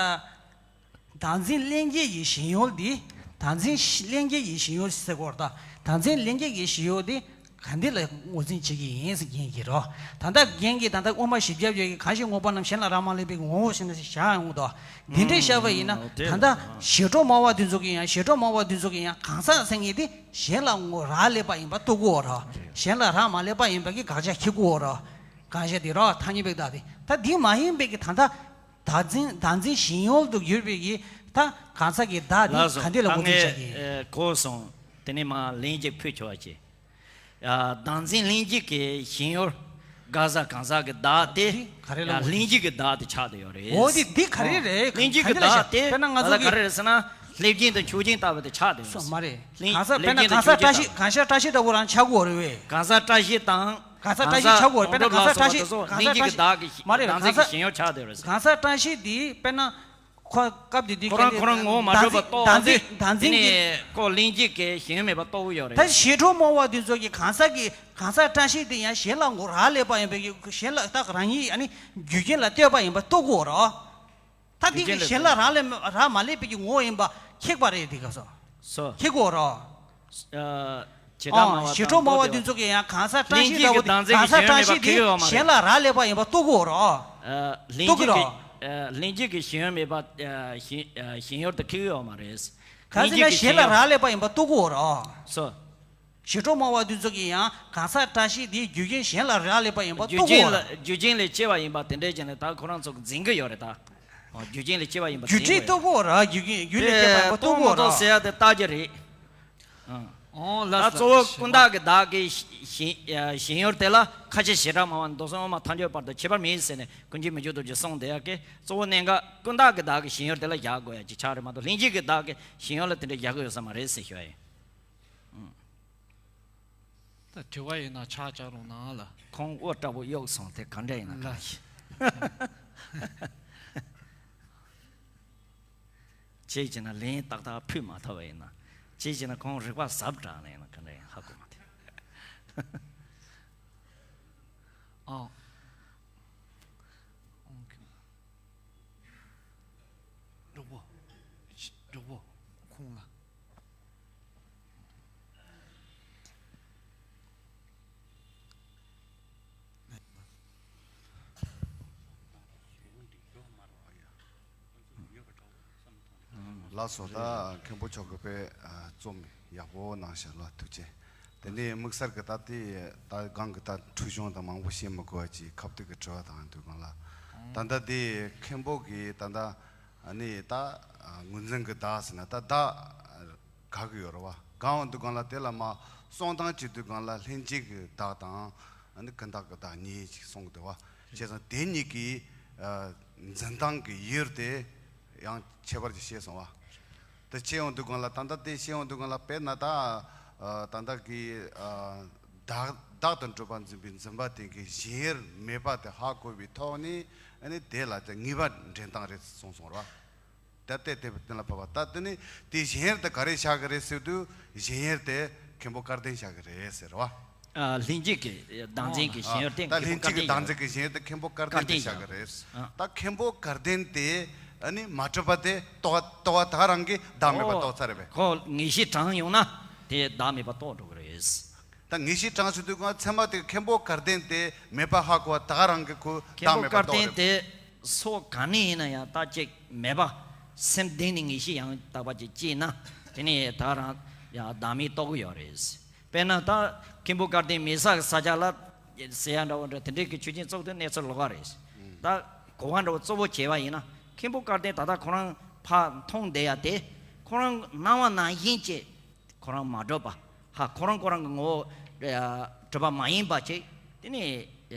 བདག་འཛིན་ལྷན་སྐྱེས་ཀྱི་ཞེན་ཡུལ་འདི། བདག་འཛིན་ལྷན་སྐྱེས་ཀྱི་ཞེན་ཡུལ་ཟེར་གོ་ར། ད་བདག་འཛིན་ལྷན་སྐྱེས་ཀྱི་ཞེན་ཡུལ་འདི་ག་འདི་ལ་ངོས་འཛིན་བྱེད་ཀྱི་ཡིན་ཟེར་རྒན་གྱིས་རོ། ད་ལྟ་རྒན་གྱིས་ད་ལྟ་དབུ་མ་བཞི་བརྒྱ་ཡོད་ཀྱི་གང་ཞིག་དངོས་པོ་རྣམས་གཞན་ལ་རག་མ་ལས་པའི་ངོ་བོ་ཞེས་ནས་བཞག་ཡོང་དོ། དེ་འདྲས་བཤད་པ་ཡིན་ན་ད་ལྟ་ཞི་ཁྲོ་སྨྲ་བ་འདི་ཚོ་གི་ཡང་ཞི་ཁྲོ་སྨྲ་བ་འདི་ཚོ་གི་ཡང་གང་ཟག་ཟེར་མཁན་འདི་གཞན་ལ་ངོ་རག་ལས་པ་ཡིན་པ་རྟོགས་དགོས་རོ། གཞན་ལ་རག་མ་ལས་པ་ཡིན་པ་གི་དགག་བྱ་འཁྱེར་དགོས་རོ། གང་བཤད་དེ་རོ་ཐ་སྙད་པའི་བདག་དེ་ད་འདི་མ་ཡིན་པའི་གི་ད་ལྟ། བདག་འཛིན་བདག་འཛིན་ཞེན་ཡུལ་དུ་གྱུར་པའི་གི་ད་གང་ཟག་གི་བདག་དེ་ལགས་སོ། ག་འདི་ལ་ད་ངོས་འཛིན་བྱ་ངས་གི་ཨེ་གོ་སོང་། དེ་ནས་མ་ལན་གཅིག་ཕུལ་ཆོག་ཅེས། ཡ། བདག་འཛིན་ལྷན་སྐྱེས་ཀྱི་ཞེན་ཡུལ་དགག་བྱ་གང་ཟག་གི་བདག་དེ་འདི་ག་རེ་ལ་ཡ་ངོས་ལྷན་འཛིན་སྐྱེས་ཀྱི་བདག་དེ་ཆགས་བསྡད་ཡོད་རེད། འོ་དེ་འདི་ག་རེ་རེད། ལྷན་སྐྱེས་ཀྱི་ག་འདི་ལ་བདག་དེ་དཔེར་ན་ང་ད་ཚོ་ལ་ག་གི་རེ་རེད་ཟེར་ན་སླེབས་རྒྱུན་དང་འཆུག་རྒྱུན་ལྟ་བུ་དེ་ཆགས་བསྡད་ཡོད་སོ་རེད། མ་རེད། ལྷན་གང་ཟག་དཔེར་ན་སླེབས་རྒྱུན་གང་དང་ཟག་འཆུག་རྒྱུན་བཀྲ་ཤིས་ལྟ་བུ། གང་ཟག་བཀྲ་ཤིས་འདྲ་བོ་རང་ཆགས་ཀྱི་ཡོད་རེད་བས། གང་ཟག་བཀྲ་ཤིས་ཆགས་ཀྱི་ཡོད་དཔེར་ན་གང་ཟག་བཀྲ་ཤིས་གང་ཟག་བཀྲ་ཤིས་མ་རེད། གང་ཟག་བཀྲ་ཤིས་ཞེན་ཡུལ་ཆགས་བསྡད་རེད། གང་ཟག་བཀྲ་ཤིས་འདི་དཔེར་ན་ཁོ་སྐབས་དེ་དུས་ཁོ་རང་ཁོ་རང་ངོ་མ་འགྲོ་བ་རྟོགས་བདག་འཛིན་བདག་འཛིན་གྱི་ཁོ་ལྷན་སྐྱེས་ཀྱི་ཞེན་ཡུལ་མེད་པ་རྟོགས་ཡོད་རེད། ད་ཞི་ཁྲོ་སྨྲ་བ་འདི་ཚོ་གི་གང་ཟག་གི་གང་ཟག་བཀྲ་ཤིས་འདི་ཡང་གཞན་ལ་ངོ་རག་ལས་པ་ཡིན་པའི་གཞན་ལ་ད་རང་ཉིད་ཨ་ནི་རྒྱུ་རྐྱེན་ལ་ལྟོས་པ་ཡིན་པ་རྟོགས་དགོས་རོ། ད་འདི་གི་གཞན་ལ་རག་ལས་རག་མ་ལས་པའི་གི་ངོ་བོ་ཡིན་པ་ཁེགས་པ་རེད། འདི་ག་སོ། སོ། ཁེགས་དགོས་རོ། ཨ། བྱེ་བྲག་སྨྲ་བ་ཞི་ཁྲོ་སྨྲ་བ་འདི་ཚོ་གི་ཡང་གང་ཟག་བཀྲ་ཤིས་ལྟ་བུ་གང་ཟག་བཀྲ་ཤིས་འདི་གཞན་ལ་རག་ལས་པ་ཡིན་པ་རྟོགས་དགོས་རོ། རྟོགས་ཀྱི་རོ། ལྷན་སྐྱེས་ཀྱི་ཞེན་ཡུལ་མེད་པ། ཞེན་ཡུལ་དུ་ཁེགས་ཡོད་མ་རེད། གང་ཟེར་ན་གཞན་ལ་རག་ལས་པ་ཡིན་པ་རྟོགས་དགོས་རོ། སོ། ཞི་ཁྲོ་སྨྲ་བ་འདི་ཚོ་གི་ཡང་གང་ཟག་བཀྲ་ཤིས་འདིའི་རྒྱུ་རྐྱེན་གཞན་ལ་རག་ལས་པ་ཡིན་པ་རྟོགས་དགོས་རོ། རྒྱུ་རྐྱེན་ལ་སྐྱེ་བ་ཡིན་པ་དེ་འདྲའི་བྱས་ནས་ད་ཁོ་རང་ཚོ་འཛིན་གྱི་ཡོད་རེད་ད། རྒྱུ་རྐྱེན་ལ་སྐྱེ་བ་ཡིན་པ་རྒྱུ་རྐྱེན་རྟོགས་དགོས་རོ། རྒྱུ་རྐྱེན་རྒྱུ་ལ་སྐྱེས་པ་ཡིན་པ་རྟོགས་དགོས་རོ། ཟེར་ཡ་དེ་ལྟ་རྒྱུ་རེད། ཨོ་ལགས་སོ། གཙོ་བོ་ཀུན་བཏགས་ཀྱི་བདག་གི་ཞེན་ཡུལ་དེ་ལ་ཁ་ཆེ་བྱེ་བྲག་སྨྲ་བ་ནི་མདོ་གསུམ་དབུ་མ་ཐལ་འགྱུར་བར་དུ་ཁྱད་པར་མེད་ཟེར་ནས་ཀུན་མཁྱེན་མི་འགྱུར་རྡོ་རྗེས་གསུངས་བསྡད་ཡ་གི་གཙོ་བོ་གནད་འགག་ཀུན་བཏགས་ཀྱི་བདག་གི་ཞེན་ཡུལ་དེ་ལ་བཞག་དགོས་ཡ་ཅིག་ཆགས་རེད་མ་གཏོགས་ལྷན་སྐྱེས་ཀྱི་བདག་གི་ཞེན་ཡུལ་ལ་དེ་འདྲ་བཞག་གི་ཡོད་ས་མ་རེད་ཟེར་ཞུ་ཡ་ཡིན། ད་དྲི་བ་ཡིན་ན་ཆག་ཆག་རུང་ན་ལ། ཁོང་དབུ་སྐྲ་བོ་གཡུག་སོང་དེ་ག་འདྲ་ཡིན་ན་ག་ལ་ཞིག་ཅིག་བྱས་ན་ལན་ཏག་ཏག་ཕུལ་མ་ཐུབ་པ་ཡིན་ན། ཅིག་བྱས་ན་ཁོང་རིག་པ་ཟབ་དྲགས་ན་ཡིན་ན་ག་འདྲ་ཡིན་ཧ་གོ་མ་ཐུབ། ཨང་། གྲོགས་པོ། གྲོགས་པོ། ཁོང་ལ། ལགས་སོ། ད་མཁན་པོ་མཆོག་གིས་དཔེ་རྩོམ་ཡག་པོ་གནང་ཤག་ལ་ཐུགས་རྗེ། དེ་ནས་དམིགས་བསལ་གྱི་ད་ལྟའི་ད་སྒང་གི་ད་འཁྲུག་གཞུང་དང་མང་པོ་བཤད་མི་དགོས་པ་ཅིག་ཁ་གཏད་ཀྱི་དྲི་བ་དང་དུས་སྒང་ལ། ད་ལྟ་དེ་མཁན་པོ་གིས་ད་ལྟ་ཨ་ནི་ད་ངོས་འཛིན་གྱི་བདག་ཟེར་ན་ད་བདག་དགག་གི་ཡོད་རེད་བ། དགག་འོང་དུས་སྒང་ལ་དེ་ལ་མ་གསུང་སྟངས་བྱེད་དུས་སྒང་ལ་ལྷན་སྐྱེས་ཀྱི་བདག་དང་ཨ་ནི་ཀུན་བཏགས་ཀྱི་བདག་གཉིས་ཅིག་གསུང་གི་འདུག་བ། བྱས་ཙང་དེ་གཉིས་ཀྱི་འཛིན་སྟངས་ཀྱི་ཡུལ་དེ་ཡང་ཁྱད་པར་ཅིག་བཤད་སོང་བ། དེ་བཤད་ཡོང་དུས་སྒང་ལ་ད་ལྟ་དེ་བཤད་ཡོང་དུས་སྒང་ལ་དཔེར་ན་ད་ད་ལྟ་གི་བདག་བདག་ཏུ་གྲུབ་པ་འཛིན་པའི་འཛིན་པ་དེ་གི་གཞན་ཡུལ་མེད་པ་དེ་ཧ་གོ་བའི་ཐོག་ནས་ཨ་ནི་དེ་ལ་དེ་ངེས་པ་འདྲེན་སྟངས་རེད་གསུངས་སོང་ར། ད་ལྟའི་དེ་གཏན་ལ་ཕབ་པ་ད་དེ་ནི་དེ་གཞན་ཡུལ་དེ་ག་རེ་བཞག་གི་རེད་ཟེར་དུས་གཞན་ཡུལ་དེ་མཁན་པོ་སྐལ་ལྡན་བཞག་གི་རེད་ཟེར་བ། ཨ། ལྷན་སྐྱེས་ཀྱི་བདག་འཛིན་གྱི་གཞན་ཡུལ་དེ་ད་མཁན་པོ་ལྷན་སྐྱེས་ཀྱི་བདག་འཛིན་གྱི་གཞན་ཡུལ་དེ་མཁན་པོ་སྐལ་ལྡན་དེ་བཞག་གི་རེད། ཨ། ད་མཁན་པོ་སྐལ་ལྡན་དེ་ཨ་ནི་མ་གྲུབ་པ་དེ་རྟོགས་རྟོགས་པ་ད་རང་གིས་བདག་མེད་པ་རྟོགས་ཚར་རེད་པས། ཁོ་ངེས་ཤེས་དྲངས་ཡོང་ན་དེ་བདག་མེད་པ་རྟོགས་འགྲོ་གི་རེད། ད་ངེས་ཤེས་དྲངས་ཟེར་དུས་སྒང་ཚད་མ་དེ་མཁན་པོ་སྐལ་ལྡན་དེ་མེད་པ་ཧ་གོ་བ་ད་རང་གིས་ཁོ་བདག་མེད་པ་རྟོགས་རེད། མཁན་པོ་སྐལ་ལྡན་དེ་སོ་ག་ནས་ཡིན་ན་ཡང་ད་ཅིག་མེད་པ་སེམས་གཏིང་ནས་ངེས་ཤེས་ཡང་དག་པ་ཅིག་སྐྱེས་ན་དེ་ནས་ད་རང་ཡང་བདག་མེད་རྟོགས་ཀྱི་ཡོད་རེད། དཔེར་ན་ད་མཁན་པོ་སྐལ་ལྡན་མེད་ས་གི་ས་ཆ་ལ་ཟེར་ཡ་འདྲ་བོ་འདྲ་དེ་འདྲའི་གི་ཆོས་ཅན་ཚོགས་དེ་གནས་ཚུལ་ལོགས་ཀ་རེད། ད་གོ་བ་འདྲ་བོ་གཙོ་བོ་བྱས་པ་ཡིན་ན་མཁན་པོ་སྐལ་ལྡན་ད་ལྟ་ཁོ་རང་ཕར་མཐོང་བསྡད་ཡ་དེ་ཁོ་རང་སྣང་བ་ནང་བཞིན་བྱས། ཁོ་རང་མ་གྲུབ་པ། ཧ་ཁོ་རང་ཁོ་རང་གི་ངོ་བོ་གྲུབ་པ་མ་ཡིན་པ་ཅིག་དེ་ནས་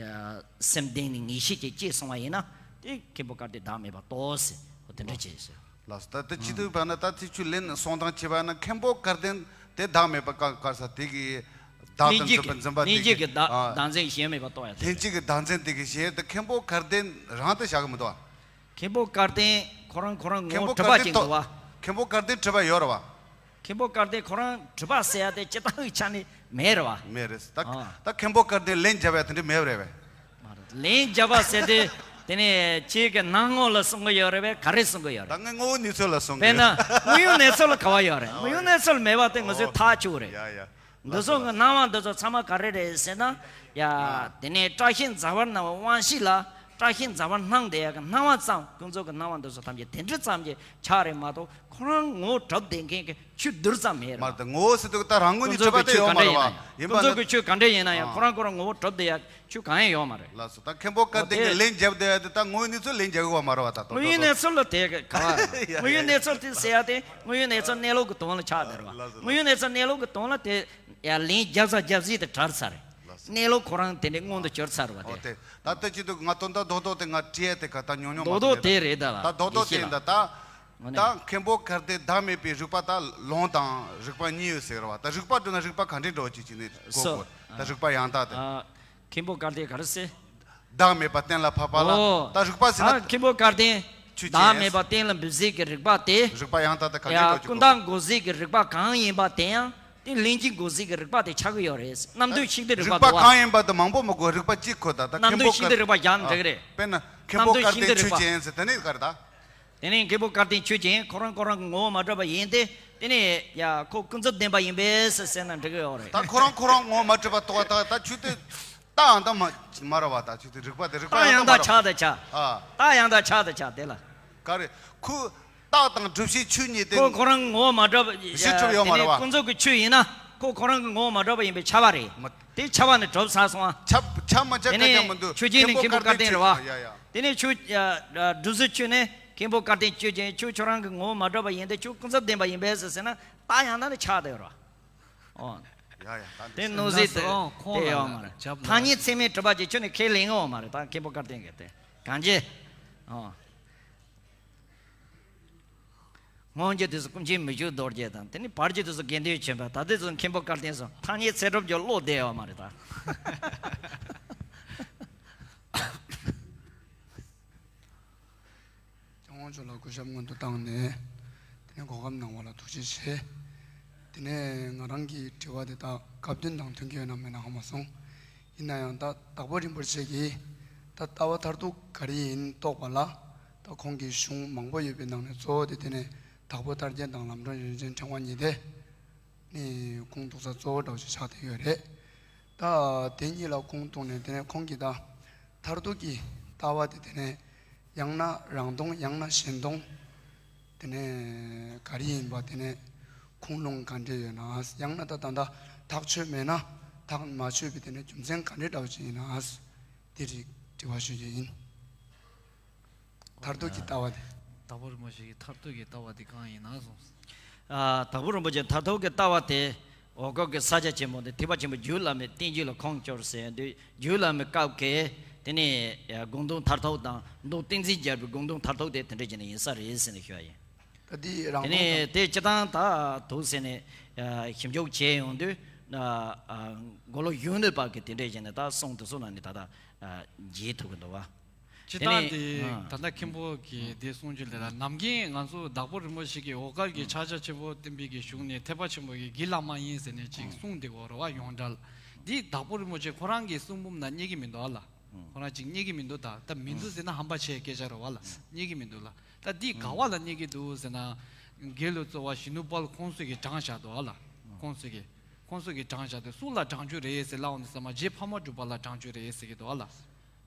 སེམས་གཏིང་ནས་ངེས་ཤེས་ཅིག་སྐྱེས་སོང་བ་ཡིན་ན་དེ་མཁན་པོ་སྐལ་ལྡན་བདག་མེད་པ་རྟོགས་ཟེར་དེ་འདྲ་བྱས་ཟེར། ལགས་སོ། ད་ལྟ་བྱེད་དུས་བ་ན་ད་ཚིག་ཆུ་ལེན་གསུང་སྟངས་བྱས་པ་ན་མཁན་པོ་སྐལ་ལྡན་ དེ་བདག་མེད་པ་བཀག་བཀག་ས་དེ་གི་བདག་ལྷན་དང་སྒྲུབ་པའི་འཛིན་པ་དེ་གི་ལྷན་ཅིག་གི་བདག་ཨ། བདག་འཛིན་གཞན་མེད་པ་རྟོགས་ཡ་དེ་ལྷན་རེད། ཅིག་གི་བདག་འཛིན་དེ་གི་གཞན་དེ་མཁན་པོ་གར་བསྟན་རང་དུ་བཞག་གི་མི་འདུག་ཨ། མཁན་པོ་དཀར་ལྡན་ཁོ་རང་ཁོ་རང་ངོ་བོ་མཁན་པོ་གྲུབ་པ་དཀར་ཅིག་ལྡན་འདུག་བ། མཁན་པོ་དཀར་ལྡན་གྲུབ་པ་ཡོད་རེད་བ། མཁན་པོ་དཀར་ལྡན་ཁོ་རང་གྲུབ་པ་ཟེར་ཡ་དེ་སྤྱིར་བཏང་གི་ཆ་ནས་མེད་རེད་བ། མེད་རེད། ད་ཨ། ད་མཁན་པོ་དཀར་ལྡན་ལན་རྒྱབ་ཡ་དེ་འདྲ་མེད་རེད་བས། མ་རེད། ལན་རྒྱབ་པ་ཟེར་དུས་དེ་ནས་ཁྱེད་ཀྱི་སྣང་ངོ་ལ་གསུང་གི་ཡོད་རེད་བས། ག་རེ་གསུང་གི་ཡོད་ད་རེད། ངས་དངོས་པོའི་གནས་ཚུལ་ལ་གསུང་གི་དཔེར་ན་དངོས་ཡོད་གནས་ཚུལ་ལ་ག་བ་ཡོད་རེད། དངོས་ཡོད་གནས་ཚུལ་མེད་པ་དེ་ང་ཚོས་ཐག་ཆོད་རེད། ཡ་ཡ། འདི་ཚོ་གི་སྣང་བ་འདི་ཚོ་ཚང་མ་ག་རེ་རེད་ཟེར་ན། ཡ། དེ་ནས་བཀྲ་ཤིས་རྫ་བར་སྣང་བ་དབང་ཤེས་ལ་བཀྲ་ཤིས་རྫ་བར་སྣང་བསྡད་ཡག་གི་སྣང་བ་ཙམ། ཀུན་རྫོབ་ཀྱི་སྣང་བ་འདི་ཚོ་ཐམས་ཅད་དེ་འདྲ་ཙམ་གྱི་ཆ་རེད་མ་གཏོགས། ཁོ་རང་ངོ་བོ་གྲུབ་བསྡད་མཁན་གྱི་ཆོས་རྡུལ་ཙམ་མེད་རེད། མ་རེད། ངོ་བོ་ཟེར་དུས་ད་རང་ངོས་ནས་གྲུབ་པ་དེ་ཡོད་མ་རེད་བ། ཡིན་པ་ཀུན་རྫོབ་ནི་ཀྱི་ཆོས་ག་འདྲ་ཡིན་ན་ཡང་ཁོ་རང་ཁོ་རང་ངོ་བོ་གྲུབ་བསྡད་ཡག་ཆོས་གང་ཡང་ཡོད་མ་རེད། ལགས་སོ། ད་མཁན་པོ་བཀའ་བསྟན་གྱི་ལན་རྒྱབ་བསྡད་ཡ་དེ་ད་དངོས་ཡོད་གནས་ཚུལ་ལན་རྒྱག་གི་ཡོད་མ་རེད་བ། ད་དོན་དངོས་ཡོད་གནས་ཚུལ་ལ་དེ་ག་བ་རེད། དངོས་ཡོད་གནས་ཚུལ་དེ་ཟེར་ཡ་དེ་དངོས་ཡོད་གནས་ཚུལ་གནས་ལུགས་ཀྱི་དོན་ལ་ཆགས་བསྡད་རེད་བ། ལགས་སོ། དངོས་ཡོད་གནས་ཚུལ་གནས་ལུགས་ཀྱི་དོན་ལ་དེ་ཡ་ལན་རྒྱབ་ས་རྒྱབ་ས་དེ་བྲལ་ཚར་རེད། ལགས་སོ། གནས་ལུགས་ཁོ་རང་དེ་འདྲའི་མངོན་དུ་གྱུར་ཚར་བ་དེ། ཨོ་དེ། ད་ལྟ་ཅི་འདུག་ང་དོན་དག་རྡོག་རྡོག་དེ་ང་བྲིས་ཡ་དེ་ག་ད་ཉུང་ཉུང་མ་རྡོག་རྡོག་གཏོགས་དེ་རེད་ད་ལ། ད་རྡོག་རྡོག་དེ་ཡིན་ད། ད་དངོས་གནས། ད་མཁན་པོ་གར་སྟེགས་བདག་མེད་པའི་རིག་པ། ད་ལུང་དང་རིག་པ་གཉིས་ཡོད་ཟེར་བ། ད་རིག་པ་འགྲོ་ན་རིག་པ་ག་འདྲས་འགྲོ་ཅིག་ཅིག་ནས་གོ་སོ། གོ་ད་རིག་པ་ཡང་དག་དེ། ཨ། མཁན་པོ་གར་སྟེགས་ག་རེ་ཟེར། བདག་མེད་པ་གཏན་ལ་ཕབ་པ་ལ། ཨོ། ད་རིག་པ་ཟེར་ན། ཨ། མཁན་པོ་གར་སྟེགས། ཆོས་ཅན། བདག་མེད་པ་གཏན་ལ་འབེབས་ཟེར་གྱི་རིག་པ་དེ། རིག་པ་ཡང་དག་དེ་ག་འདྲས་ཡ་འགྲོ་ཅིག་ཀུན་གོ་བརྟགས་འགོག་ཟེར་གྱི་རིག་པ་གང་ཡིན་པ་དེ་ཡང་དེ་ལྷན་ཅིག་འགོག་ཟེར་གྱི་རིག་པ་དེ་ཆགས་ཀྱི་ཡོད་རེད། རྣམ་དོན་ཤིང་རྟའི་རིག་པ་རིག་པ་འདུག་བ། གང་ཡིན་པ་དེ་མང་པོ་མི་དགོས། རིག་པ་གཅིག་ཁོ་ད། ད་རྣམ་མཁན་པོ་དོན་ཤིང་གར་རྟེགས་རིག་པ་རྒྱག་ན་འགྲིག་གི་རེད། དཔེར་ན་མཁན་རྣམ་པོ་དོན་གར་ཤིང་རྟའི་སྟེགས་རིག་ཆོས་པ་ཅན་ཟེར་དེ་ནས་གར་ད། དེ་ནས་མཁན་པོ་གར་སྟེགས་ཆོས་ཅན། ཁོ་རང་ཁོ་རང་གི་ངོ་བོ་མ་གྲུབ་པ་ཡིན་ཏེ། དེ་ནས་ཡ་ཁོ་ཀུན་རྫོབ་བདེན་པ་ཡིན་པས་ཟེར་ཟེར་ན་འགྲིག་གི་ཡོད་རེད། ད་ཁོ་རང་ཁོ་རང་ངོ་བོ་མ་གྲུབ་པ་རྟོགས་པ། ད་ད་ཆོས་དེ་རྟགས་ཡང་དག་མ་མ་རེད་བ། ད་ཆོས་དེ་རིག་པ་དེ་རིག་པ་རྟགས་ཡང་ཡང་དག་དག་མ་རེད་བ། ཆགས་དང་ཆགས། ཨ། རྟགས་ཡང་དག་ཆགས་དང་ཆགས་དེ་ལ། ག་རེ། ཁོ་རྟགས་དང་སྒྲུབ་བྱེད་ཆོས་གཉིས་དེ། ཁོ་ཁོ་རང་ངོ་བོ་མ་གྲུབ་པ་ཡིན་ན། གཞི་གྲུབ་ཡོད་མ་རེད་བ། ཀུན་རྫོབ་ཀྱི་ཆོས་ཡིན་ན་ཁོ་ཁོ་རང་གི་ངོ་བོ་མ་གྲུབ་པ་ཡིན་པས་ཁྱབ་པ་རེད། མ། དེ་ཁྱབ་པ་ནི་གྲུབ་ཚར་སོང་ཨ། ཁྱབ་ཁྱབ་མ་ཁྱབ་དེ་ནས་སྐད་ཆ་མི་འདུག་ཆོས་ཅན་ནི་མཁན་པོ་མཁན་པོ་གར་སྟེགས་ཆོས། ཡ་ཡ་ཡ། དེ་ནས་ཆོས་ཡ་སྒྲུབ་བྱེད་ཆོས་ནི་མཁན་པོ་གར་སྟེགས་ཆོས་ཅན། ཁྱོད་ཁྱོད་རང་གི་ངོ་བོ་མ་གྲུབ་པ་ཡིན་ཏེ་ཁྱོད་ཀུན་རྫོབ་བདེན་པ་ཡིན་པས་ཟེར་ཟེར་ན་རྟགས་ཡང་དག་ནི་ཆགས་བསྡད་ཡོད་རེད་བ། ཨོ། ཡ་ཡ། ད་དེ་འདི་གནོད་འཚེ་དེ་ཁོང་དེ་ལ་ཡོད་མ་རེད། ཁྱབ་ཐ་སྙད་ཚད་མས་གྲུབ་པ་ཅིག་ཁྱོན་ནས་ཁས་ལེན་གི་ཡོད་མ་རེད། ད་མཁན་པོ་གར་སྟེགས་ཀྱིས་དེ་གང་བྱེད། ཨོ། སྔོན་གྱི་དུས་སུ་ཀུན་མཁྱེན་མི་བསྐྱོད་རྡོ་རྗེ་དང་། དེ་ནས་བར་གྱི་དུས་སུ་དགེ་འདུན་ཆོས་འཕེལ། ད་ལྟའི་དུས་སུ་མཁན་པོ་དཀར་བསྟན་སོགས་ཐ་སྙད་ཚད་གྲུབ་ཀྱི་བློ་བདེ་ཡོད་མ་རེད་ད། སྐྱབས་མགོན་མཆོག་ལ་གུས་ཞབས་སྔོན་དུ་བཏང་ནས། དེ་ནས་གོ་སྐབས་གནང་བ་ལ་ཐུགས་རྗེ་ཆེ། དེ་ནས་ང་རང་གི་དྲི་བ་དེ་དག་སྐབས་བསྟུན་དང་མཐུན་གྱི་ཡོད་ན་མེད་ན་ཧ་མ་སོང་། ཡིན་ན་ཡང་ད་དྭགས་པོ་རིན་པོ་ཆེ་གིས་ད་ལྟ་བ་མཐར་ཐུག་ག་རེ་ཡིན་རྟོགས་པ་ལ། ད་ཁོང་གི་གཞུང་མང་པོ་ཡོད་པའི་ནང་ནས་གཙོ་བོ་དེ་དེ་ནས་དྭགས་པོ་ཐར་རྒྱན་དང་ལམ་སྒྲོན་རིན་ཆེན་ཕྲེང་བ་གཉིས་དེ་ནི་ཁུངས་གཏུགས་ས་གཙོ་བོ་འདྲ་བོ་ཞིག་ཆགས་བསྡད་ཡོད་རེད། ད་དེ་གཉིས་ལ་ཁུངས་གཏུགས་ནས་དེ་ནས་ཁོང་གིས་ད་མཐར་ཐུག་གི་ལྟ་བ་དེ་དེ་ནས་ཡང་ན་རང་སྟོང་ཡང་ན་གཞན་སྟོང་། དེ་ནས་ག་རེ་ཡིན་པ། དེ་ནས་ཁུངས་ལུང་ག་འདྲས་ཡོད་ན། ཡང་ན་ད་ད་ལྟ་ཐག་ཆོད་མེད་ན་ཐག་མ་ཆོད་པའི་དེ་ནས་རྒྱུ་མཚན་ག་འདྲས་འདྲ་བོ་ཅིག་ཡིན་ན། དེ་རིགས་དྲི་བ་ཞུ་རྒྱུ་ཡིན། མཐར་ཐུག་གི་ལྟ་བ་དེ། དྭགས་པོ་རིན་པོ་ཆེ་གི་མཐར་ཐུག་གི་ལྟ་བ་དེ་གང་ཡིན་ན་གསུངས། ཨ། དྭགས་པོ་རིན་པོ་ཆེ་མཐར་ཐུག་གི་ལྟ་བ་དེ། འོ་སྐོལ་གྱི་ས་སྐྱ་ཆེན་པོ་འདི་ཐེག་པ་ཆེན་པོ་རྒྱུད་བླ་མའི་བསྟན་བཅོས་ལ་ཁུངས་སྐྱོར་ཟེར་དུས། རྒྱུད་བླ་མའི་སྐབས་ཀྱི་དེ་ནས་དགོངས་དོན་མཐར་ཐུག་དང་། མདོ་ཏིང་འཛིན་རྒྱལ་པོའི་དགོངས་དོན་མཐར་ཐུག་དེ་དེ་འདྲ་བྱས་ནས་ཡིན་ས་རེད་ཟེར་ནས་ཞུ་བ་ཡིན། ད་འདི་རང་དེ་ནས་དེ་སྤྱིར་བཏང་ད་དུ་ཟེར་ནས་ཞིབ་འཇུག་བྱས་ཡོང་དུས། ཨ། ཨ། མགོ་ལོག་གཞོན་ནུའི་བར་གྱི་དེ་འདྲ་བྱས་ནས་ད་གསུང་དེ་ཚོ་ནང་ནས་ད་ལྟ་མཇལ་ཐུབ་ཀྱི་འདུག་བ། སྤྱིར་བཏང་དེ་ནས་དེ་ཨ། ད་ལྟ་མཁན་པོ་གི་དེ་གསུང་རྒྱུ་ལས་ལ། ནམ་རྒྱུན་ང་ཚོ་དྭགས་པོ་རིན་པོ་ཆེ་གི་འོ་སྐོལ་གྱི་ཕྱག་རྒྱ་ཆེན་པོ་བསྟན་པའི་གི་གཞུང་ནས་ཐེག་པ་ཆེན་པོ་གི་རྒྱུད་བླ་མ་ཡིན་ཟེར་ནས་ཅིག་གསུངས་བསྡད་ཡོད་རེད་བ། ཡོངས་གྲགས་ལ། འདི་དྭགས་པོ་རིན་པོ་ཆེ་ཁོ་རང་གི་གསུང་འབུམ་ནང་རྙེད་ཀྱི་མི་འདུག་ཨ་ལ། ཁོ་རང་ཅིག་རྙེད་ཀྱི་མི་འདུག་ད་ད་མི་འདུག་ཟེར་ན་ཧམ་པ་བྱས་སྐད་ཆ་རེད་བ་ལ། རྙེད་ཀྱི་མི་འདུག་ལ། ད་འདི་ག་བ་ལ་རྙེད་ཀྱི་འདུག་ཟེར་ན། དགེ་ལུགས་གཙོ་བོ་ཞི་ནུ་དཔལ་ཁོང་ཚོས་ཀྱིས་དྲངས་བཞག་འདུག་ཨ་ལ། ཁོང་ཚོས་ཀྱིས། ཁོང་ཚོས་ཀྱིས་དྲངས་བཞག་འདུག་སུ་ལ་དྲངས་རྒྱུ་རེད་ཟེར་ལབ་ཡོང་དུས་ཙམ་པ། རྗེ་ཕག་མོ་གྲུ་པ་ལ་དྲངས་རྒྱུ་རེད་ཟེར་གྱི་འདུག་ཨ་ལ།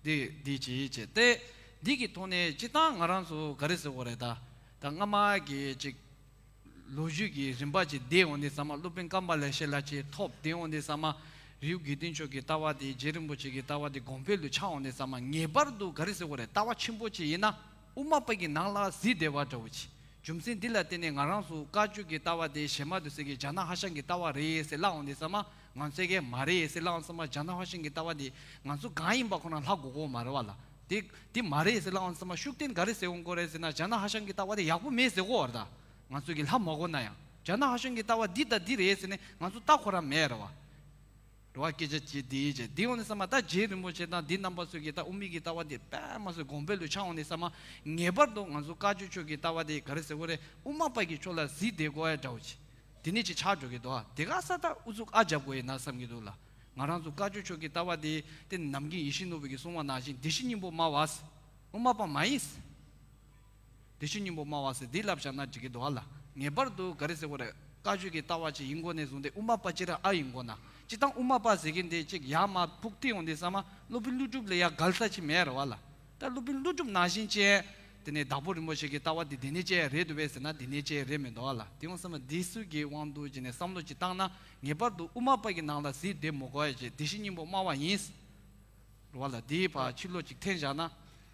འདི་འདི་ཅིག་བྱས་ཏེ། འདི་གི་ཐོག་ནས་སྤྱིར་བཏང་ང་རང་ཚོ་ག་རེ་ཟེར་དགོས་རེད་ད། ད་སྔ་མ་གི་ཅིག་ལོ་རྒྱུས་ཀྱི་རིམ་པ་ཅིག་བསྡད་ཡོང་དུས་ཙམ་པ། སློབ་དཔོན་ཀམ་པ་ལེ་ཤ་ལ་ཅིག་ཐོབ་བསྡད་ཡོང་དུས་ཙམ་པ། རི་བོ་དགེ་ལྡན་ཕྱོགས་ཀྱི་ལྟ་བ་དེ། རྗེ་རིན་པོ་ཆེ་གི་ལྟ་བ་དེ་གོང་འཕེལ་དུ་ཆགས་ཡོང་དུས་ཙམ་པ། ངེས་པར་དུ་ག་རེ་ཟེར་དགོས་རེད། ལྟ་བ་ཆེན་པོ་ཅིག་ཡིན་ན་དབུ་མ་པ་གི་ནང་ལ་གཟིགས་བསྡད་པ་འདྲ་བོ་ཅིག་རྒྱུ་མཚན་འདི་ལ་བརྟེན་ནས་ང་རང་ཚོ་བཀའ་བརྒྱུད་ཀྱི་ལྟ་བ་དེ་གཞན་མ་དེ་ཚོ་གིས་རྒྱ་ནག་ཧྭ་ཤང་གི་ལྟ་བ་རེད་ཟེར་ལབ་ཡོང་དུས་ཙམ་པ། ང་ཚོས་ཀྱིས་མ་རེད་ཟེར་ལབ་ཡོང་དུས་ཙམ་པ། རྒྱ་ནག་ཧྭ་ཤང་གི་ལྟ་བ་དེ་ང་ཚོ་གང་ཡིན་པ་ཁོ་ན་ལྷག་དགོས་ཀྱི་ཡོད་མ་རེད་བ་ལ། དེ་དེ་མ་རེད་ཟེར་ལབ་ཡོང་དུས་ཙམ་པ། ཤུགས་བསྟན་ག་རེ་ཟེར་ཡོང་དགོས་རེད་ཟེར་ན། རྒྱ་ནག་ཧྭ་ཤང་གི་ལྟ་བ་དེ་ཡག་པོ་མེད་ཟེར་གྱི་ཡོད་རེད་ད། ང་ཚོས་ཀྱིས་ལབ་མ་དགོས་ན་ཡང་། ཇ་ན་ཧ་ཤང་གི་ལྟ་བ་འདི་དང་འདི་རེད་ཟེར་ནས་ང་ཚོ་ལྟ་ཁོ་རང་མེད་རེད་བ། རེད་བ། སྐད་ཆ་ཅིག་འདི་ཡིན་ཅེས་འདི་འོང་ནས་བསམ་པ། ད་རྗེ་རིན་པོ་ཆེ་དང་འདི་རྣམ་པ་ཚོ་གི་ད་དབུ་མའི་གི་ལྟ་བ་འདི་དཔེ་མ་སྲིད་གོང་འཕེལ་དུ་ཆགས་འོང་ནས་བསམ་པ། ངེས་པར་དུ་ང་ཚོ་བཀའ་བརྒྱུད་ཕྱོགས་ཀྱི་ལྟ་བ་འདི་ག་རེ་ཟེར་དགོས་རེད། དབུ་མ་པ་གི་ཕྱོགས་ལ་གཟིགས་བསྡད་དགོས་ཡ་འདྲ་བོ་ཅིག་འདི་ནས་ཅིག་ཆགས་འགྲོ་གི་འདུག་ཨ། དེ་ག་ས་ད་ཨུ་ཚུགས་ཨ་རྒྱབ་དགོས་ཡིན་ན་བསམ་གྱི་འདུག་ལ། ང་རང་ཚོ་བཀའ་བརྒྱུད་ཕྱོགས་ཀྱི་ལྟ་བ་འདི་དེ་ནམ་རྒྱུན་ཡིད་བཞིན་ནོར་བུ་གིས་གསུངས་པ་ནང་བཞིན་བདེ་གཤེགས་སྙིང་པོ་སྨྲ་བ་ཟེར། དབུ་མ་པ་མ་ཡིན་ཟེར། བདེ་གཤེགས་སྙིང་པོ་སྨྲ་བ་ཟེར་འདི་ལབ་བཞག་ན་འགྲིག་གི་འདུག་ཨ་ལ། ངེས་པར་དུ་ག་རེ་ཟེར་དགོས་རེད། བཀའ་བརྒྱུད་ཀྱི་ལྟ་བ་ཅིག་ཡིན་དགོས་ནས་བཟུང་སྟེ་དབུ་མ་པ་ཅིག་ར་ཨ་ཡིན་དགོས་ན། སྤྱིར་བཏང་དབུ་མ་པ་ཟེར་མཁན་དེ་ཅིག་ཡར་མར་ཕུགས་ཐིག་ཡོང་དུས་ཙམ་པ་སློབ་དཔོན་ཀླུ་སྒྲུབ་ལ་ཡ་འགལ་ས་ཅིག་མེད་རེད་བ་ལ། ད་སློབ་དཔོན་ཀླུ་སྒྲུབ་ནང་བཞིན་བྱས། དེ་ནས་དྭགས་པོ་རིན་པོ་ཆེ་གི་ལྟ་བ་དེ་དེ་ནས་བྱས་རེད་འདུག་པས་ཟེར་ན་དེ་ནས་བྱས་རེད་མི་འདུག་བ་ལ། དེ་ཡོང་ཙམ་པ་འདི་ཚོ་གི་དབང་དུ་བྱས་ནས་བསམ་བློ་ཅིག་བཏང་ན་ངེས་པར་དུ་དབུ་མ་པ་གི་ནང་ལ་གཟིགས་བསྡད་མི་དགོས་ཡ་ཅིག་བདེ་གཤེགས་སྙིང་པོ་སྨྲ་བ་ཡིན། རེད་བ་ལ། དེའི་བར་ཕྱི་ལོགས་ཅིག་འཐེན་བཞག་ན་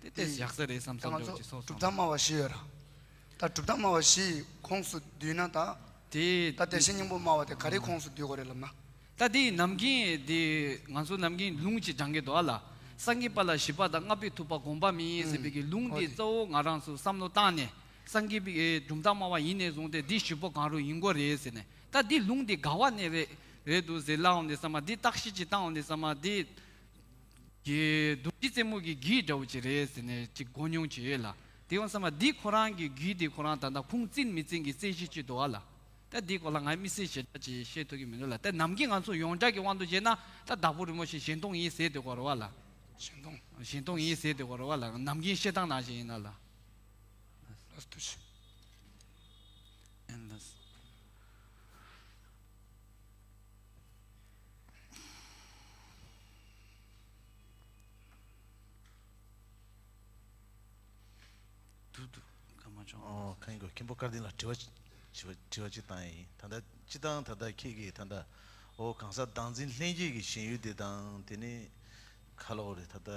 དེ་ཏོག་ཙམ་ཡག་ས་རེད་བསམ་བསམ་འདྲ་བོ་ཅིག་སོང་སོང་། གྲུབ་མཐའ་སྨྲ་བ་བཞི་ཡོད་ར། ད་གྲུབ་མཐའ་སྨྲ་བ་བཞི་ཡི་ཁོངས་སུ་བསྡུས་ན་ད། དེ་ད་བདེ་གཤེགས་སྙིང་པོ་སྨྲ་བ་དེ་ག་རེའི་ཁོངས་སུ་བསྡུ་དགོས་རེད་ལབ་ན། ད་དེ་ནམ་རྒྱུན་དེ་ང་ཚོ་ནམ་རྒྱུན་ལུང་ཅིག་སྦྱང་གི་འདུག་ཨ་ལ། སངས་རྒྱས་པ་ལ་བཞི་པ་དང་ལྔ་པའི་ཐུབ་པ་དགོངས་པ་མེད་ཟེར་བའི་གི་ལུང་དེ་གཙོ་བོ་ང་རང་ཚོ་བསམ་བློ་བཏང་ནས་སངས་རྒྱས་པའི་གྲུབ་མཐའ་སྨྲ་བ་ཡིན་ནས་བཟུང་སྟེ་འདི་བཞི་པོ་གང་རུང་ཡིན་དགོས་རེད་ཟེར་ནས། ད་འདི་ལུང་འདི་ག་བ་ནས་རེད་རེད་འདུག་ཟེར་ལབ་འོང་དུས་ཙམ་པ། འདི་བརྟག་ཞིབ་ཅིག་བཏང་འོང་དུས་ཙམ་པ། འདི་གི་རྡོ་རྗེ་རྩེ་མོ་གི་རྒྱུད་འདྲ་བོ་ཅིག་རེད་ཟེར་ནས་ཅིག་གོ་མྱོང་ཅིག་ཡོད་ལ། དེ་ཡོང་ཙམ་པ་འདི་ཁོ་རང་གི་རྒྱུད་འདི་ཁོ་རང་ད་ལྟ་ཁུངས་བཙན་མི་བཙན་གྱི་རྩད་གཞི་ཅིག་འདུག་ཨ་ལ། ད་འདི་སྐོར་ལ་ང་དམིགས་བསལ་ཞེ་དྲག་ཅིག་བཤད་ཐུབ་ཀྱི་མི་འདུག་ལ། ད་ནམ་རྒྱུན་ང་ཚོ་ཡོངས་གྲགས་ཀྱི་དབང་དུ་བྱས་ན་ད་དྭགས་པོ་རིན་པོ་ཆེ་གཞན་སྟོང་ཡིན་ཟེར་དེ་གོ་རེད་བ་ལ། གཞན་སྟོང་། གཞན་སྟོང་ཡིན་ཟེར་དེ་གོ་རེད་བ་ལ། ནམ་རྒྱུན་བཤད་སྟངས་ནང་བཞིན་ཡིན་ན་ལ། ལགས་སོ་ཐུགས་རྗེ་ཆེ། ཨེ་ལགས་སོ། དུ་དུ་ཀ་མ་ཅོང་། ཨོ། ཁ་ཡིན་གོ། མཁན་པོ་སྐལ་ལྡན་ལ་དྲི་བ་དྲི་བ་དྲི་བ་ཅིག་བཏང་ཡིན། ད་ལྟ་སྤྱིར་བཏང་ད་ལྟ་ཁྱེད་ཀྱིས་ད་ལྟ་ཨོ་གང་ཟག་བདག་འཛིན་ལྷན་སྐྱེས་ཀྱི་ཞེན་ཡུལ་དེ་དང་། དེ་ནི་ཁ་ལོ་རེད། ད་ལྟ་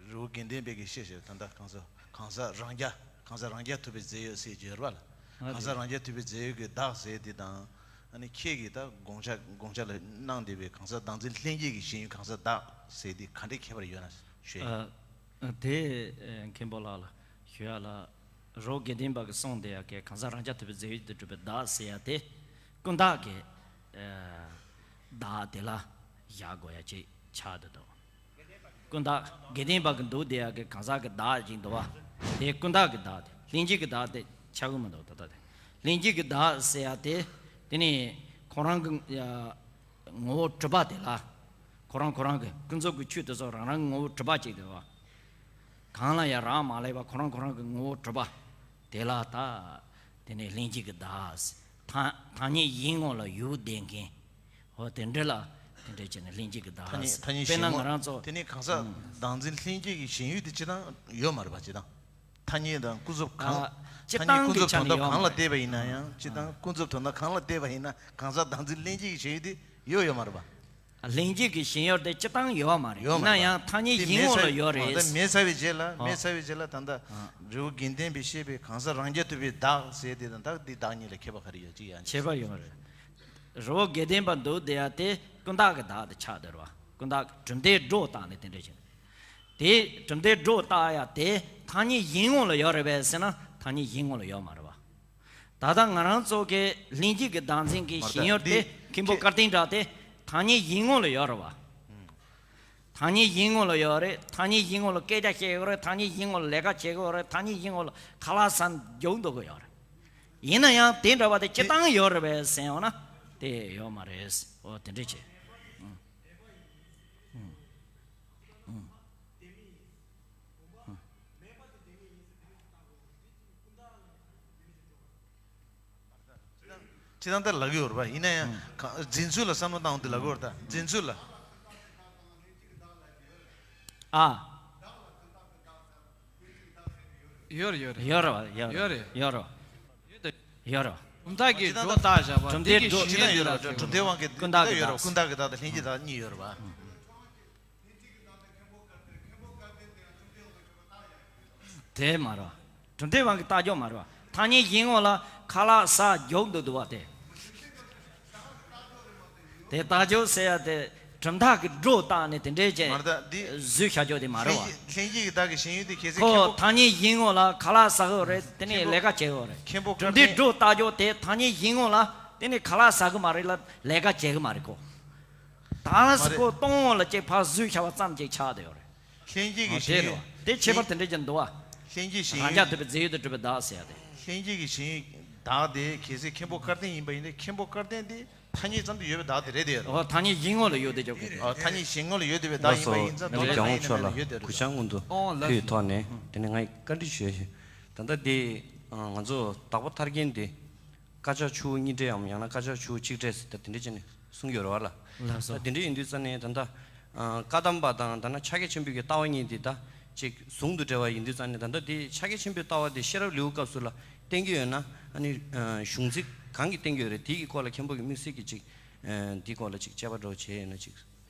རི་བོ་དགེ་ལྡན་པའི་གི་བཤད་བཤད། ད་ལྟ་གང་ཟག་གང་ཟག་རང་རྐྱ་གང་ཟག་རང་རྐྱ་ཐུབ་པའི་རྫས་ཡོད་ཟེར་གྱི་ཡོད་རེད་བ་ལ། ཨ་གང་ཟག་རེད། རང་རྐྱ་ཐུབ་པའི་རྫས་ཡོད་ཀྱི་བདག་ཟེར་དེ་དང་། ཨ་ནི་ཁྱེད་ཀྱིས་ད་དགོངས་འཆར་དགོངས་འཆར་ལ་གནང་བསྡད་པའི་གང་ཟག་བདག་འཛིན་ལྷན་སྐྱེས་ཀྱི་ཞེན་ཡུལ་གང་ཟག་བདག་ཟེར་དེ་ག་འདྲའི་ཁྱད་པར་ཡོད་ན་ཞུ་ཡ་ཡིན། ཨ། དེ་མཁན་པོ་ལགས་ལ་ཞུ་ཡ་ལ། རི་བོ་དགེ་ལྡན་པ་གི་གསུང་དེ་ཡ་གི་གང་ཟག་རང་རྐྱ་ཐུབ་པའི་རྫས་ཡོད་དུ་གྲུབ་པའི་བདག་ཟེར་ཡ་དེ་ཀུན་བརྟགས་ཀྱི་ཨ་བདག་དེ་ལ་བཞག་དགོས་ཡ་ཅིག་ཆགས་བསྡད་འདུག་ཀུན་བརྟགས་དགེ་ལྡན་པ་གི་འདུག་དེ་ཡ་གི་གང་ཟག་གི་བདག་ཅིག་འདུག་བ། དེ་ཀུན་བརྟགས་ཀྱི་བདག་དེ། ལྷན་སྐྱེས་ཀྱི་བདག་དེ་ཆགས་ཀྱི་མི་འདུག་ད་ལྟ་དེ་ལྷན་སྐྱེས་ཀྱི་བདག་ཟེར་ཡ་དེ། དེ་ནི་ཁོ་རང་གི་ཨ་ངོ་བོ་གྲུབ་པ་དེ་ལ། ཁོ་རང་ཁོ་རང་གི་ཀུན་རྫོབ་ཀྱི་ཆོས་དེ་ཚོ་རང་རང་གི་ངོ་བོ་གྲུབ་པ་ཅིག་དེ་བ། གང་ལ་ཡང་རག་མ་ལས་པ་ཁོ་རང་ཁོ་རང་གི་ངོ་བོ་གྲུབ་པ་དེ་ལ་ད། དེ་ནས་ལྷན་སྐྱེས་ཀྱི་བདག་ཟེར། ཐ་ཐ་སྙད་ཡིན་ངོ་ལ་ཡུལ་ལྡན་མཁན། འོ་དེ་འདྲ་ལ་དེ་འདྲ་བྱས་ནས་ལྷན་སྐྱེས་ཀྱི་བདག་ཐ་སྙད་ཟེར། ཐ་སྙད་དཔེར་ན་ཞིག་ངོ་། ང་རང་ཚོ་དེ་ནས་གང་ཟག་ཨང་། བདག་འཛིན་ལྷན་སྐྱེས་ཀྱི་ཞེན་ཡུལ་དེ་སྤྱིར་བཏང་ཡོད་མ་རེད་པ། སྤྱིར་བཏང་ཐ་སྙད་དང་ཀུན་རྫོབ་གང་ཨ། སྤྱིར་ཐ་སྙད་བཏང་ཀུན་གི་རྫོབ་ཆ་དོན་ནས་དག་ཡོད་གང་མ་ལ་རེད། བལྟས་པ་ཡིན་ན་ཡང་། སྤྱིར་བཏང་ཨང་། ཀུན་རྫོབ་དོན་དག་གང་ལ་བལྟས་པ་ཡིན་ན་གང་ཟག་བདག་འཛིན་ལྷན་སྐྱེས་ཀྱི་ཞེན་ཡུལ་དེ་ཡོད་ཡོད་མ་རེད་པ། ལྷན་སྐྱེས་ཀྱི་ཞེན་ཡུལ་དེ་སྤྱིར་བཏང་ཡོད་མ་རེད། ཡོད་མ་ཡིན་ན་རེད་པ། ཡང་ཐ་སྙད་དེ་ཡིན་མེད་ངོ་ཚར། ལ་ཡོད་རེད། ད་མེད་ཚར་བའི་རྗེས་ལ། ཨ། མེད་ཚར་བའི་རྗེས་ལ་ད་ལྟ་ཨ། རི་བོ་དགེ་ལྡན་པས་བཤད་པའི་གང་ཟག་རང་རྐྱ་ཐུབ་པའི་བདག་ཟེར་དེ་དང་ད་འདི་བདག་གཉིས་ལ་ཁྱད་པར་ག་རེ་ཡོད་ཅི་ཡང་ཁྱད་པར་ཡོད་མ་རེད། རི་བོ་དགེ་ལྡན་པ་འདུག་དེ་ཡ་དེ་ཀུན་བརྟགས་ཀྱི་བདག་དེ་ཆགས་བསྡད་རེད་པ། ཀུན་བརྟགས་ཀྱི་གྲུབ་མཐས་སྒྲོ་བཏགས་ནས་དེ་འདྲ་བྱས། དེ་གྲུབ་མཐས་སྒྲོ་བཏགས་ཡ་དེ་ཐ་སྙད་ཡིན་ངོ་ལ་ཡོད་རེད་པས་ཟེར་ན་ཐ་སྙད་ཡིན་ངོ་ལ་ཡོད་མ་རེད་པ། ད་ལྟ་ང་རང་ཚོ་གི་ལྷན་སྐྱེས་ཀྱི་བདག་འཛིན་གྱི་མ་ཞེན་ཡུལ་དེ་འདི་མཁན་པོ་ཁེ་བཀའ་བསྟན་དྲ་དེ་ཐ་སྙད་ཡིན་ངོ་ལ་ཡོད་རེད་པ། ཨང་། ཐ་སྙད་ཡིན་ངོ་ལ་ཡོད་རེད། ཐ་སྙད་ཡིན་ངོ་ལ་སྐད་ཆ་བཤད་ཀྱི་ཡོད་རེད། ཐ་སྙད་ཡིན་ངོ་ལ་ལས་ཀ་བྱེད་ཀྱི་ཡོད་རེད། ཐ་སྙད་ཡིན་ངོ་ལ་ཁ་ལག་ཟ་རྒྱུག་འདུག་གི་ཡོད་རེད། ཡིན་ན་ཡང་དེ་འདྲ་བ་དེ་སྤྱིར་བཏང་ཡོད་རེད་པས་ཟེར་ཡོང་ན་དེ་ཡོད་མ་རེད། འོ་དེ་འདྲ་བྱས། ཨང་། ཨང་། སྤྱིར་བཏང་ད་ལབ་ཀྱི་ཡོད་རེད་པ། ཡིན་ན་ཡང་ག་འཛིན་ཚུལ་ལ་བསམ་བློ་བཏང་འོང་དུས་ལབ་ཀྱི་ཡོད་རེད། ད་འཛིན་ཚུལ་ལ། ཨ། ཡོད་རེད། ཡོད་རེད། ཡོད་རེད་པ། ཡོད་ཡོད་རེད། རེད། ཡོད་རེད་པ། ཡོད་རེད། ཡོད་རེད་པ། ཡོད་རེད་པ། གྲུབ་མཐའ་གི་སྒྲོ་བཏགས་བཞག་པ་གྲུབ་མཐའི་འདི་གི་སྒྲོ་ཞིག་ཡོད་རེད། གྲུབ་མཐའི་དབང་གིས་ཀུན་བརྟགས་ཀྱི་ཡོད་རེད། བདག་ཀུན་བརྟགས་ཀྱི་བདག་དང་ལྷན་སྐྱེས་བདག་གཉིས་ཡོད་རེད་པ། དེ་མ་རེད། གྲུབ་མཐའི་དབང་གིས་བཏགས་རྒྱུ་མ་རེད་པ། ཐ་སྙད་ཡིན་ངོ་ལ་ཁ་ལག་ཟ་རྒྱུག་འདུག་འདུག་པ་དེ། དེ་བཏགས་རྒྱུ་ཟེར་ཡ་དེ་ གྲུབ་མཐའ་གི་སྒྲོ་བཏགས་ནས་དེ་འདྲའི་ཅིག་མ་རེད་ད་འདི། བཟོས་བཞག་རྒྱུ་དེ་མ་རེད་བ། ལྷན་སྐྱེས་ལྷན་སྐྱེས་ཀྱི་བདག་གི་ཞེན་ཡུལ་དེ་གལ་སྲིད་ཁོ་མཁན་པོ། ཐ་སྙད་ཡིན་ངོ་ལ་ཁ་ལག་ཟ་གི་རེད། དེ་ནས་ལས་ཀ་བྱེད་གི་རེད། མཁན་པོ་གྲུབ་མཐའི་སྒྲོ་བཏགས་རྒྱུ་དེ་ཐ་སྙད་ཡིན་ངོ་ལ་དེ་ནས་ཁ་ལག་ཟ་གི་མ་རེད་ལ་ལས་ཀ་བྱེད་གི་མ་རེད་ཁོ། ད་ལ་སི་ཁོ་སྟོང་འོག་ལ་ཅིག་ཕར་བཟོས་བཞག་པ་ཙམ་ཅིག་ཆགས་བསྡད་ཡོད་རེད། ལྷན་སྐྱེས་ཀྱི་ཞེན་ཡུལ། དེ་ཁྱད་པར་དེ་འདྲ་ཅིག་འདུག་བ། ལྷན་སྐྱེས་ཞེན་ཡུལ། རང་རྐྱ་ཐུབ་པའི་རྫས་ཡུལ་དུ་གྲུབ་པའི་བདག་ཟེར་ཡ་དེ། ལྷན་སྐྱེས་ཀྱི་ཞེན་ཡུལ་བདག་དེ་གལ་སྲིད་མཁན་པོ་བཀའ་བསྟན་ཡིན་པ་ཡིན་ན་མཁན་པོ་བཀའ་བསྟན་དེ་ཐ་སྙད་ཙམ་དུ་ཡོད་པའི་བདག་དེ་རེད་དེ་ཡོད་རེད། ཨོ་ཐ་སྙད་ཡིན་ངོ་ལ་ཡོད་དེ་ཅོག་གི་རེད། ཨོ་ཐ་སྙད་ཡིན་ངོ་ལ་ཡོད་དེ་བའི་བདག་ལགས་ཡིན་པ་ཡིན་ཙང་སོ། ངས་རྒྱལ་དབང་མཆོག་ལ་གུས་ཕྱག་སྔོན་དུ་ཕུལ་བའི་ཐོག་ནས་དེ་ནས་ངས་བཀའ་འདྲི་ཞུ་ཡ་ཞུ། ད་ལྟ་དེ་ང་ཚོ་དྭགས་པོ་ཐར་རྒྱན་དེ་དཀར་ཆག་ཆུ་བོ་གཉིས་འདྲེས་འམ་ཡང་ན་དཀར་ཆག་ཆུ་བོ་གཅིག་འདྲེས་ཟེར་ད་དེ་འདྲས་བྱས་ནས་གསུངས་ཡོད་རེད་བ་ལ། ལགས་སོ། ད་དེ་འདྲས་ཡིན་དུས་ཙ་ནས་ད་ལྟ་ཨ་བཀའ་གདམས་པ་དང་ད་ནི་ཕྱག་རྒྱ་ཆེན་པོའི་གི་ལྟ་བ་གཉིས་འདི་ད་ཅིག་ཟུང་དུ་འབྲེལ་བ་ཡིན་དུས་ཙ་ནས་ད་ལྟ་དེ་ཕྱག་རྒྱ་ཆེན་པོའི་ལྟ་བ་དེ་ཤེས་རབ་ལེའུ་སྐབས་སུ་ལ་བསྟན་གྱི་ཡོད་ན་ཨ་ནི་ཨ་གཞུང་ཚིག་གང་གིས་བསྟན་གྱི་ཡོད་རེད། དེ་གི་སྐོར་ལ་མཁན་པོ་གི་དམིགས་བསལ་གྱི་ཅིག་ཨ་འདིའི་སྐོར་ལ་ཅིག་དཔྱད་པ་འདྲ་བོ་བྱས་ཡོད་ན་ཅིག་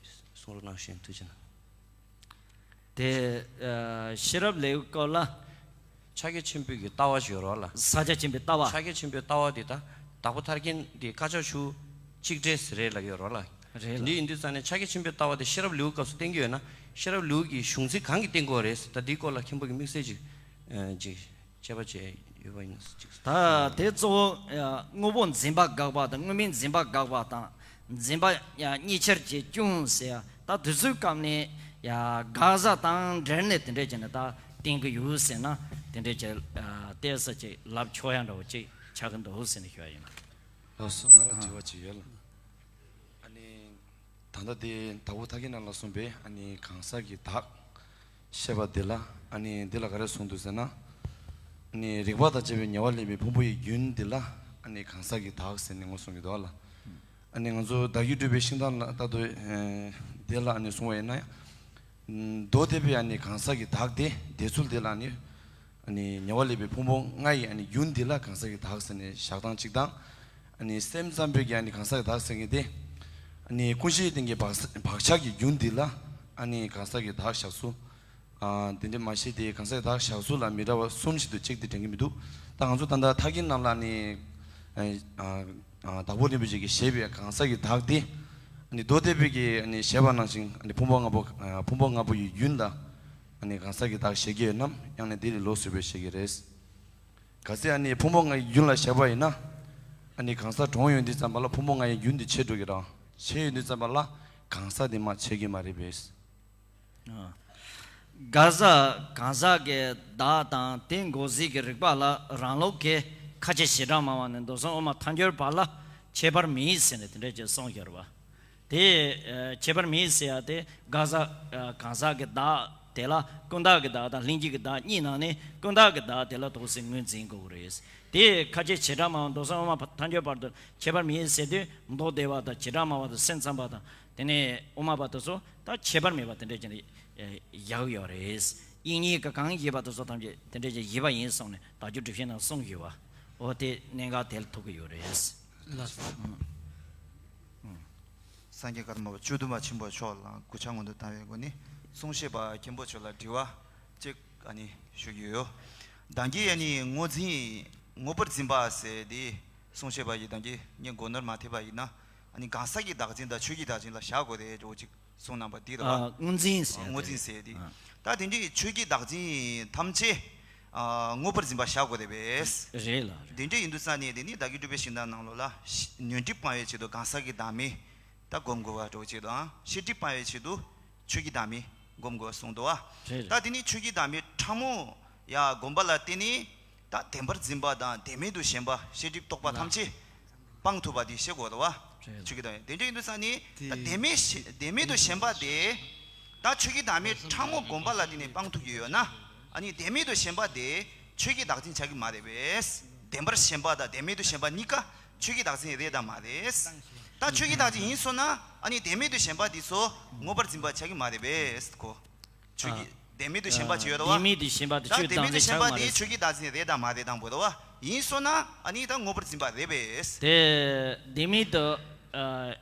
གསུང་རོགས་གནང་ཞུ་ཡིན། ཐུགས་རྗེ་གནང་། དེ་ཨ་ཤེས་རབ་ལེའུ་སྐོར་ལ། ཕྱག་རྒྱ་ཆེན་པོའི་གི་ལྟ་བ་ཞིག་ཡོད་རེད་བ་ལ། ཕྱག་རྒྱ་ཆེན་པོའི་ལྟ་བ། ཕྱག་རྒྱ་ཆེན་པོའི་ལྟ་བ་འདི་ད་དྭགས་པོ་ཐར་རྒྱན་འདི་དཀར་ཆག་ཆུ་གཅིག་འདྲེས་རེད་ལབ་ཡོད་རེད་བ་ལ། རེད་ལ། འདི་ཡིན་དུས་ཙང་ནས་ཕྱག་རྒྱ་ཆེན་པོའི་ལྟ་བ་དེ་ཤེས་རབ་ལེའུ་སྐབས་སུ་བསྟན་གྱི་ཡོད་ན་ཤེས་རབ་ལེའུ་གི་གཞུང་ཚིག་གང་གིས་བསྟན་དགོས་རེད་ཟེར་ད་འདིའི་སྐོར་ལ་མཁན་པོ་གི་དམིགས་བསལ་ཅིག་ཨ་ཅིག་དཔྱད་པ་བྱས་ཡོད་པ་ཡིན་ན་ཅིག་ད་དེ་གཙོ་བོ་ཡ་དངོས་པོ་འཛིན་པ་དགག་པ་དང་དངོས་མེད་འཛིན་པ་དགག་པ་དང་འཛིན་པ་ཡ་གཉིས་ཆར་གྱི་ཅུང་ཟེར་ཡ་ད་དུས་ཚོད་སྐབས་ནས་ཡ་དགག་བྱ་དང་འབྲེལ་ནས་དེ་འདྲས་བྱས་ནས་ད་བསྟན་གྱི་ཡོད་ཟེར་ན་དེ་འདྲས་ཀྱི་ལྟས་ས་ཅིག་ལབ་ཆོག་ཡ་འདྲ་བོ་ཅིག་ཆགས་ཀྱི་འདུག་ཟེར་ནས་ཞུ་ཡ་ཡིན། ལགས་སོ། ང་ལ་དྲི་བ་ཅིག་ཡོད་ལ། ཨ་ནི། ད་ལྟ་དེ་དྭགས་པོ་ཐར་རྒྱན་ནང་ལ་གསུངས་པའི་ཨ་ནི་གང་ཟག་གི་བདག་ཞེས་པ་འདི་ལ་ཨ་ནི་འདི་ལ་ག་རེ་གསུངས་འདུག་ཟེར་ན། ཨ་ནི་རིག་པ་དང་བཅས་པའི་ཉེ་བར་ལེན་པའི་ཕུང་པོ་ཡི་རྒྱུན་འདི་ལ་ཨ་ནི་གང་ཟག་གི་བདག་ཟེར་ནས་ངོ་གསུངས་ཀྱི་འདུག་ལ། ཨ་ནི་ང་ཚོ་བདག་རྒྱུད་སྒྲུབ་པའི་ཤིང་རྟ་ལ་ལྟ་དུས་ཨེ་འདི་ལ་ཨ་ནི་གསུངས་པ་ཡིན་ན། མདོ་སྡེ་པའི་ཨ་ནི་གང་ཟག་གི་བདག་དེ་འདོད་ཚུལ་འདི་ལ་ཨ་ནི། ཨ་ནི་ཉེ་བར་ལེན་པའི་ཕུང་པོ་ལྔ་ཡི་ཨ་ནི་རྒྱུན་འདི་ལ་གང་ཟག་གི་བདག་ཟེར་ནས་བཞག་སྟངས་གཅིག་དང་། ཨ་ནི་སེམས་ཙམ་པའི་གི་ཨ་ནི་གང་ཟག་གི་བདག་ཟེར་མཁན་དེ། ཨ་ནི་ཀུན་གཞིའི་སྟེང་གི་བག་བག་ཆགས་ཀྱི་རྒྱུན་འདི་ལ་ཨ་ནི་གང་ཟག་གི་བདག་བཞག་ཚུལ། ཨ་འདི་འདྲ་མ་ཤེས་ཏེ་གང་ཟག་གི་བདག་བཞག་ཚུལ་ལ་མི་འདྲ་བ་གསུམ་ཞིག་ཏུ་དཔྱད་དེ་དྲན་གྱི་མི་འདུག་ད་ང་ཚོ་ད་ལྟ་ཐར་རྒྱན་ནང་ལ་ཨ་ནི། ཨ་ཨ་དྭགས་པོ་རིན་པོ་ཆེ་གིས་བཞེད་པའི་གང་ཟག་གི་བདག་དེ། ཨ་ནི་མདོ་སྡེ་པའི་གི་ཨ་ནི་བཞེད་པ་ནང་བཞིན་ཨ་ནི་ཕུང་པོ་ལྔ་པོ་ཨ་ཕུང་པོ་ལྔ་པོ་ཡི་རྒྱུན་ལ། ཨ་ནི་གང་ཟག་གི་བདག་བཞེད་ཀྱི་ཡོད་ནམ་ཡང་ན་འདི་ལས་ལོགས་སུ་བའི་བཞེད་ཀྱི་རེད། གལ་སྲིད་ཨ་ནི་ཕུང་པོ་ལྔ་ཡི་རྒྱུན་ལ་བཞག་པ་ཡིན་ན། ཨ་ནི་གང་ཟག་གྲོངས་ཡོང་དུས་ཙམ་པ་ལ་ཕུང་པོ་ལྔ་ཡི་རྒྱུན་དེ་ཆད་འགྲོ་གི་རེད། ཆད་ཡོང་དུས་ཙམ་པ་ལ་གང་ཟག་དེ་མར་ཆགས་ཀྱི་མ་རེད་པས། ཨ། གང་ཟག་གང་ཟག་གི་བདག་དང་དེ་འགོག་བྱེད་ཀྱི་རིགས་པ་ལ་རང་ལུགས་ཀྱི་ཁ་ཆེ་བྱེ་བྲག་སྨྲ་བ་ནས་མདོ་གསུམ་དབུ་མ་ཐལ་འགྱུར་བར་ལ་ཁྱད་པར་མེད་ཟེར་ནས་དེ་འདྲ་ཅིག་གསུངས་ཡོད་རེད་པ། དེ་ཨ་ཁྱད་པར་མེད་ཟེར་ཡ་དེ་གང་ཟག་ཨ་གང་ཟག་གི་བདག་དེ་ལ་ཀུན་བཏགས་ཀྱི་བདག་དང་ལྷན་སྐྱེས་ཀྱི་བདག་གཉིས་ནང་ནས་ཀུན་བཏགས་ཀྱི་བདག་དེ་ལ་དོགས་སེལ་ངོས་འཛིན་དགོས་ཀྱི་རེད། དེ་ཁ་ཆེ་བྱེ་བྲག་སྨྲ་བ་མདོ་གསུམ་དབུ་མ་ཐལ་འགྱུར་བར་དུ་ཁྱད་པར་མེད་ཟེར་དུས་མདོ་སྡེ་པ་དང་བྱེ་བྲག་སྨྲ་བ་དང་སེམས་ཙམ་པ་དང་དེ་ནས་དབུ་མ་པ་དེ་ཚོ་ད་ཁྱད་པར་མེད་པ་དེ་འདྲ་བྱས་ནས་བཞག་ཡོད་རེད། དབྱིག་གཉེན་གྱིས་གང་བཞེད་པ་དེ་ཚོ་ཐམས་ཅད་དེ་འདྲ་ཅིག་བཞེད་པ་ཡིན་གསུངས་ནས་བདག་རྒྱུད་སྒྲུབ་བྱེད་ནང་གསུངས་ཡོད་པ། འོ་དེ་གནད་འགག་དེ་ལ་ཐུག་གི་ཡོད་རེད། ལགས་སོ། སངས་རྒྱས་ཀརྨ་པ་བཅུ་དུ་མ་ཆེན་པོ་མཆོག་ལ་གུས་ཕྱག་སྔོན་དུ་བཏང་བའི་སྒོ་ནས་གསུང་ཞེས་པ་མཁན་པོ་མཆོག་ལ་དྲི་བ་གཅིག་ཨ་ནི་ཞུ་རྒྱུ་ཡོད། ད་གིན་ཨ་ནི་དངོས་འཛིན་དངོས་པོར་འཛིན་པ་ཟེར་དེ་གསུང་ཞེས་པ་ཡི་ད་གིན་ངས་མགོ་ནོར་མ་ཐེབས་པ་ཡིན་ན་ཨ་ནི་གང་ཟག་གི་བདག་འཛིན་དང་ཆོས་ཀྱི་བདག་འཛིན་ལ་བཞག་དགོས་རེད་འགྲོ་གཅིག་གསུང་གནང་པ་འདི་རེད་བ། ཨ་དངོས་འཛིན་ཟེར་དངོས་འཛིན་ཟེར་དེ། ཨ་ད་དེ་འདྲའི་ཆོས་ཀྱི་བདག་འཛིན་ཐམས་ཅད་ཨ་དངོས་པོར་འཛིན་པ་བཞག་དགོས་རེད་པས། རེད་ལ་རེད། དེ་འདྲ་ཡིན་དུས་ཙང་ནས་དེ་ནི་བདག་གི་སྒྲུབ་པའི་ཤིང་རྟ་ནང་ལོགས་ལ་ནོར་འཁྲུལ་སྤང་བའི་ཆེད་དུ་གང་ཟག་གི་བདག་མེད་ད་སྒོམ་དགོས་པ་འགྲོ་ཆེད་དུའང་ཤེས་སྒྲིབ་སྤང་བའི་ཆེད་དུ་ཆོས་ཀྱི་བདག་མེད་སྒོམ་དགོས་པ་གསུངས་འདུག་བ། རེད་རེད། ད་དེ་ནི་ཆོས་ཀྱི་བདག་མེད་ཕྲ་མོ་ཡ་སྒོམ་པ་ལ་བརྟེན་ནས་ད་བདེན་པར་འཛིན་པ་དང་བདེན་མེད་དུ་ཞེན་པ་ཤེས་སྒྲིབ་རྟོག་པ་ཐམས་ཅད་སྤང་ཐུབ་པ་དེ་ཤེས་དགོས་རེད་བ། རེད། ཆོས་ཀྱི་བདག་མེད་དེ་འདྲ་ཡིན་དུས་ཙང་ནི་ད་བདེན་མེད་ཞེ་བདེན་མེད་དུ་ཞེན་པ་དེ་ད་ཆོས་ཀྱི་བདག་མེད་ཕྲ་མོ་སྒོམ་པ་ལ་བརྟེན་ནས་སྤང་ཐུབ་ཀྱི་ཡོད་ན་ཨ་ནི་བདེན་མེད་དུ་ཞེན་པ་དེ་ཆོས་ཀྱི་བདག་འཛིན་ཆགས་ཀྱི་མ་རེད་པས། བདེན་པར་ཞེན་པ་དང་བདེན་མེད་དུ་ཞེན་པ་གཉིས་ཀ་ཆོས་ཀྱི་བདག་འཛིན་རེད་དམ་མ་རེད། ད་ཆོས་ཀྱི་བདག་འཛིན་ཡིན་སོང་ན་ཨ་ནི་བདེན་མེད་དུ་ཞེན་པ་འདི་ཚོ་དངོས་པར་འཛིན་པ་ཆགས་ཀྱི་མ་རེད་པས་གོ། ཆོས་ཀྱི་ཨ། བདེན་མེད་དུ་ཞེན་པ་ཅིག་ཡོད་དོ་བ། བདེན་མེད་དུ་ཞེན་པ་དེ་ད་ཆོས་བདེན་མེད་དུ་བདག་འཛིན་ཞེན་པ་ཆགས་མ་དེ་རེད། ཆོས་ཀྱི་བདག་འཛིན་རེད་དམ་མ་རེད་དང་པོ་དོ་བ། ཡིན་སོང་ན་ཨ་ནི་ད་དངོས་པར་འཛིན་པ་རེད་པས། དེ་བདེན་མེད་དུ་ཨ།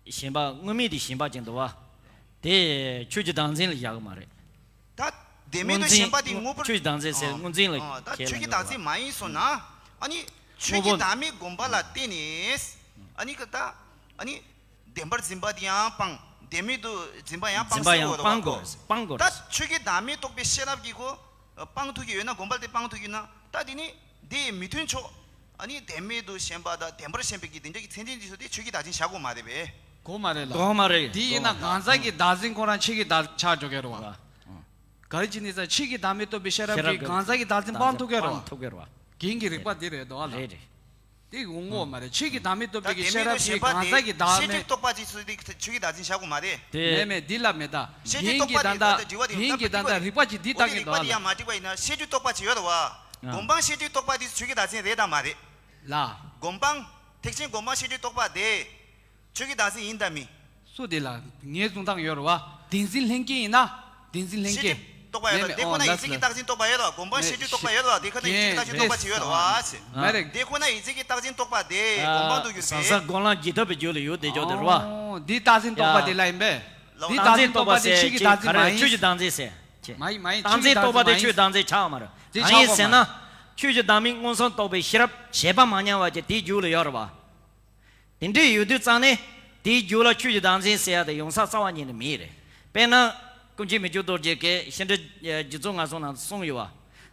ཞེན་པ་དངོས་མེད་དུ་ཞེན་པ་ཅིག་འདུག་བ། དེ་ཆོས་ཀྱི་བདག་འཛིན་ལ་བཞག་གི་མ་རེད། ད་བདེན་མེད་དུ་ཞེན་པ་དེ་དངོས་པོ་ཆོས་ཀྱི་བདག་འཛིན་ཟེར་ཨ་དངོས་འཛིན་ལ་ཨ་ད་ཁས་ལེན་ཆོས་ཀྱི་བདག་འཛིན་མ་ཡིན་སོང་ན་ཨ་ནི་ཆོས་ཀྱི་བདག་མེད་སྒོམ་པ་ལ་བརྟེན་ནས་ཨ་ནི་ད་ཨ་ནི་བདེན་པར་འཛིན་པ་དེ་ཡང་སྤང་ བདེན་མེད་དུ་འཛིན་པ་ཡང་སྤང་སྤང་ཡང་སྲིད་དགོས་རེད་སྤང་བ། དགོས་རེད། སྤང་དགོས་ད་རེད། ཆོས་ཀྱི་བདག་མེད་རྟོགས་པའི་ཤེས་རབ་ཀྱིས་ཁོ་སྤང་ཐུབ་ཀྱི་ཡོད་ན། སྒོམ་པ་དེ་སྤང་ཐུབ་ཀྱི་ཡོད་ན། ད་དེ་ནི་དེ་མི་མཐུན་ཕྱོགས། ཨ་ནི་བདེན་མེད་དུ་ཞེན་པ་དང་བདེན་པར་ཞེན་པའི་གི་དེ་འདྲ་གི་མཚན་ལྡན་འདི་ཚོ་དེ་ཆོས་ཀྱི་བདག་འཛིན་བྱ་དགོས་མ་རེད་པས། དགོས་མ་རེད་ལ། དགོས་མ་རེད། དེ་ཡིན་ན་གང་ཟག་གི་བདག་འཛིན་ཁོ་རང་ཆོས་ཀྱི་བདག་ཆགས་འགྲོ་གི་རེད་བ། ག་རེ་བྱས་ནས་ས་ཆོས་ཀྱི་བདག་མེད་རྟོགས་པའི་ཤེས་རབ་ཤེས་རབ་ཀྱིས་གང་ཟག་གི་བདག་འཛིན་སྤང་ཐུབ་ཀྱི་རེད་བ། སྤང་ཐུབ་ཀྱི་རེད་བ། རྒན་གྱི་རིག་པ་འདི་རེད་དོ་ལ། རེད་རེད། དེ་ཡོང་གི་ཡོད་མ་རེད། ཆོས་ཀྱི་བདག་མེད་རྟོགས་པའི་གི་ཤེས་རབ་ཀྱིས་གང་ཟག་གི་བདག་མེད། ཤེས་སྒྲིབ་རྟོག་པ་ཅིག་ཚུལ་དེ་ཆོས་ཀྱི་བདག་འཛིན་བྱ་དགོས་མ་རེད། དེ་མེད་མེད་འདི་ལ་མེད་ད། ཤེས་སྒྲིབ་རྟོག་པ་དེ་ད་ལྟ་དྲི་བ་དེ་རྒན་གྱི་ད་ལྟ་རིག་པ་ཅིག་འདི་ལྟ་གི་འདུག་ལ། ཡང་མ་འགྲིག་པ་ཡིན་ན། ཤེས་སྒྲིབ་རྟོག་པ་ཅིག་ཡོད་དོ་བ། སྒོམ་སྤང་ཤེས་སྒྲིབ་རྟོག་པ་དེ་ཆོས་ཀྱི་བདག་འཛིན་རེད་དམ་མ་རེད། ལ། སྒོམ་སྤང་། ཐེག་ཆེན་སྒོམ་སྤང་ཤེས་སྒྲིབ་རྟོག་པ་དེ་ཆོས་ཀྱི་བདག་འཛིན་ཡིན་དམ་མིན། སུ་དེ་ལ་ངའི་གསུང་སྟངས་ཡོད་རེད་བ། བདེན་འཛིན་ལྷན་སྐྱེས་ཡིན་ན། བདེན་འཛིན་ལྷན་སྐྱེས། ཤེས་སྒྲིབ་རྟོག་པ་ཡོད་དོ། དེ་ཁོ་ན་ཡིད་བྱེད་ཀྱི་རྟག་འཛིན་རྟོག་པ་ཡོད་དོ། སྒོམ་སྤང་ཤེས་སྒྲིབ་རྟོག་པ་ཡོད་དོ། དེ་ཁོ་ན་ཡིད་བྱེད་ཀྱི་རྟག་འཛིན་རྟོག་པ་ཅིག་ཡོད་དོ་བ། མ་རེད། དེ་ཁོ་ན་ཡིད་བྱེད་ཀྱི་རྟག་འཛིན་རྟོག་པ་དེ་སྒོམ་སྤང་དུ་གྱུར་ཟང་ཟིང་སྒོམ་ལམ་ཇི་ལྟ་བུའི་རྒྱུ་ལ་ཡོད་དེ་ཅོག་དེ་རེད་བ། འདི་རྟག་འཛིན་རྟོག་པ་དེ་ལ་ཡིན་པས། འདི་རྟག་འཛིན་རྟོག་པ་ཟེར་ཆོས་ཀྱི་བདག་འཛིན་མ་ཡིན། ཆོས་ཀྱི་བདག་འཛིན་ཟེར། མ་ཡིན་མ་ཡིན། རྟག་འཛིན་རྟོག་པ་དེ་ཆོས་ཀྱི་བདག་འཛིན་ཆགས་མ་རེད། གང་ཡིན་ཟེར་ན། ཆོས་ཀྱི་བདག་མེད་མངོན་སུམ་རྟོགས་པའི་ཤེས་རབ་བྱས་པ་མ་ཉམས་པ་ཅིག་དེའི་རྒྱུད་ལ་ཡོད་རེད་བ། དེ་འདྲའི་ཡོད་དུས་ཙང་ནས་དེའི་རྒྱུད་ལ་ཆོས་ཀྱི་བདག་འཛིན་ཟེར་ཡ་དེ་ཡོང་ས་རྩ་བ་ཉིད་ནས་མེད་རེད། དཔེར་ན། ཀུན་མཁྱེན་མི་བསྐྱོད་རྡོ་རྗེ་གིས་ཤེས་འདྲི་རྒྱུད་ཚོགས་ལྔ་ཚོགས་ནང་གསུངས་ཡོད་བ།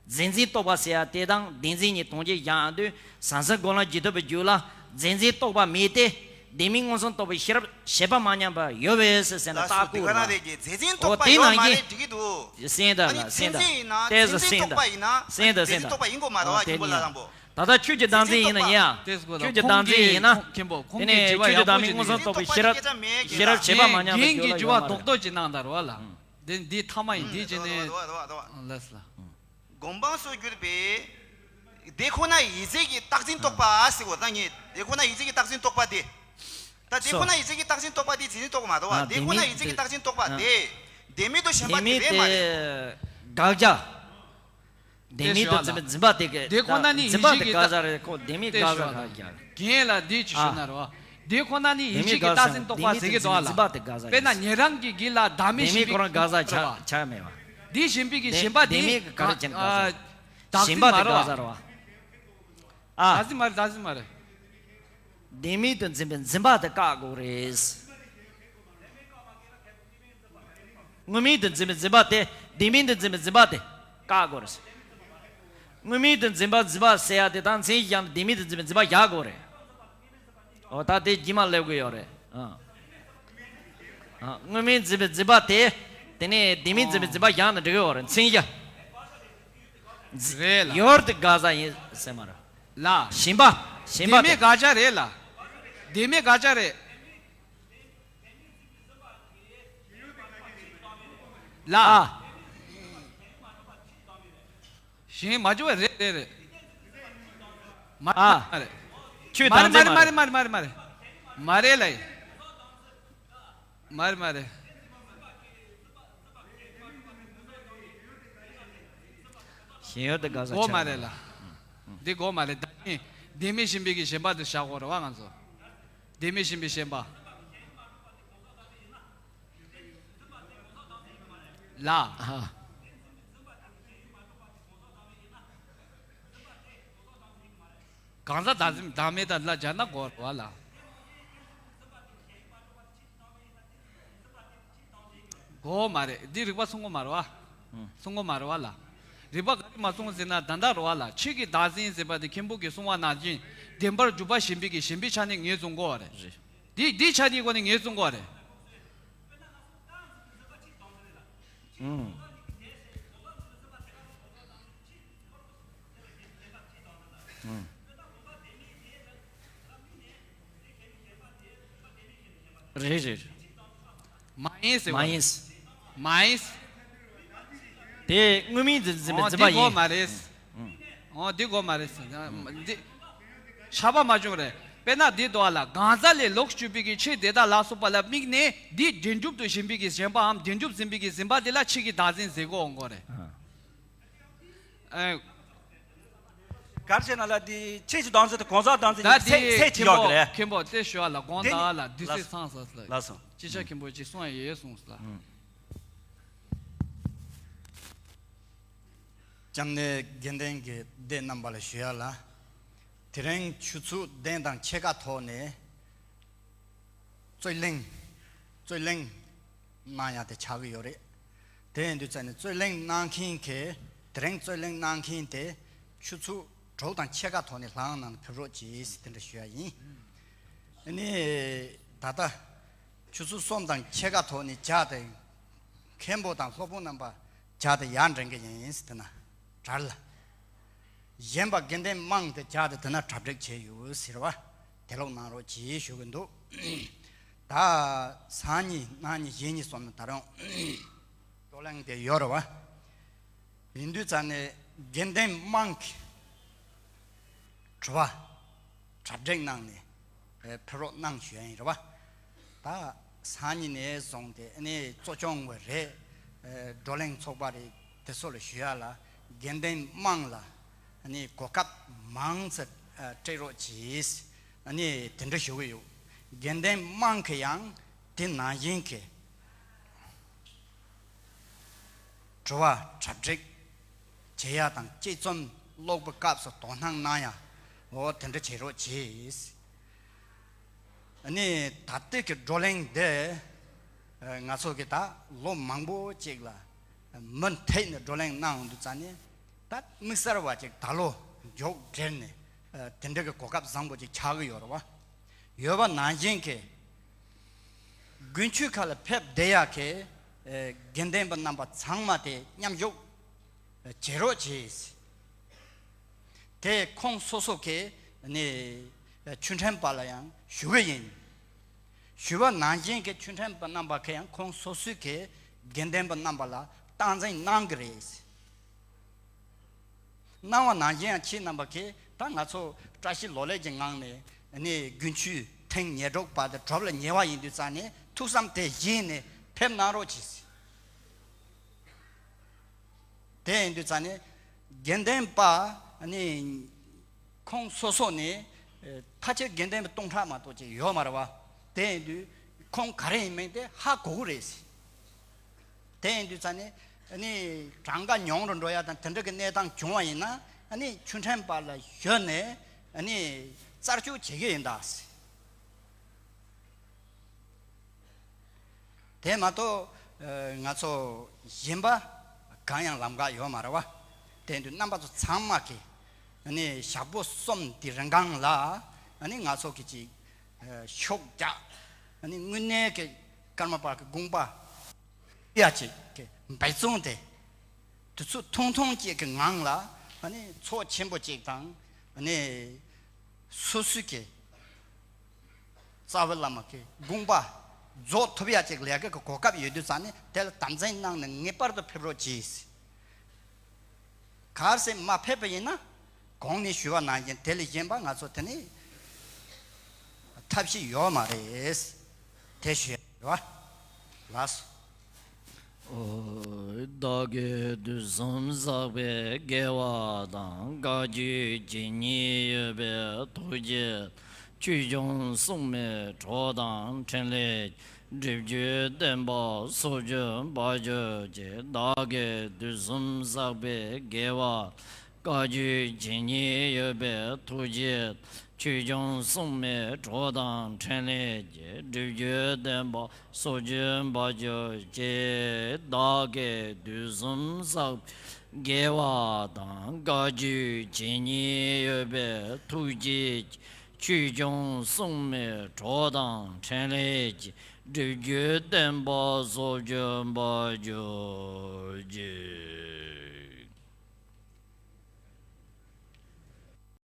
རྫས་འཛིན་རྟོག་པ་ཟེར་ཡ་དེ་དང་བདེན་འཛིན་གཉིས་དོན་གཅིག་བཞག་དུས་ཟང་ཟིང་སྒོམ་ལམ་ཇི་ལྟ་བུའི་རྒྱུད་ལ་རྫས་འཛིན་རྟོག་པ་མེད་དེ། བདེན་མེད་མངོན་སུམ་རྟོགས་པའི་ཤེས་རབ་བྱས་པ་མ་ཉམས་པ་ཡོད་པས་ཟེར་ཟེར་ན། ལགས་སོ། རྟགས་དེ་ག་རང་རེད་ཀྱི། རྫས་འཛིན་རྟོག་པ་ཡོད་མ་རེད། འགྲིག་གི་འདུག། ཟེར་ད་ལ་ཟེར་ད། ཏེ་ཟ་ཟེར་ད། ཏེ་ཟ་ཟེར་ད། ཟེར་ད་ཟེར་ད། ཨོ་དེ་ནང་བཞིན། ད་ལྟ་ཆོས་ཀྱི་བདག་འཛིན་ཡིན་ན་ཡ། ཆོས་ཀྱི་བདག་འཛིན་ཡིན་ན། དེ་ནས་ཆོས་ཀྱི་བདག་མེད་མངོན་སུམ་རྟོགས་པའི་ཤེས་རབ། ཤེས་རབ་བྱས་པ་མ་ཉམས་པའི་རྒྱུད་ལ་ཡོད་མ་རེད། འདི་འདི་ཐ་མ་ཡིན། འདི་བྱས་ནས། ལགས་ལ། སྒོམ་སྤང་སོགས་གྱུར་པའི། དེ་ཁོ་ན་ཡིད་བྱེད་ཀྱི་རྟག་འཛིན་རྟོག་པ་ཟེར་བ་དང་ངས། དེ་ཁོ་ན་ཡིད་བྱེད་ཀྱི་རྟག་འཛིན་རྟོག་པ་དེ། ད་དེ་ཁོ་ན་ཡིད་བྱེད་ཀྱི་རྟག་འཛིན་རྟོག་པ་དེ་རྫས་འཛིན་རྟོག་པ་མ་རེད་བ། དེ་ཁོ་ན་ཡིད་བྱེད་ཀྱི་རྟག་འཛིན་རྟོག་པ་དེ་བདེན་མེད་དུ་ཞེན་པ་དེ་རེད་མ་རེད། དགག་བྱ། བདེན་མེད་དུ་འཛིན་པའི་འཛིན་པ་དེ་གི། དེ་ཁོ་ན་ནི་འཛིན་པ་དེ་དགག་བྱ་རེད། ཁོ་བདེན་མེད་དགག་བྱ་དགག་བྱ་རེད། རྒན་ལ་འདི་ཅི་ཞུ་ན་རོ། དེ་ཁོ་ན་ནི་ཡིད་བྱེད་ཀྱི་རྟག་འཛིན་རྟོག་པ་ཟེར་གི་འདུག་ལ། དཔེར་ན་ཉན་རང་གི་གི་ལ་བདག་མེད་ཞེན་པའི་ཁོ་རང་དགག་བྱ་ཆགས་མེད་པ། འདི་ཞེན་པའི་གི་ཞེན་པ་དེ་ག་རེ་ཅན་དགག་བྱ། བདག་འཛིན་མ་རེད་བ། ཨ། བདག་འཛིན་མ་རེད། བདག་འཛིན་མ་རེད། བདེན་མེད་དུ་འཛིན་པའི་འཛིན་པ་དེ་བཀག་དགོས་རེད། དངོས་མེད་དུ་འཛིན་པའི་འཛིན་པ་དེ། བདེན་མེད་དུ་འཛིན་པའི་འཛིན་པ་དེ་བཀག་དགོས་རེད། དངོས་མེད་དུ་འཛིན་པ་འཛིན་པ་ཟེར་ཡ་དེ་དང་མཚན་ཉིད་ཀྱང་བདེན་མེད་དུ་འཛིན་པའི་འཛིན་པ་བཞག་དགོས་རེད། འོ་ད་དེ་རྗེས་མ་སླེབས་དགོས་ཡོད་རེད། ཨ། ཨ། དངོས་མེད་འཛིན་པའི་འཛིན་པ་དེ། དེ་ནས་བདེན་མེད་འཛིན་པའི་འཛིན་པ་བཞག་ན་འགྲིག་གི་ཡོད་རེད། མཚན་ཉིད་ཀྱང་། རེད་ལ། ཡོད་དེ་དགག་བྱ་ཡིན་ཟེར་མ་རེད། ལ། ཞེན་པ། ཞེན་པ་དེ། བདེན་མེད་དགག་བྱ་རེད་ལ། བདེན་མེད་དགག་བྱ་རེད། ལ། ཨ། གཞན་མ་བྱུང་བ་རེད་རེད་རེད། མ། ཨ། མ་རེད། ཆོས་མ་རེད་བདག་འཛིན་མ་མ་རེད། རེད་མ་རེད་མ་རེད་མ་རེད། མ་རེད་ལ་ཡིན། མ་རེད་མ་རེད། གཞན་ཡོད་དེ་དགག་བྱ་གོ་མ་རེད་ལ། འདི་གོ་མ་རེད། བདག་མེད་བདེན་མེད་ཞེན་པའི་གི་ཞེན་པ་དེ་བཞག་དགོས་རེད་བ་ང་ཚོ། བདེན་མེད་ཞེན་པའི་ཞེན་པ། ལ། ཨ། གང་ཟག་བདག་འཛིན་བདག་མེད་དང་ལ་སྦྱར་ན་གོ་བ་ལ། གོ་མ་རེད། འདི་རིགས་པ་ཚང་གོ་མ་རེད་བ། ཚང་གོ་མ་རེད་བ་ལ། རིགས་པ་ག་རེ་མ་ཚང་ཟེར་ན་ད་ལྟ་རེད་བ་ལ། ཆོས་ཀྱི་བདག་འཛིན་ཟེར་བ་དེ་མཁན་པོ་གིས་གསུངས་པ་ནང་བཞིན་བདེན་པར་འཇུག་པ་ཞེན་པའི་གི་ཞེན་པའི་ཆ་ནས་ངོས་བཟུང་གོ་བ་རེད། རེད། འདི་འདི་ཆ་ནས་གོ་ནས་ངོས་བཟུང་གོ་བ་རེད། ཨང་། རེད་རེད། མ་ཡིན་ཟེར་བ། མ་ཡིན། མ་ཡིན། དེ་དངོས་མེད་འཛིན་འཛིན་པའི་འོ་འཛིན་པ་འདི་གོ་ཡིན། མ་རེད། ཨང་། འོ་འདི་གོ་མ་རེད། འདི་ཆགས་པ་མ་བྱུང་རེད། དཔེར་ན་འདི་འདུག་ལ། གང་ཟག་ལས་ལོག་གྱུར་པའི་གི་ཆོས་དེ་དག་ལ་སོགས་པ་ལ་དམིགས་ནས་འདི་བདེན་འཇོག་ཏུ་ཞེན་པའི་གི་ཞེན་པའམ་བདེན་འཇོག་འཛིན་པའི་གི་འཛིན་པ་དེ་ལ་ཆོས་ཀྱི་བདག་འཛིན་ཟེར་གོ་འོང་གོ་རེད། ཨ། ཨེ། ག་རེ་བྱས་ན་ལ་དེ་ཆོས་ཀྱི་བདག་འཛིན་དང་གང་ཟག་བདག་འཛིན་གྱི་ད་ཚད་དེ་ཚད་ཅིག་ཡོད་མཁན་པོ་རེད། མཁན་པོ་དེ་ཞུ་བ་ལ་དགོངས་དག་ལ་དུས་ཚོད་ཚང་ས་ལ། ལགས་སོ། ཅི་ཆ་མཁན་པོ་ཅིག་གསུང་ཡ་ཡོད་གསུངས་ལ། ཨང་། ཅང་ནེ་དགེ་ལྡན་གྱི་སྡེ་རྣམ་པ་ལ་ཞུ་ཡ་ལ། དེ་རིང་ཆུ་ཚོད་བདུན་དང་ཕྱེད་ཀ་ཐོག་ནས། རྩོད་གླེང་། རྩོད་གླེང་ གནང་ཡག་དེ་ཆགས་ཀྱི་ཡོད་རེད། དེ་ཡིན་དུས་ཙང་ནས་རྩོད་གླེང་གནང་མཁན་གྱི་དེ་རིང་རྩོད་གླེང་གནང་མཁན་དེ་ཆུ་ཚོད་དྲུག་དང་ཕྱེད་ཀ་ཐོག་ནས་ལྷང་ནང་ཕེབས་རོགས་གྱིས་ཟེར་དེ་འདྲ་ཞུ་ཡ་ཡིན། ཨ་ནི་ད་ལྟ་ཆུ་ཚོད་གསུམ་དང་ཕྱེད་ཀ་ཐོག་ནས་བཅར་ཏེ་མཁན་པོ་དང་སློབ་དཔོན་རྣམ་པ་བཅར་ཏེ་ཡར་འདྲེན་གྱི་ཡིན་ཟེར་དེ་ན་གྲལ་ལ། གཞན་པ་དགེ་འདུན་དམངས་དེ་བཅར་ཏེ་དེ་ན་གྲ་སྒྲིག་བྱས་ཡོད་ཟེར་བ་དེ་ལོག་གནང་རོགས་གྱིས་ཞུ་གི་འདུག་ད་སང་ཉིན་གནངས་ཉིན་གཞེས་ཉིན་སོང་ན་ད་རུང་བགྲོ་གླེང་དེ་ཡོད་རེད་བ། ཡིན་དུས་ཙང་ནས་དགེ་འདུན་དམངས་ཀྱི་དྲི་བ་གྲ་སྒྲིག་གནང་ནས་ཕེབས་རོགས་གནང་ཞུ་ཡ་ཡིན་རེད་བ། ད་སང་ཉིན་ནས་བཟུང་སྟེ་ཨ་ནི་གཙོ་སྐྱོང་བ་རེད། བགྲོ་གླེང་ཚོགས་པ་རེད། དེ་ཚོ་ལ་ཞུ་ཡ་ལ་དགེ་འདུན་དམངས་ལ་ཨ་ནི་གོ་སྐབས་མང་ཙམ་སྤྲད་རོགས་གྱིས། ཨ་ནི་དེ་འདྲ་ཞུ་གི་ཡོད། དགེ་འདུན་དམངས་ཀྱི་ཡང་དེ་ནང་བཞིན་གྱི་དྲི་བ་གྲ་སྒྲིག་བྱེད་ཡ་དང་དཔྱད་རྩོམ་ཀློག་པའི་སྐབས་སུ་དོ་སྣང་གནང་ཡ། འོ་དེ་འདྲ་བྱེད་རོགས་གྱིས། ཨ་ནི་ད་ལྟའི་གི་བགྲོ་གླེང་འདི་ང་ཚོ་གི་ད་ལོ་མང་པོ་ཅིག་ལ་མུ་མཐུད་ནས་བགྲོ་གླེང་གནང་ཡོང་དུས་ཙང་ནས་ད་དམིགས་བསལ་བ་ཅིག་ད་ལོ་མགྱོགས་སྒྲིལ་ནས་དེ་འདྲ་གི་གོ་སྐབས་བཟང་པོ་ཅིག་ཆགས་ཀྱི་ཡོད་རེད་བ། ཡོད་པ་ནང་བཞིན་གྱི་དགུན་ཆོས་ཁག་ལ་ཕེབས་བསྡད་ཡག་གི་དགེ་འདུན་པ་རྣམ་པ་ཚང་མ་དེ་མཉམ་ཞུགས་བྱེད་རོགས་གྱིས། དེ་ཁོང་སོ་སོ་གི་ནི་ཆོས་ཁྲིམས་པ་ལ་ཡང་ཞུ་གི་ཡིན། ཞུ་བ་ནང་བཞིན་གྱི་ཆོས་ཁྲིམས་པ་རྣམ་པ་གི་ཡང་ཁོང་སོ་སོའི་གི་དགེ་འདུན་པ་རྣམ་པ་ལ་སྟངས་འཛིན་གནང་གི་རེད། གནང་བ་ནང་བཞིན་ཡང་ཁྱེད་རྣམ་པ་གིས་ད་ང་ཚོ་བཀྲ་ཤིས་ལོ་ལེགས་ཀྱི་ངང་ནས་ནི་དགུན་ཆོས་ཐེངས་ཉེར་དྲུག་པ་དེ་གྲུབ་ལ་ཉེ་བ་ཡིན་དུས་ཙང་ནས་ཐུགས་བསམ་དེ་བཞེས་ནས་ཕེབས་གནང་རོགས་གྱིས། དེ་ཡིན་དུས་ཙང་ནས་དགེ་འདུན་པ་ནི་ཁོང་སོ་སོ་ནས་ཕལ་ཆེར་དགེ་འདུན་པ་སྟོང་ཕྲག་མ་གཏོགས་ཅིག་ཡོད་མ་རེད་བ། དེ་ཡིན་དུས་ཁོང་ག་རེ་ཡིན་མིན་དེ་ཧ་གོ་གི་རེད། དེ་ཡིན་དུས་ཙང་ནས་ནི་གྲངས་ཀ་ཉུང་རུ་འགྲོ་ཡ་དང་དེ་འདྲ་གི་གནས་སྟངས་བྱུང་བ་ཡིན་ན་ནི་ཆོས་ཁྲིམས་པ་ལ་ཞུས་ནས་ནི་རྩད་གཅོད་བྱེད་ཀྱི་ཡིན་ད། དེ་མ་གཏོགས་ང་ཚོ་གཞན་པ་གང་ཡང་ལམ་ཁ་ཡོད་མ་རེད་བ། དེ་ཡིན་དུས་རྣམ་པ་ཚོ་ཚང་མ་གི་ནི་ཞག་པོ་གསུམ་དེ་རིང་གང་ལ་ནི་ང་ཚོ་གི་ཅིག་ཤུགས་རྒྱག་ནི་དངོས་གནས་ཀྱི་ཀརྨ་པ་གི་དགོངས་པ་ཡ་ཅིག་གི་འབད་བརྩོན་དེ་དུས་ཚོད་ཐུང་ཐུང་ཅིག་གི་ངང་ལ་ནི་ཚོགས་ཆེན་པོ་ཅིག་དང་ནི་སོ་སོའི་གི་རྩ་བའི་བླ་མ་གི་དགོངས་པ་རྫོགས་ཐུབ་ཡ་ཅིག་ལས་ཀ་གི་གོ་སྐབས་ཡོད་དུས་ཙང་ནས་དེ་ལ་དམ་འཛིན་གནང་ནས་ངེས་པར་དུ་ཕེབས་རོགས་གྱིས། གལ་སྲིད་མ་ཕེབས་པ་ཡིན་ན་གོང་ནས་ཞུས་པ་ནང་བཞིན་དེ་ལས་གཞན་པ་ང་ཚོ་དེ་ནས་ཐབས་ཤེས་ཡོད་མ་རེད། དེ་ཞུ་ཡ་རེད་བ། ལགས་སོ། བདག་གིས་དུས་གསུམ་བསགས་པའི་དགེ་བ་དང་། བཀའ་བརྒྱུད་ཇི་སྙེད་ཡོད་པའི་ཐུགས་བསྐྱེད། ཆོས་སྐྱོང་སྲུང་མའི་གྲོགས་དང་འཕྲིན་ལས། སྒྲིབ་སྒྱུ་བདེན་པ་སོགས་རྒྱུན་བར་གྱུར་ཅིག། བདག་གིས་དུས་གསུམ་བསགས་པའི་དགེ་བ། བཀའ་བརྒྱུད་ཇི་སྙེད་ཡོད་པའི་ཐུགས་བསྐྱེད། ཆོས་སྐྱོང་སྲུང་མའི་གྲོགས་དང་འཕྲིན་ལས་ཀྱིས། སྒྲིབ་སྒྱུ་བདེན་པ་སོགས་རྒྱུན་བར་གྱུར་ཅིག། བདག་གིས་དུས་གསུམ་བསགས་དགེ་བ་དང་། བཀའ་བརྒྱུད་ཇི་སྙེད་ཡོད་པའི་ཐུགས་བསྐྱེད། ཆོས་སྐྱོང་སྲུང་མའི་གྲོགས་དང་འཕྲིན་ལས་ཀྱིས། སྒྲིབ་སྒྱུ་བདེན་པ་སོགས་རྒྱུན་བར་གྱུར་ཅིག།